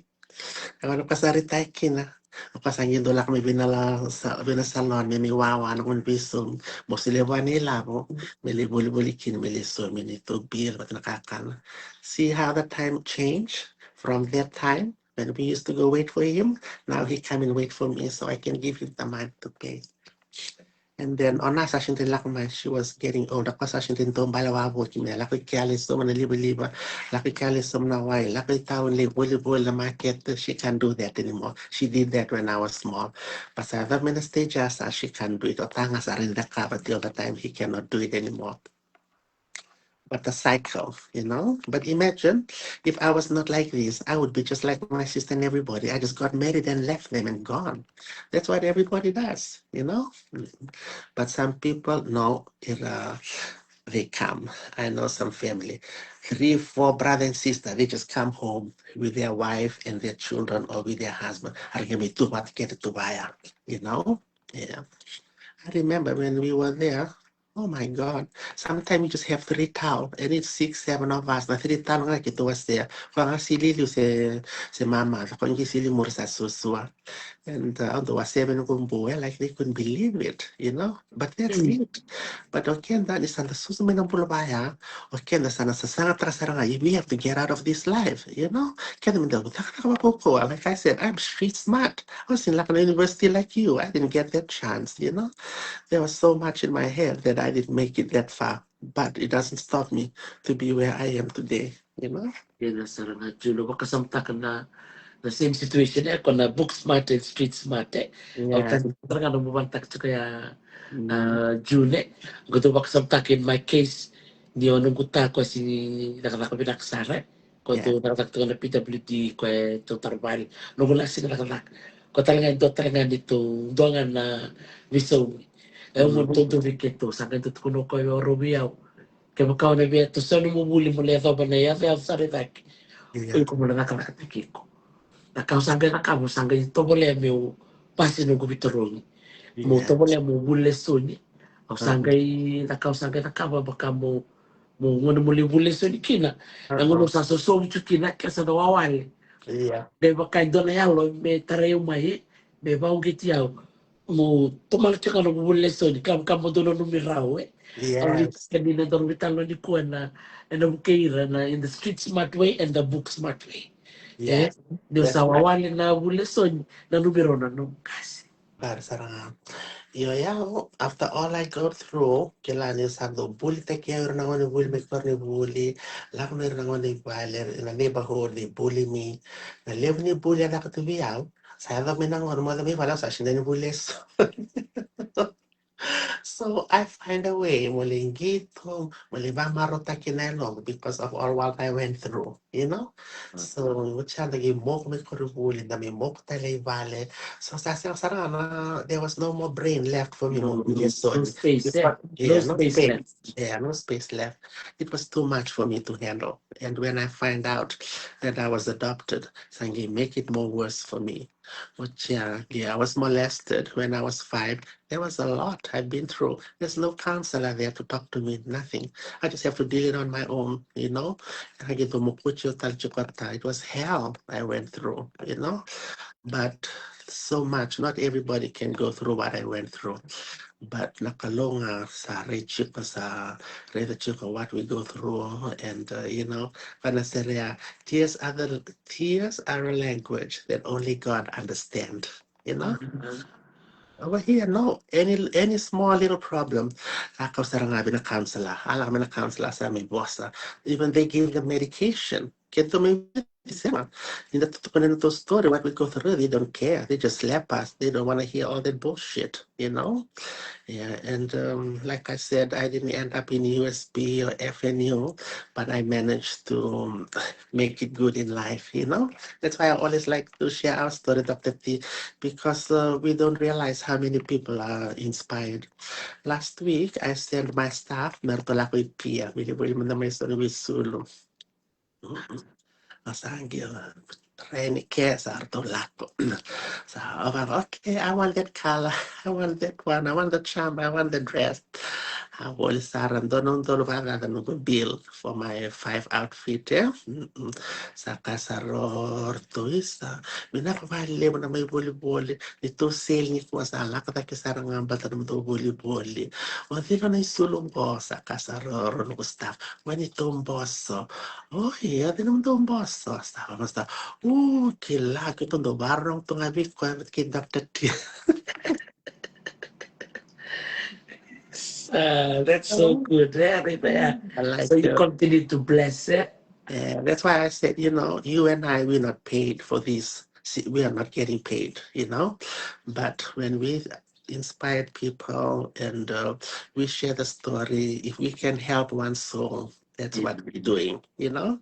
Na gauna ko sa retire kina, ko sa qai dau lako mai vei na la sa, vei na salon, me mai wawa na gauna veisaumi. Mo solia vua na ilavo me lai volivoli kina, me lai saumi neitou bill vata na kakana. See how the time change from that time when we used to go wait for him. Now he come and wait for me so I can give him the money to pay. And then o Na sa sega ni lako mai, she was getting old. Ko sa sega ni taubale wavoki me lako i kea lai sauma na livaliva, lako i kea lai sauma na wai, lako i tauni lai volivoli na makete. She can't do that anymore. She did that when I was small. But sa yaco mai na stage ya sa she can't do it. O Ta ga sa raica cakava till the time he cannot do it anymore. But the cycle, you know. But imagine if I was not like this, I would be just like my sister and everybody. I just got married and left them and gone. That's what everybody does, you know. But some people, no, it, uh, they come. I know some family, three, four brother and sister, they just come home with their wife and their children or with their husband. Are qai mai tu vata kece tu vaya, you know. Yeah. I remember when we were there, oh my God. Sometimes you just have three tau, and it's six, seven of us. Na three tau ga keitou wasea. Koya ga sili liu se, se mama, koya qai sili muri sa suasua. And, uh, au dau wasea vei noqu bu, eh, like, they couldn't believe it, you know. But that's it. But o keda ni sa da susu mai na bula vaya, o keda sa na sasagataka sara ga, we have to get out of this life, you know. Keda me da cakacaka vakaukauwa. Like I said, I'm street smart. I was in, like, an university like you. I didn't get that chance, you know. There was so much in my head that I didn't make it that far. But it doesn't stop me to be where I am today, you know. Keda sara ga, June, vakasamataka na, na same situation, eh, ko na book smart and street smart, eh. Au tani sara ga na mo vanataka tiko ya, uh, June, eh. Ko tou vakasamataka in my case, ni o noqu ta ko si cakacaka vinaka sara, eh. Ko tou cakacaka tiko na P W D, ko e tou taravale. Noqu lasi na cakacaka. Ko tale ga e dua tale ga ni tou dua ga na veisaumi. E mo tou dua vei keitou, sa qai tou tukuna o koya o rovi au. Kevaka o na via toso nomu vuli mo lai yacova na yaco, yaco sara i cake. O iko mo na cakacakataki iko. Na ka au sa qai cakava, au sa qai tovolea meu pasi noqu veitarogi. Mo tovolea mo vuli lesoni. Au sa qai, na ka au sa qai cakava vaka mo, mo gauna mo lai vuli lesoni kina. Na gauna au sa sosovu tu kina, ke sa na wawale. Qai vaka e dua na yalo me tarai au mai, me vauqeti au. Mo tomana tiko na vuli lesoni, ka, ka mo dou nanumi rau, eh. Au ni kani na dau veitalanoa nikua ena, ena vukei ira na, in the street smart way and the book smart way. Eh, ni o sa wawale na vuli lesoni, nanumi rau na nomu qase. Vaka sara ga. Io, io, after all I go through, kila ni sa dau bulitaki au ira na gone vuli mai koronivuli, lako mai ira na gone i vale, in the neighborhood, they bully me. Na levu ni bully a caka tu vei au, sa yaco mai na gauna mo yaco mai vale, au sa sega ni vuli lesoni. So I find a way, mo lai qito, mo lai vakamarautaki na yaloqu because of all what I went through, you know? So, oti ya da qai moku mai koronivuli, da mai moku tale i vale. So sa sega sara ga na, there was no more brain left for me mo vuli lesoni. No space, eh? Yeah, no space left. It was too much for me to handle. And when I find out that I was adopted, sa qai make it more worse for me. Oti ya, yeah, I was molested when I was five. There was a lot I've been through. There's no counselor there to talk to me, nothing. I just have to deal it on my own, you know. It was hell I went through, you know. But so much, not everybody can go through what I went through. But na Kalou ga sa raica tiko, sa raica tiko what we go through, and, uh, you know, vaka na sere ya, tears are the, tears are a language that only God understand, you know. Over here, no, any, any small little problem, a kau sara ga vei na counselor, a lako mai na counselor sa mai vosa. Even they give the medication. Keitou mai sema. Ni da tukuna na noda story, what we go through, they don't care. They just slap us. They don't wanna hear all that bullshit, you know? Yeah, and, um, like I said, I didn't end up in U S P or F N U, but I managed to, um, make it good in life, you know? That's why I always like to share our story, Doctor T, because, uh, we don't realize how many people are inspired. Last week, I sent my staff, me ratou lako i Pia, me ratou lako mai Sulu. Au sa qai rai ni ke sa ratou lako. Sa au vaka, okay, I want that color, I want that one, I want the charm, I want the dress. A voli sara dua na udolu vakacaca noqu bill for my five outfit, eh? Sa kaya sara o ratou, isa, vinaka vakalevu na mai volivoli. Ni tou seli nikua, sa lako cake sara ga baleta na noda volivoli. O cei na isulu qo? Sa kaya sara o rau noqu staff. Ua ni tou boso. O ia, o cei na noda boso? Sa vaka sa, u, kila, keitou dau vakarorogo tu ga vei koya vata kei Doctor T. Uh, that's so good. Yeah, yeah. I like So you it. Continue to bless it. Yeah, that's why I said, you know, you and I, we're not paid for this. See, we are not getting paid, you know. But when we inspire people and uh, we share the story, if we can help one soul, that's what we're doing, you know.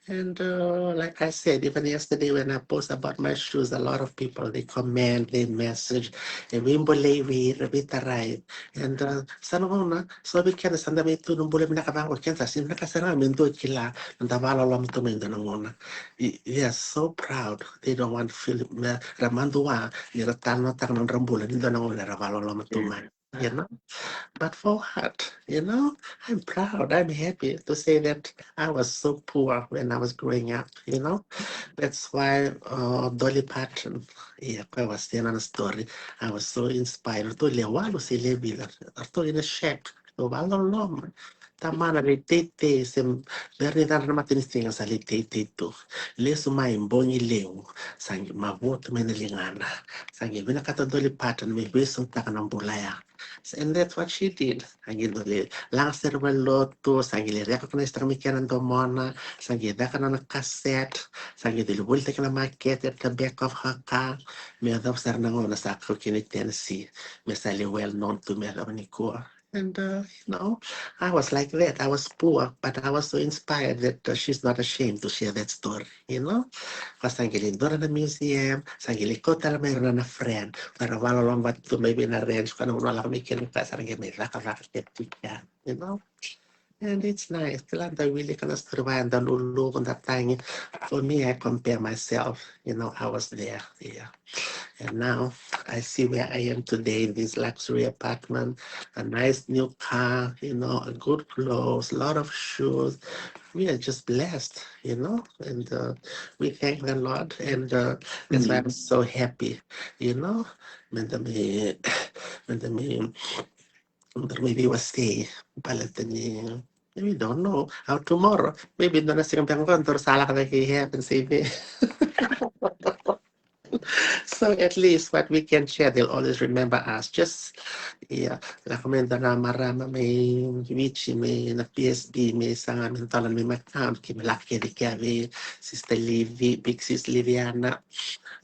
And uh, like I said, even yesterday when I post about my shoes, a lot of people, they comment, they message, e veibolei vei ira, veitarai. And uh, sa na gauna, so vei keda sa da mai tu na bula vinaka vaqo, keda sa sega ni vinaka sara ga me dua kila na da vakaloloma tu mai dua na gauna. I- They are so proud. They don't want feel me ra madua ni ra talanoataka na nodra bula ni dua na gauna era vakaloloma tu mai. You know, but for what? You know, I'm proud. I'm happy to say that I was so poor when I was growing up. You know, that's why uh, Dolly Parton. Yeah, I was telling a story. I was so inspired. Ratou le walu se le vica. Ratou ina shack. Ratou vakaloloma. Tamana le teitei se bera ni cadra na matanisiga sa le teitei tu. Lesu mai bogi levu. Sa qai mavotu mai na ligana. Sa qai vinakata Dolly Parton me veisautaka na bula ya. And that's what she did. Sa qai dau lai laga sere vakalotu, sa qai lai recognize-taka mai kina na domona, sa qai caka na nona cassette, sa qai dau lai volitaki na makete at the back of her car. Me yacova sara na gauna sa kau kina i Tennessee, me sa lai well known tu me yacova nikua. And uh, you know, I was like that. I was poor, but I was so inspired that uh, she's not ashamed to share that story, you know. Ka sa qai lai dua na museum, sa qai lai kauta tale mai ira na friend, ka ra vakaloloma vata tu mai vei na ranch, ka na vanua lako mai kina, ka sa ra qai mai cakacaka kece tu kea, you know. And it's nice. Kila, da wilika na story vaya, da luluvu, da tagi. For me, I compare myself. You know, I was there. Yeah. And now I see where I am today in this luxury apartment, a nice new car, you know, a good clothes, a lot of shoes. We are just blessed, you know, and uh, we thank the Lord. And uh, that's why I'm so happy, you know. Meda mai, meda mai, meda mai veiwasei baleta ni, we don't know how tomorrow. Maybe dua na siga beka qo daru sa lako cake i heaven se i vei. So at least what we can share, they'll always remember us. Just, yeah, lako mai dua na marama mai Viti, mai na P S B, me saga me dola mai Macabre, keimami lako kece kea vei Sister Livi, Big Sis Liviana.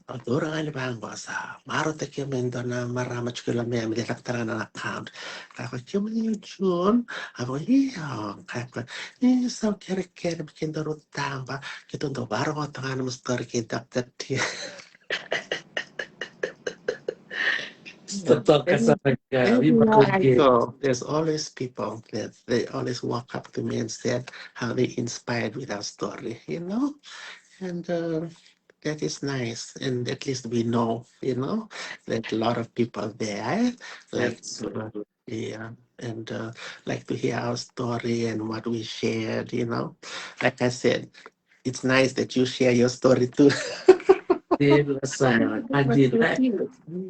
Au taura ga ni vaqo, sa marautaki au mai dua na marama tiko i Lomea, me lai caka tale ga na account. Ka ko, kemuni June? A ko, io. Ka ko, ni sa kerekere me kedaru taba, keitou dau vakarogotaka ga na nomu story kei Doctor T. Totoka sara ga, we were good. So there's always people that they always walk up to me and said how they inspired with our story, you know? And uh, that is nice. And at least we know, you know, that a lot of people there, eh, like, Absolutely. Yeah, and uh, like to hear our story and what we shared, you know. Like I said, it's nice that you share your story too. Dina sara, a dina.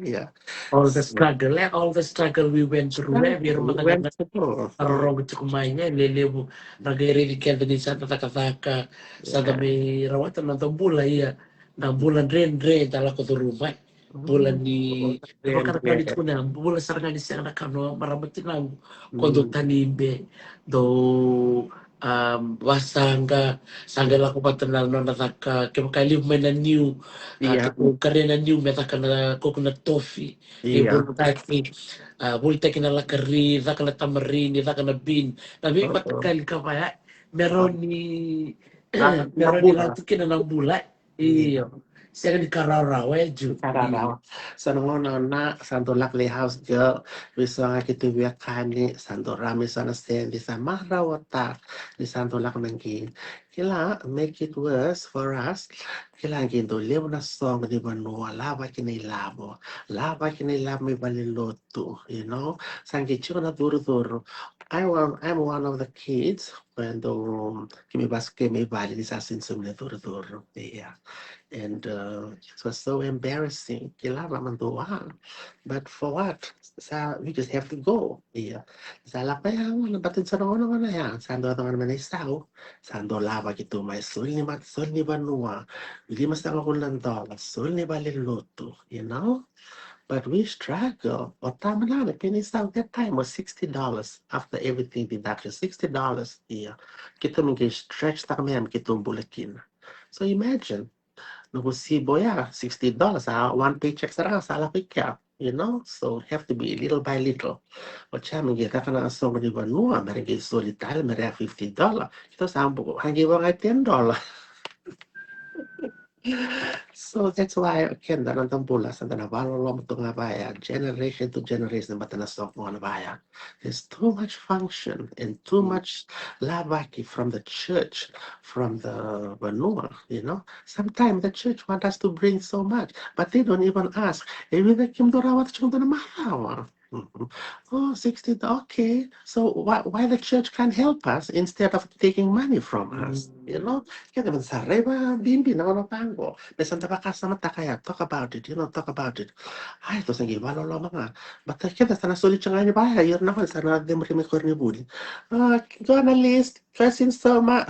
Yeah. All the So, struggle, eh? All the struggle we went through, eh? We we went through. Rorogo tiko mai, eh? Lelevu, na qai raici keda ni sa da cakacaka, sa da mai rawata na da bula, ia na bula dredre da lako curuma, eh? Bula ni, e vaka na ka ni tukuna, bula sara ga ni sega na ka, no marama tinaqu, ko dou tanibe, dou um, vasaqa, sa qai lako vata na nona caka, kevaka e levu mai na niu, a, kevaka e kere na niu me caka na coconut toffee, e volitaki, a, volitaki na lakari, caka na tamarini, caka na bean, na veimataqali ka vaya, me rawa ni, me rawa ni lako tu kina na bula. Io. Sega ni ka rawarawa, e, Ju? Ka rawarawa. Sa na gauna na, sa dau lako lai house girl, veiso ga keitou veiwekani, sa dau rawa mai so na sede, sa marautaka ni sa dau lako na qi. Kila, make it worse for us. Kila, qi dau levu na soqo ni vanua, lavaki na ilavo, lavaki na ilavo mai valenilotu, you know. Sa qi tiko na curucuru. I am, I'm one of the kids, when the, keimami vaka, keimami vale ni sa sega ni saumi na curucuru. Yeah. And uh, it was so embarrassing. Kila, mama dua. But for what? Sa, we just have to go. Yeah. Sa lako ya, na bata ni sa na gauna, gauna ya. Sa dau yaco ga mai na isau. Sa dau lava Vaki tu mai soli ni ma-, soli ni vanua, lima sagavulu na dola, soli ni vale lotu, you know? But we struggle. O tamana na penny sa that time was sixty dollars after everything deduction, sixty dollars, ia. Keitou me qai stretch taka me, me keitou bula kina. So imagine, noqu sibo ya, sixty dollars, a one paycheck sara ga sa lako i kea, you know? So have to be little by little. O tia me qai caka na soqo ni vanua, me ra qai soli tale, me ra ya fifty dollar. Keitou sa buku, a qai vaka ten dollar. So that's why, keda na noda bula, sa da na vakaloloma tu ga vaya, generation to generation, baleta na soqo ga vaya. There's too much function and too much lavaki from the church, from the vanua, you know. Sometimes the church want us to bring so much, but they don't even ask. E vica kemudou rawata tiko dua na macawa. Mhm. Oh, sixty, okay. So why, why the church can't help us instead of taking money from us? You know, keda meda sa raica bibi na gauna vaqo. Me sa da vakasamataka ya, talk about it, you know, talk about it. Ai, tou sa qai vakaloloma ga. But keda sa na soli tiko ga ni vaya, ira na gone sa na cemuri mai koronivuli. Uh, go on a list, first in soma.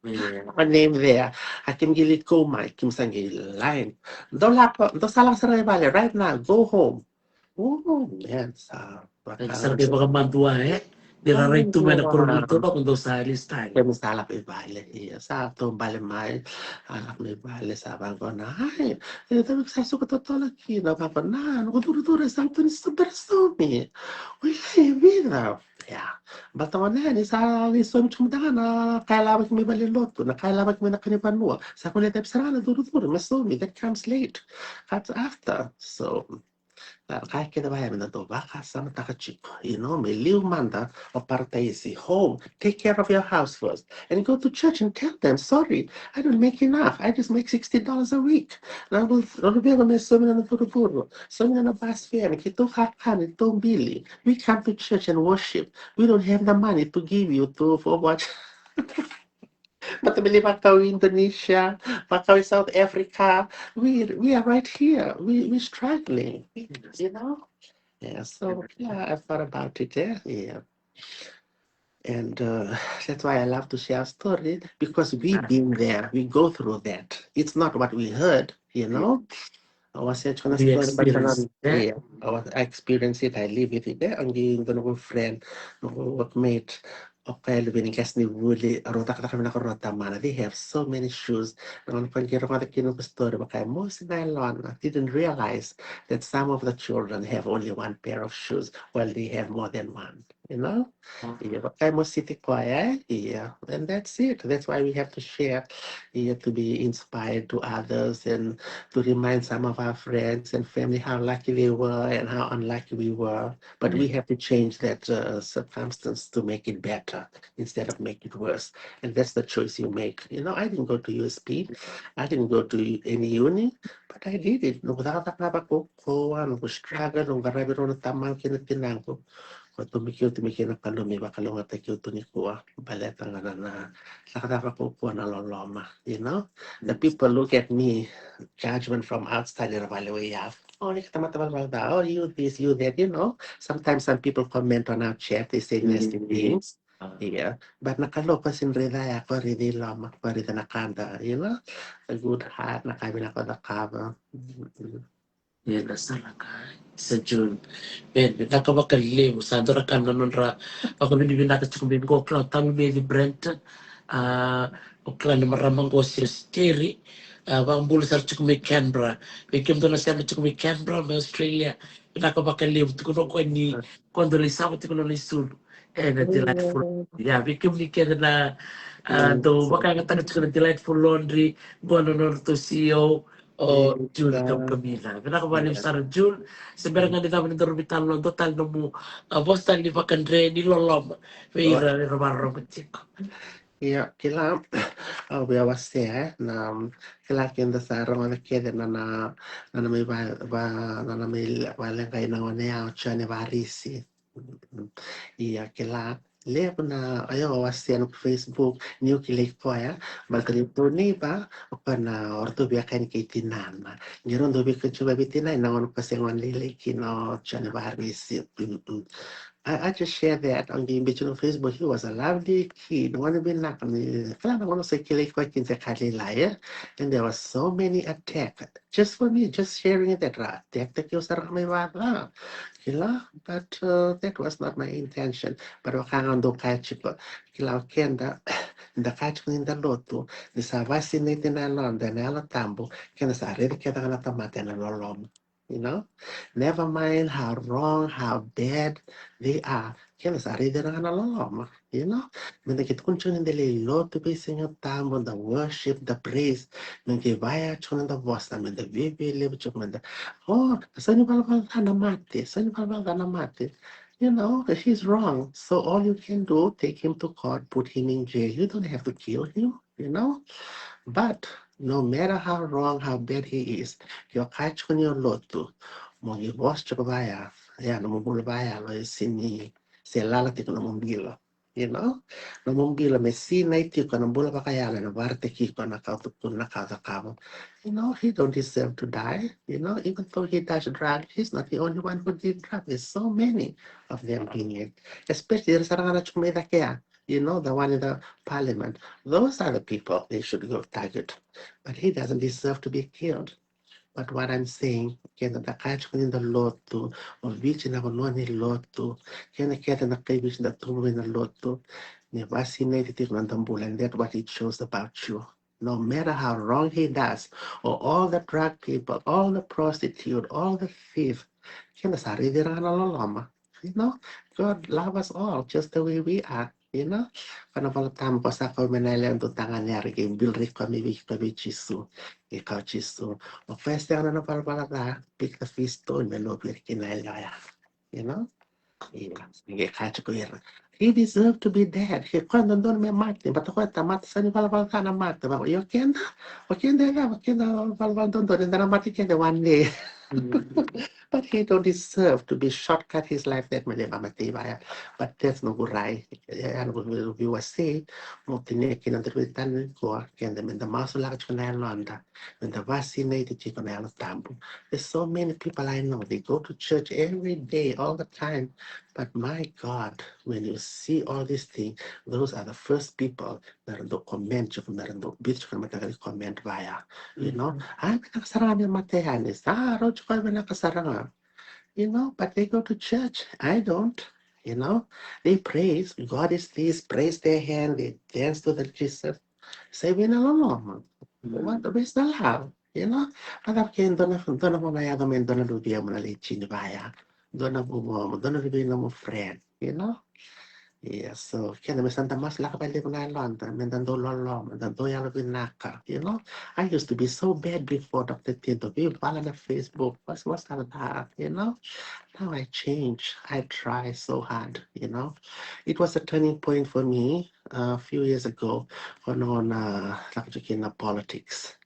A name there. A keimami qai lai kau mai, keimami sa qai line. Dou lako, dou sa lako sara i vale right now, go home. Oh, man, sa vaka. Sa qai vakamadua, e? Ni ra rai tu mai na koronivuli, dou lako, dou sa list time. Keimami sa lako i vale, ia, sa taubale mai. A lako mai vale, sa vaqo na, ai, e, tavi sa suka totolo kina, vaqo na, noqu curucuru, sa tu ni sa bera saumi. Oi, lai vica. Ia. Baleta gona ni sa lai saumi tiko mada ga na ka e lavaki mai vale lotu, na ka e lavaki mai na ka ni vanua. Sa kua ni cabe sara ga na curucuru me saumi, that comes late. That's after. So, na ka kece vaya meda dau vakasamataka tiko, you know, me liu mada o Parataisi, home, take care of your house first, and go to church and tell them, sorry, I don't make enough. I just make sixty dollars a week. Na noqu, noqu veva me saumi na noqu curucuru, saumi na bus fare, keitou kakana, keitou bili. We come to church and worship. We don't have the money to give you to, for what? But me lai vakau Indonesia, vakau South Africa. We, we are right here. We, we struggling, you know? Yeah, so, yeah, I thought about it, eh? Yeah. And, uh, that's why I love to share a story, because we've been there, we go through that. It's not what we heard, you know? Au wasea tiko na story, but I experience it, I live with it, eh? Au qai dua noqu friend, noqu workmate, o koya e luve ni qasenivuli, rau cakacaka vinaka, rau tamana. They have so many shoes. Na gauna koya qai rogoca kina noqu story, vaka e mosi na yalona, didn't realize that some of the children have only one pair of shoes while they have more than one. You know? Ia, vaka e mositi koya, ia. And that's it. That's why we have to share, ia, to be inspired to others and to remind some of our friends and family how lucky they were and how unlucky we were. But we have to change that, uh, circumstance to make it better instead of make it worse. And that's the choice you make. You know, I didn't go to U S P. I didn't go to any uni, but I did it. Noqu cakacaka vakaukauwa, noqu struggle, noqu qaravi rau na tamaqu kei na tinaqu. Koya tu mai kina, tu mai kina na Kalou me vakalougatataki au tu nikua. Baleta ga na, na cakacaka vakaukauwa, na loloma, you know? The people look at me, judgment from outside, era vale wei ya. Oh, ni ka tamata valavala ca. Oh, you this, you that, you know? Sometimes some people comment on our chat, they say nasty things. Yeah. But na Kalou koya sega ni raica ya, koya raica i loma, koya raica na ka da, you know? A good heart, na ka vinaka o cakava. Ia, na sala ka, sa June. Ben, vinaka vakalevu, sa dua na ka na nodra vakavinavinaka tiko mai qo, o kila o Tami Meci Brent, a, o kila na marama qo, Sio Sikeri, a, vakabula sara tiko mai Canberra. Vei kemudou na sema tiko mai Canberra, mai Australia, vinaka vakalevu, tukuna o koya ni, koya dau lai sava tiko na nona isulu. E, na Delightful. Ia, vei kemuni kece na, a, dau vakayagataka tiko na Delightful Laundry, qo na nodratou C E O, o June Kamukavila. Vinaka vakalevu sara, June. Se bera ga ni cava ni daru veitalanoa, dua tale nomu, a, vosa tale ni vakadre ni loloma vei ira era vakarorogo tiko. Ia, kila, au via wasea, e, na, kila keda sa rogoca kece na, na, na, na mai va, va, na, na mai valeqai na gone ya o Jone Varisi. Ia, kila, levu na, io, au wasea noqu Facebook, niu kilai koya, baleta ni tou neighbour, o koya na, o ratou via kaya ni kei tinana. Ni rau dau veikauti vei tinana, na gone koya se gone lailai kina o Jone Varisi. I, I just share that on the Bichino Facebook. He was a lovely kid. One of the, kila na gauna sa kilai koya kina se ka lailai, e? And there was so many attack. Just for me, just sharing that, ra attack taki au sara ga mai vaka. Kila, but, uh, that was not my intention. But vaka ga dou kaya tiko, kila, o keda, da kaya tiko ni da lotu, ni sa vakasinaiti na yaloda ena Yalo Tabu, keda sa raici keda ga na tamata ena loloma. You know, never mind how wrong, how bad they are, keda sa raici ira ga na loloma. You know, me da qai tukuna tiko ni da lai lotu vei Siga Tabu, da worship, da praise, me qai vaya tiko na da vosa, me da viavia levu tiko, me da, oh, sa ni valavala ca na mate, sa ni valavala ca na mate. You know, he's wrong. So all you can do, take him to court, put him in jail. You don't have to kill him, you know. But no matter how wrong, how bad he is, ke o kaya tiko ni o lotu, mo qai vosa tiko vaya, ya, nomu bula vaya, lo e sini, se lala tiko nomu bilo. You know, nomu bilo me sinai tiko na bula vakayalo ena vakaraitaki iko na ka o tukuna, na ka o cakava. You know, he don't deserve to die. You know, even though he does drug, he's not the only one who did drug. There's so many of them doing it. Especially ira sara ga na tiko mai cake ya. You know, the one in the parliament. Those are the people they should go target. But he doesn't deserve to be killed. But what I'm saying, keda da kaya tiko ni da lotu, o Viti na vanua ni lotu, keda kece na kai Viti da tubu mai na lotu, ni vakasinaiti tiko na da bula, and that's what it shows about you. No matter how wrong he does, or all the drug people, all the prostitute, all the thief, keda sa raici ira ga na loloma. You know, God love us all just the way we are. You know, ko na Vola Tabu ko sa kau mai na yalewa dau taganera, qai biliri koya mai vei, koya vei Jisu. Qai kaya o Jisu, o koya e sega na valavala ca, pick the first stone, me lovi ira kina na yalewa ya. You know, ia, qai kaya tiko ira, he deserve to be dead. He koya dodonu me mate, baleta koya tamata sa ni valavala ca na mate. Vaka, io, keda, o keda e cava, keda valavala dodonu, eda na mate keda one day. But he don't deserve to be shortcut his life that many vamate vaya. But that's no good, right? Ya, ya, no good, we, we were saved. Mo tinia kina dua vei tani qo, keda me da masulaka tiko na yaloda, me da vakasinaiti tiko na Yalo Tabu. There's so many people I know, they go to church every day, all the time. But my God, when you see all these things, those are the first people na ra dau comment tiko, na ra dau biuta tiko na mataqali comment vaya. You know, ai, vinaka sara ga me mate yani, sa rau tiko, vinaka sara ga. You know, but they go to church. I don't. You know, they praise. God is this. Praise their hand. They dance to the Jesus. Sa vei na loloma. What, where's the love? You know, a cava ke dua na, dua na vanua yaco mai dua na luvemu na lai tini vaya. Dua na vumomu, dua na luvei nomu friend. You know. Ia, so keda me sa da masulaka vakalevu na yaloda, me da dau loloma, da dau yalovinaka, you know. I used to be so bad before, Doctor Tito, veivala na Facebook, was, was that, you know. Now I change, I try so hard, you know. It was a turning point for me, uh, a few years ago, ko na, na, na, na politics.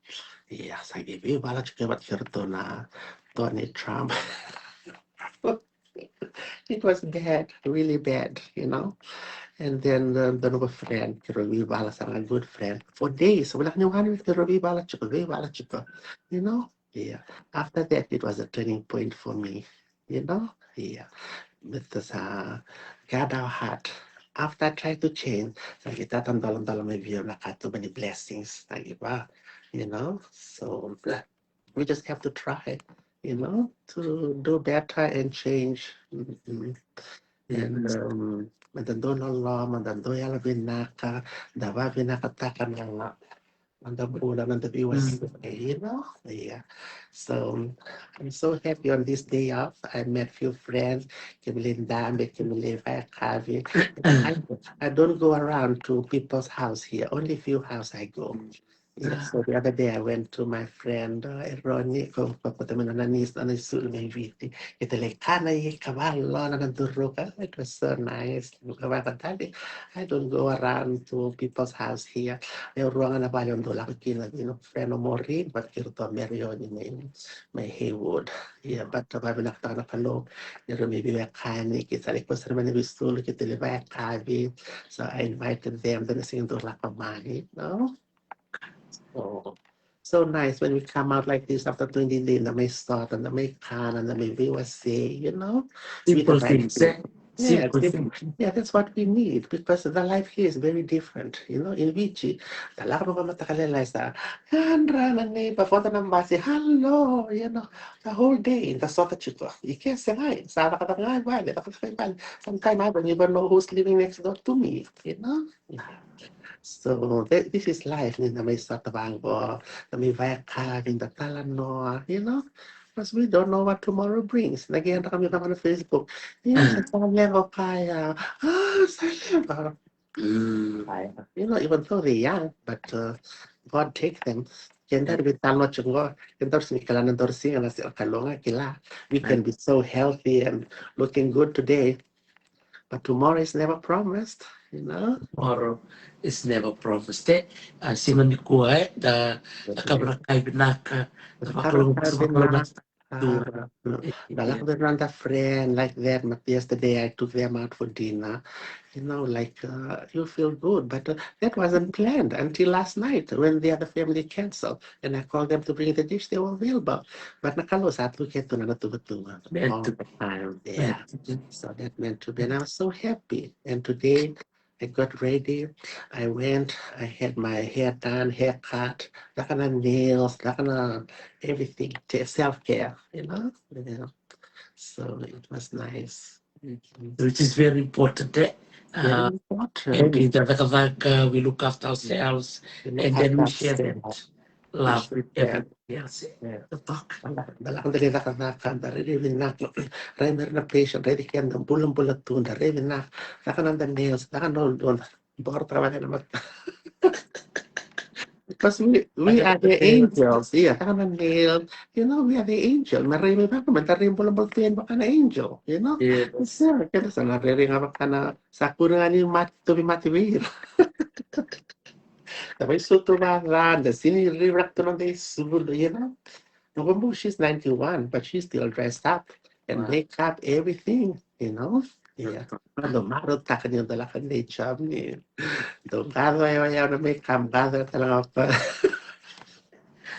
Ia, sa qai veivala tiko vata kei ratou na Donald Trump. It was bad, really bad, you know. And then, uh, the noble friend, keirau veivala sara, a good friend. For days, vinaka ni wani, keirau veivala tiko, veivala tiko, you know. Yeah. After that, it was a turning point for me, you know. Yeah. With this, uh, guard our heart. After I tried to change, sa qai tata doladola mai vei au na katuba ni blessings, sa qai va, you know. So, we just have to try, you know, to do better and change. Mm-mm. And, um, me da dau loloma, me da dau yalovinaka, da vavinakataka na, na noda bula, na noda veiwasei, you know? Yeah. So, I'm so happy on this day off. I met few friends, keimami lai dabe, keimami lai vakayakavi. I, I don't go around to people's house here, only few house I go. Yeah, so the other day I went to my friend, uh, Eroni, ko, ko, ko tamana na nis, na isulu mai Viti. Keitou lai kana i Kavalo, na Duruka. It was so nice. Kavaka tali, I don't go around to people's house here. E rua ga na vale au dau lako kina, you know, friend o Maureen, but keirau tu o Marioni mai, mai Haywood. Yeah, but vavinakataka na Kalou, ni rau mai veiwekani, keitou lai koso mai na veisulu, keitou lai vakayakavi. So I invited them, then I sing dau lako mai, you know. So, so nice when we come out like this after twenty days, da mai sota, da mai kana, da mai veiwasei, you know. People think that, Yeah, that's what we need because the life here is very different. You know, in Viti, the lako na mataka lailai sa, yadra na neighbor, vodo na basi, hello, you know, the whole day, the sota tiko. I ke segai, sa cakacaka ga vale, cakacaka vale. Sometimes I don't even know who's living next door to me, you know. So th- this is life, ni na mai sota vaqo, na mai vaya ka, ni da talanoa, you know. Because we don't know what tomorrow brings. Na ke yadra kami vaka na Facebook. Ni sa sa levo kaya. Ah, sa levo. Kaya. You know, even though they're young, but uh, God take them. Keda ri vital no chingo. Keda ri sini kala na dor singa na sila kalonga kila. We can be so healthy and looking good today. But tomorrow is never promised, you know. Tomorrow is never promised. E, a, siga nikua, e, da, da kavra kai vinaka, da vakalogo, da vakalogo. Da lako with another friend like that, but yesterday I took them out for dinner. You know, like, uh, you feel good, but uh, that wasn't planned until last night when the other family canceled. And I called them to bring the dish, they were available. But na Kalou sa tu kei tu na tuvatuva all the time. Yeah. So that meant to be. And I was so happy. And today I got ready. I went, I had my hair done, haircut, that kind of nails, that kind of everything, self care, you know? Yeah. So it was nice. Which is very important, eh? Very important. And in the cakacaka, we look after ourselves, and then we share that love with everybody else. Da lako da lai cakacaka, da rairai vinaka, rai mera na patient, rai keda bulabula tu, da rai vinaka, caka na da nails, caka na uludra, boro taka vaka na mata. Because we, we are the angels. Ia, taka na nail. You know, we are the angel. Na rai me vaka, me da rai bulabula tu yani vaka na angel. You know? Yes. Keda sa na rairai ga vaka na sa kuri ga ni mate, tovi mate vei ira. Da mai sutu vaka, da sini rai vaka tu na dei sudu, you know? Na kobu, she's ninety-one, but she's still dressed up and make up everything, you know? Ia. Dou marautaka ni dou lako na job ni dou qado, io, io, na makeup, qado tale ga pa.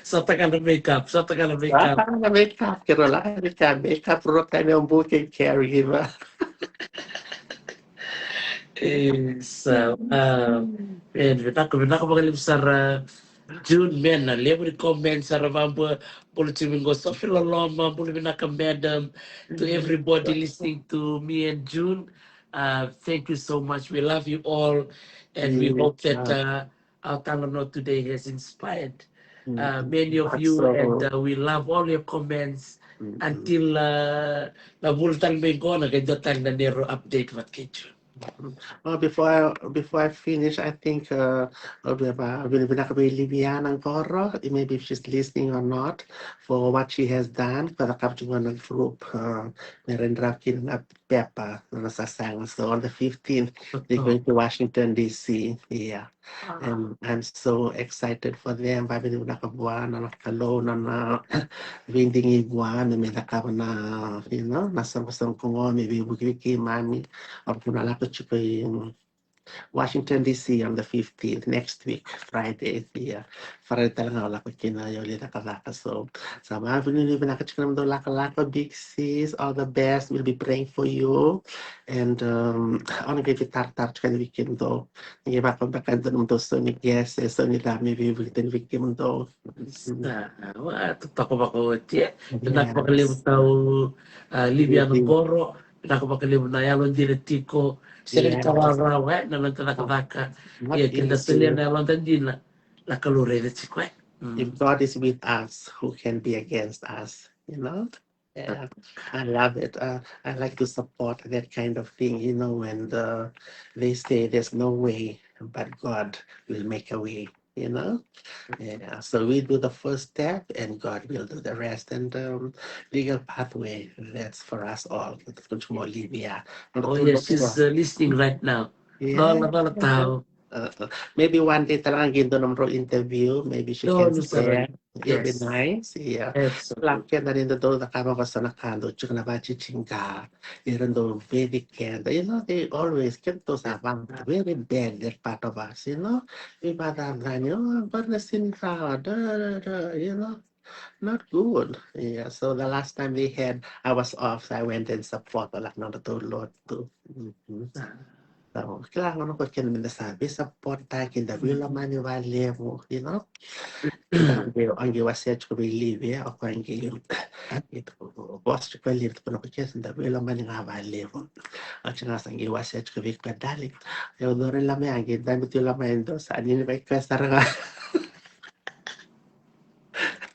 Sota ga na makeup, sota ga na makeup. Sota ga na makeup, keirau lako na makeup, makeup, rope time, o bu kei caregiver. E, so, uh, e, vinaka, vinaka vakalevu sara, June, me na levu ni comments era vakabula, bula tiko qo, Sophie Loloma, bula vinaka madam, to everybody listening to me and June. Uh, thank you so much. We love you all, and we hope that uh, our talanoa today has inspired uh, many of you, and uh, we love all your comments. Until uh, na vula tale mai qo, na qai dua tale na neirau update vata kei June. Well, before I, before I finish, I think uh, I'll be about, I'll be, I'll be Liviana Goro, maybe if she's listening or not, for what she has done for the Kapchungana group. Uh, me ra drafting na pepa na sasaga. So on the fifteenth, they're going to Washington, D C. Yeah. And I'm so excited for them. Vavinavinaka vua na Kalou na veidigi vua me cakava na, you know, na soqosoqo qo me veivuke vei keimami. Au na lako tiko i Washington, D C on the fifteenth, next week, Friday. Ia, Friday tale ga au lako kina, au lai cakacaka. So sa vavinavinaka tiko na nomudou lakolako, big sis, all the best. We'll be praying for you. And um, au na qai veitaratara tiko ena weekend dou. Ni qai vakabeka e dua na nomudou sau ni guest, e sau ni ca me veivuke ena weekend dou. Sa, wa, totoka vakaoti, e. Vinaka vakalevu tau, a, Liviana Goro. Vinaka vakalevu na yalodina tiko. Sega ni ka rawarawa, e, na noda cakacaka. Ia, keda solia na yaloda dina, na Kalou raica tiko, e. If God is with us, who can be against us? You know? Yeah, I love it. Uh, I like to support that kind of thing, you know, when the, they say there's no way, but God will make a way, you know? Yeah, so we do the first step and God will do the rest. And um, legal pathway, that's for us all. Olivia. Oh, yeah, she's uh, listening right now. Yeah. Vala, vala tau. Uh, maybe one day tale ga qai dua nomudrau interview, maybe she can share. It'll be nice, yeah. Lako keda ni da dau cakava qo sa na ka dau tiko na vajijija. Ira dau veivuke keda. You know, they always, keda dau sa vaka very bad, that part of us, you know. Vei vata ni, oh, but na sini rawa, da, da, da, you know. Not good. Yeah, so the last time they had, I was off, so I went and support, like, not at all, Lord, too. Mhm. So, kila ga na ko kena meda sa veisapotaki, da veilomani vakalevu, you know? Agi, agi wasea tiko vei Livi, o koya agi, agi tiko, boss tiko vei Livi, tiko na ko kena da veilomani ga vakalevu. Agi ga sa agi wasea tiko vei koya, darling. Eu dore lama agi, dabe tu lama e dua sa nini vei koya sara ga.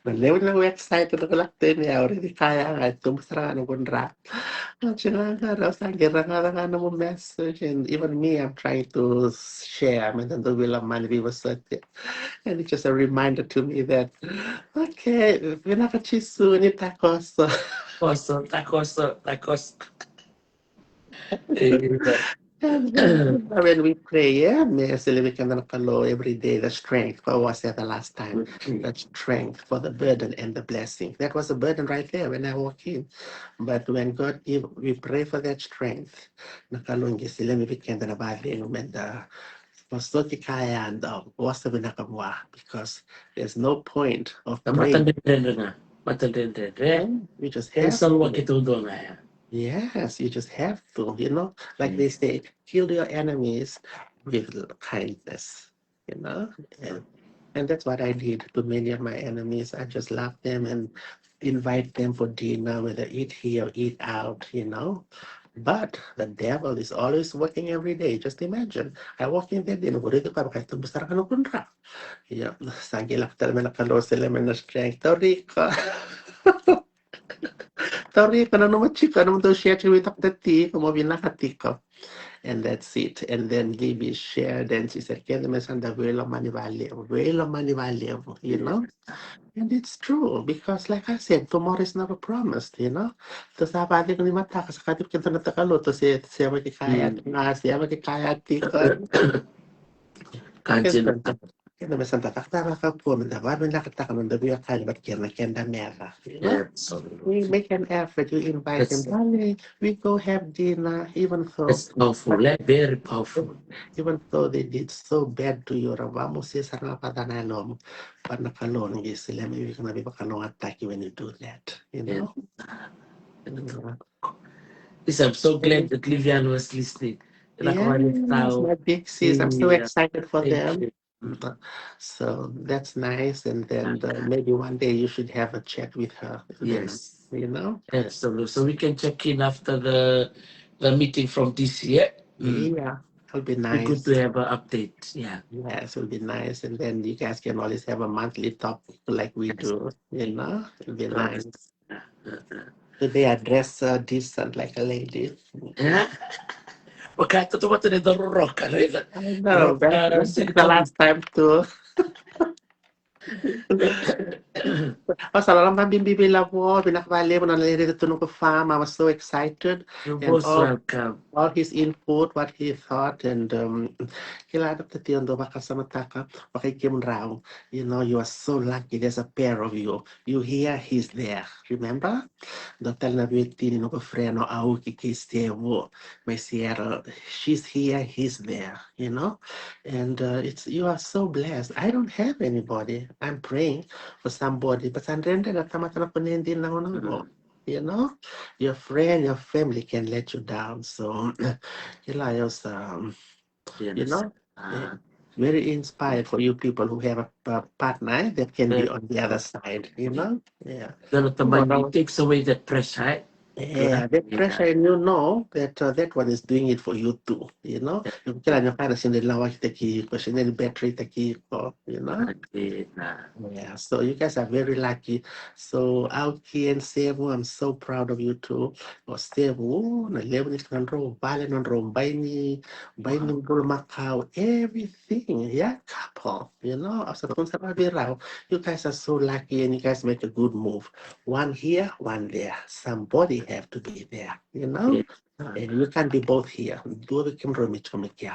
Na levu na website na kula teni ya already kaya ga tubu sara ga na kundra. Agi ga ga rau sa agi raga raga na mo message, and even me, I'm trying to share, me da dau veilomani vei wasea. And it's just a reminder to me that, okay, vinaka Jisu, ni takoso. Koso, takoso, takoso. Amen. And then when we pray, yeah, me sele vei keda na Kalou every day, the strength, what was that the last time? Mm. The strength for the burden and the blessing. That was a burden right there when I walk in. But when God give, we pray for that strength. Na Kalou qai sele vei keda na vale, meda vosa ki kaya, and, um, vosa vinaka vua, because there's no point of praying. Matadredredre ga. Matadredredre. Yeah, you just have to. Yes, you just have to, you know. Like they say, kill your enemies with kindness, you know. And, and that's what I did to many of my enemies. I just love them and invite them for dinner, whether eat here or eat out, you know. But the devil is always working every day. Just imagine. I walk in there, dina vuri tu kava kai tu busara kana kundra. Yeah, sa qai lako tale mai na Kalou, sele mai na strength. Tauri iko. Tauri iko, nanuma tiko, nanuma dou share tiko vei Doctor T, ko mo vinaka tiko. And that's it. And then Libby shared and she said, keda me sa da veilomani vakalevu, veilomani vakalevu, you know? And it's true, because like I said, tomorrow is never promised, you know? Tou sa vacegu ni mataka, sa kati keda na taka lo, tou se, se vaki kaya, na se vaki kaya tiko. Keda me sa da taka taka ko, me da vavinakataka na da via kaya vata kei na keda meca, you know? Absolutely. We make an effort, you invite them, darling, we go have dinner, even though. That's powerful, eh? Very powerful. Even though they did so bad to you, ra vamusia sara ga vata na yalomu. But na Kalou na qai sele mai vei iko na veivakalougatataki when you do that, you know? Yes, I'm so glad that Livian was listening. Yes, my big sis, I'm so excited for them. So that's nice, and then, uh, maybe one day you should have a chat with her. Yes. You know? Absolutely. So we can check in after the, the meeting from D C, eh? Yeah, it'll be nice. Be good to have an update, yeah. Yes, it'll be nice, and then you guys can always have a monthly talk like we do, you know? It'll be nice. Do they address her decent like a lady? Yeah. Okay, I thought about the rock. I know, but this is the last time too. Au sa lala mai bibi vei Lavo, vinaka vakalevu na lai raica tu noqu farm. I was so excited. And all, all his input, what he thought, and, um, kila na tati au dau vakasamataka, vaka i kemudrau. You know, you are so lucky. There's a pair of you. You here, he's there. Remember? Dua tale na veiwatini noqu friend o Auki kei Sevu mai Seattle. She's here, he's there, you know? And, uh, it's, you are so blessed. I don't have anybody. I'm praying for somebody. But sa dredre na tamata na kune dina na gauna qo, you know? Your friend, your family can let you down. So, kila, au sa, um, you know, eh, very inspired for you people who have a, a partner, eh, that can be on the other side, you know? Yeah. Then it takes away that pressure, eh? Yeah, that pressure, and you know that, uh, that one is doing it for you too, you know? Kila ni o koya na sega ni lawakitaki iko, sega ni betraytaki iko, you know? Yeah, so you guys are very lucky. So Auki and Sevu, I'm so proud of you too. O Sevu, na levu ni nodrau vale, nodrau bai ni, bai ni bulumakau, everything. Yeah, couple, you know, au sa tukuna sara vei rau. You guys are so lucky and you guys make a good move. One here, one there. Somebody have to be there, you know? And you can't be both here. Dua vei kemudrau me tiko mai kea.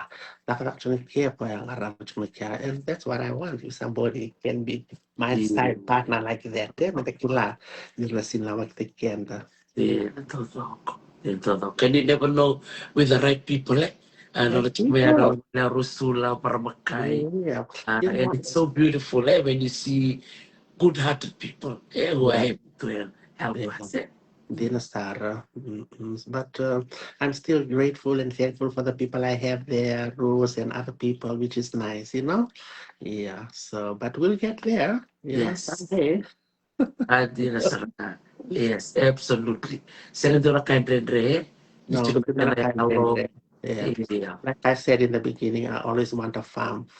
Cakacaka tiko mai kea, koya qarava tiko mai kea. And that's what I want. If somebody can be my side partner like that, eh, me da kila ni ra sega ni lawakitaki keda. E taucoko, e taucoko. And you never know with the right people, eh? Another tiko mai, another Rusula, Paramakai. And it's so beautiful, eh, when you see good-hearted people, eh, who are happy to help, help Yeah. us. Eh? Dina sara. Mm-mm. But uh, I'm still grateful and thankful for the people I have there, Rose and other people, which is nice, you know? Yeah, so, but we'll get there, you know, Yes. someday. Ah, dina sara. Yes, absolutely. Sega ni dua na ka e dredre, eh? Ni No, tiko dina na ka e ka lo. dredre. Yeah. Yeah. Like I said in the beginning, I always want a farm.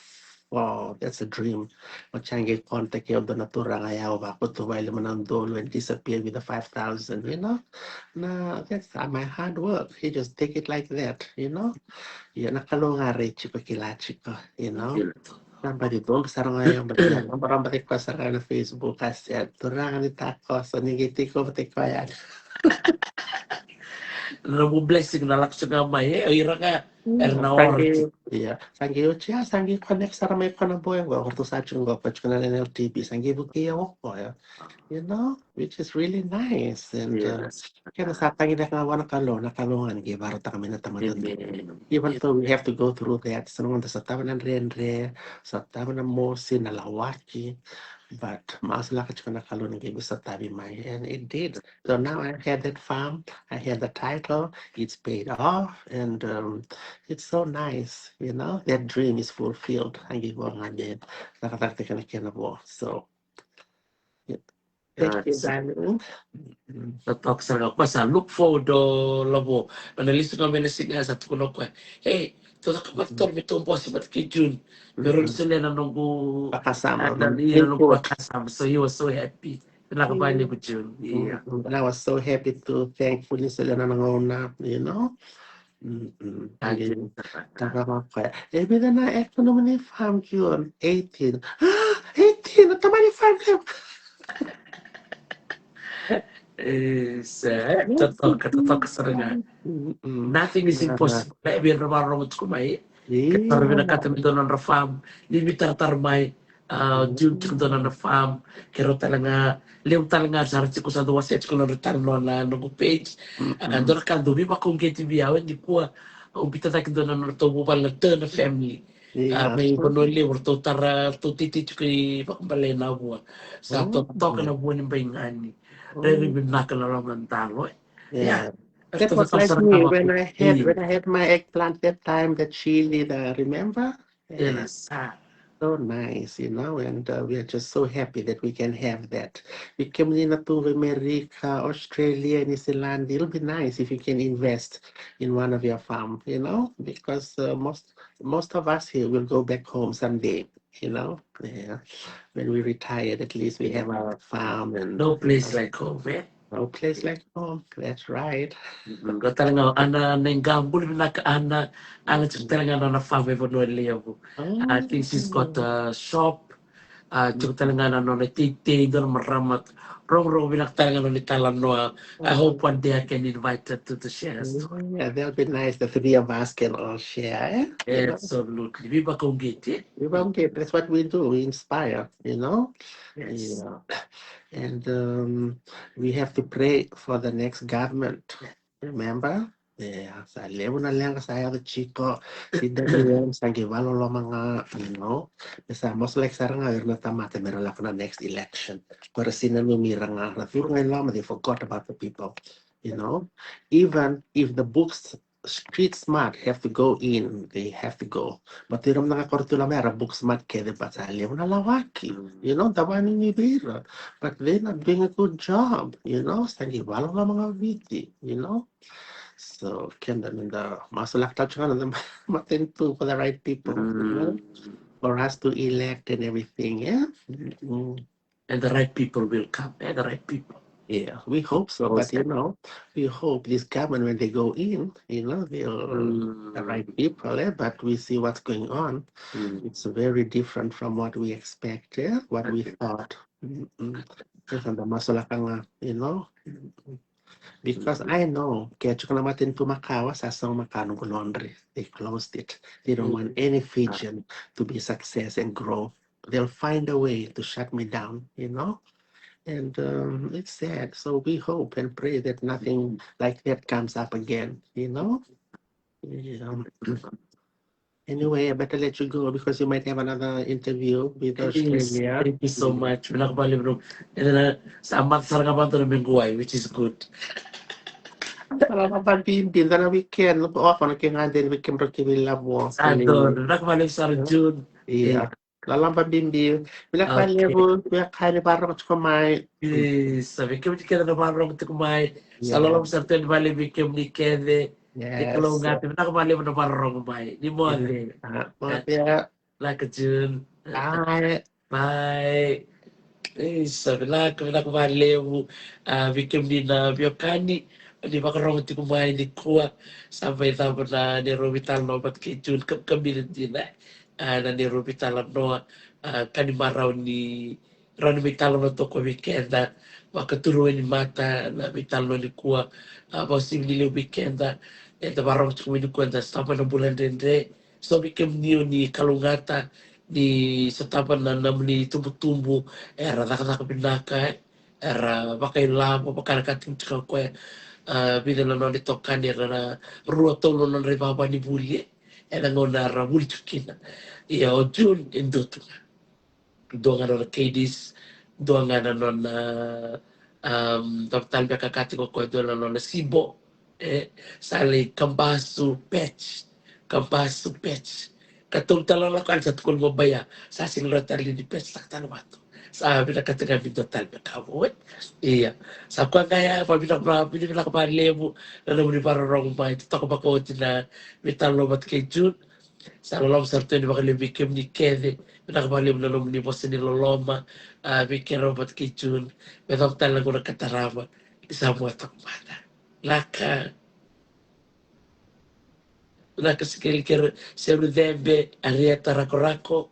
Oh, that's a dream. Oti sa qai contact-i au e dua na turaga ya, au vakutu vua e lima na udolu and disappear with the five thousand, you know? Na, that's uh, my hard work. He just take it like that, you know? Ia na Kalou ga e raici koya, kila tiko, you know? Kila tiko. Na baci dodonu sara ga ya, baci ya, na baci koya sara ga na Facebook, I said, "Turaga ni takoso, ni qai tiko vata koya." Na nomu blessing na lako tiko ga mai, eh, o ira ga era na Sa ora. qai, ia, sa qai oti ya, sa qai connect sara mai koya na boy qo, o ratou sa tiko qo, koya tiko na N L T B, sa qai vukei au o koya, you know, which is really nice. And uh, Yes. kena sa tagi beka ga vua na Kalou, na Kalou ga ni qai vakarautaka mai na tamata. Amen. Even though we have to go through that, sa na gauna da sotava na dredre, sotava na mosi, na lawaki, but masu lako tiko na Kalou ni qai veisotavi mai, and it did. So now I had that farm, I had the title, it's paid off, and um, it's so nice, you know, that dream is fulfilled. Sa qai vo ga me cakacaka tiko na kena vo. So yeah. Thank you, Yes. Darling. Sa toka sara ga o koya, sa look forward o Lavo. Ena lesu ga mai na siga sa tukuna o koya, "Hey, tou caka vata toro me tou bose vata kei June, me rawa ni solia na noqu, Vakasama, ah, na, no? io, na noqu Input. Vakasama." So he was so happy. Vinaka vakalevu, June. Yeah. Mm, and I was so happy to, thankful ni solia na gauna, you know. Mm-mm. Ah, Qai dina sara. tara ga o koya, "E vica na hectare nomuni farm, June?" "Eighteen." "Eighteen? O tamani farm levu." Eh, sa, eh, totoka, totoka sara ga. Mm-mm. Nothing is Aha. impossible. Eh, vei ira na vakarorogo tiko mai. Ke Io. tara vinakata me dua na nodra farm, ni veitaratara mai, ah, June tiko dua na nodra farm. Keirau tale ga, levu tale ga sara tiko sa dau wasea tiko na nodra tale nona noqu page. Ah, dua na ka dau veivakauqeti vei au, e nikua au biuta cake dua na nodratou vuvale na Turner family. Ah, mai Vanua Levu, ratou tara, ratou teitei tiko i Vakabale, Navua. Sa totoka na vua ni baigani. Rairai vinaka na loma ni dalo, eh. Yeah. That was like me when I had, when I had my eggplant that time, the chili, the, remember? Yeah. Yes. Ah. So nice, you know, and uh, we are just so happy that we can have that. Vei kemuni na tu qo i Amerika, Australia, New Zealand, it'll be nice if you can invest in one of your farm, you know, because uh, most most of us here will go back home someday, you know. Yeah. When we retired, at least we have our farm and No place like home, eh? No place like home. That's right. Mm, qo tale ga o Ana, na iqabuli vinaka Ana, Ana tiko tale ga na nona farm e Vanua Levu. I think she's got a shop. Ah, tiko tale ga na nona teitei, dua na marama rogorogo vinaka tale ga na nona italanoa. I hope one day I can invite her to the share. Yeah, that'll be nice. The three of us can all share, eh? Absolutely. Veivakauqeti. Veivakauqeti. That's what we do. We inspire, you know? Yes. Yeah. And um, we have to pray for the next government. Remember? Yeah, sa levu na leqa sa yaco tiko. C W M sa qai vakaloloma ga, you know. Me sa masulaki sara ga o ira na tamata me ra lako na next election. Ko ira sa nanumi ira ga, ra curu ga i loma, they forgot about the people, you know. Even if the books street smart have to go in, they have to go. But ira mada ga ko ra tu i loma era book smart kece, but sa levu na lawaki. You know, da vakanuinui vei ira. But they're not doing a good job, you know. Sa qai vakaloloma ga o Viti, you know. So keda me da masulaka tale tiko ga na matanitu for the right people, you know, for us to elect and everything, yeah. And the right people will come, eh? The right people. Yeah, we hope so. But you know, we hope this government, when they go in, you know, they'll the right people, eh? But we see what's going on. It's very different from what we expect, eh? What we thought. Keda masulaka ga, you know. Because I know, ke tiko na matanitu makawa, sa sauma makawa noqu laundry. They closed it. They don't want any Fijian to be success and grow. They'll find a way to shut me down, you know? And um, it's sad. So we hope and pray that nothing like that comes up again, you know? Yeah. Anyway, I better let you go because you might have another interview with Australia. Thank you so much. Vinaka vakalevu. Ena sa mata sara ga vata na meguai, which is good. Lalaba bibi, da na weekend off na ke gade ni weekend roki vei lavo. Sa donu. Vinaka vakalevu sara June. Ia. Lalaba bibi. Vinaka vakalevu. Vinaka ni vakarorogo tiko mai. Isa, vei kemuni kece na vakarorogo tiko mai. Sa lalaba sara tale vakalevu vei kemuni kece. Ni kalougata, vinaka vakalevu na vakarorogo mai. Ni moce. Moce. Vinaka June. Bye. Bye. Isa, vinaka, vinaka vakalevu. A, vei kemuni na veiwekani ni vakarorogo tiko mai nikua, sa mai cava na neirau veitalanoa vata kei June, kamikamica dina. A, na neirau veitalanoa, a, ka ni marau ni rawa ni mai talanoa toka vei keda, vakaturui ni mata na veitalanoa nikua. A, vakasivia ni levu vei keda eda vakarorogo tiko mai nikua, eda sotava na bula dredre. So vei kemuni o ni kalougata ni sotava na nomuni tubutubu, era cakacaka vinaka, era vakailavo, vaka na ka tiko o koya. A, vica na nona itokani, era na rua tolu na nodra ivava ni vuli ena gauna era vuli tiko kina. Ia o June e dua tu ga. Dua ga nona Cadiz, dua ga na nona, um, dua tale beka ka tiko o koya, dua na nona Sibo. E, sa lai kabasu patch, kabasu patch. Ka tolu tale na lako yani sa tukuni mo baia, sa sega ni rawa tale ni patch, sa ka tale vatu. Sa vinakata ga me dua tale beka vou, e. Ia. Sa koya ga ya, vavinavinaka vakalevu na nomuni vakarorogo mai, totoka vakaoti na veitalanoa vata kei June. Sa loloma sara tu yani vakalevu vei kemuni kece. Vinaka vakalevu na nomuni vosa ni loloma, a, vei keirau vata kei June. Me cava tale na gauna ka tarava, ni sa vua toka mada. Vinaka. Vinaka Sikeli, keirau Seru Cebe, Arieta Rakorako.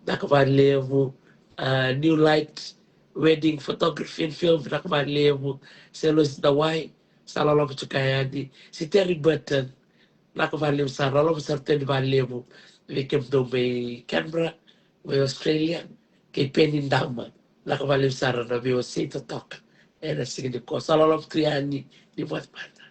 Vinaka vakalevu. A, New Light Wedding Photography and Film, vinaka vakalevu. Selos Dawai, sa loloma tiko yani. Siteri Burton, vinaka vakalevu sara, loloma sara tu yani vakalevu vei kemudou mai Canberra, mai Australia, kei Peni Dama, vinaka vakalevu sara na veiwasei totoka ena siga nikua. Sa loloma tu yani, ni moce mada.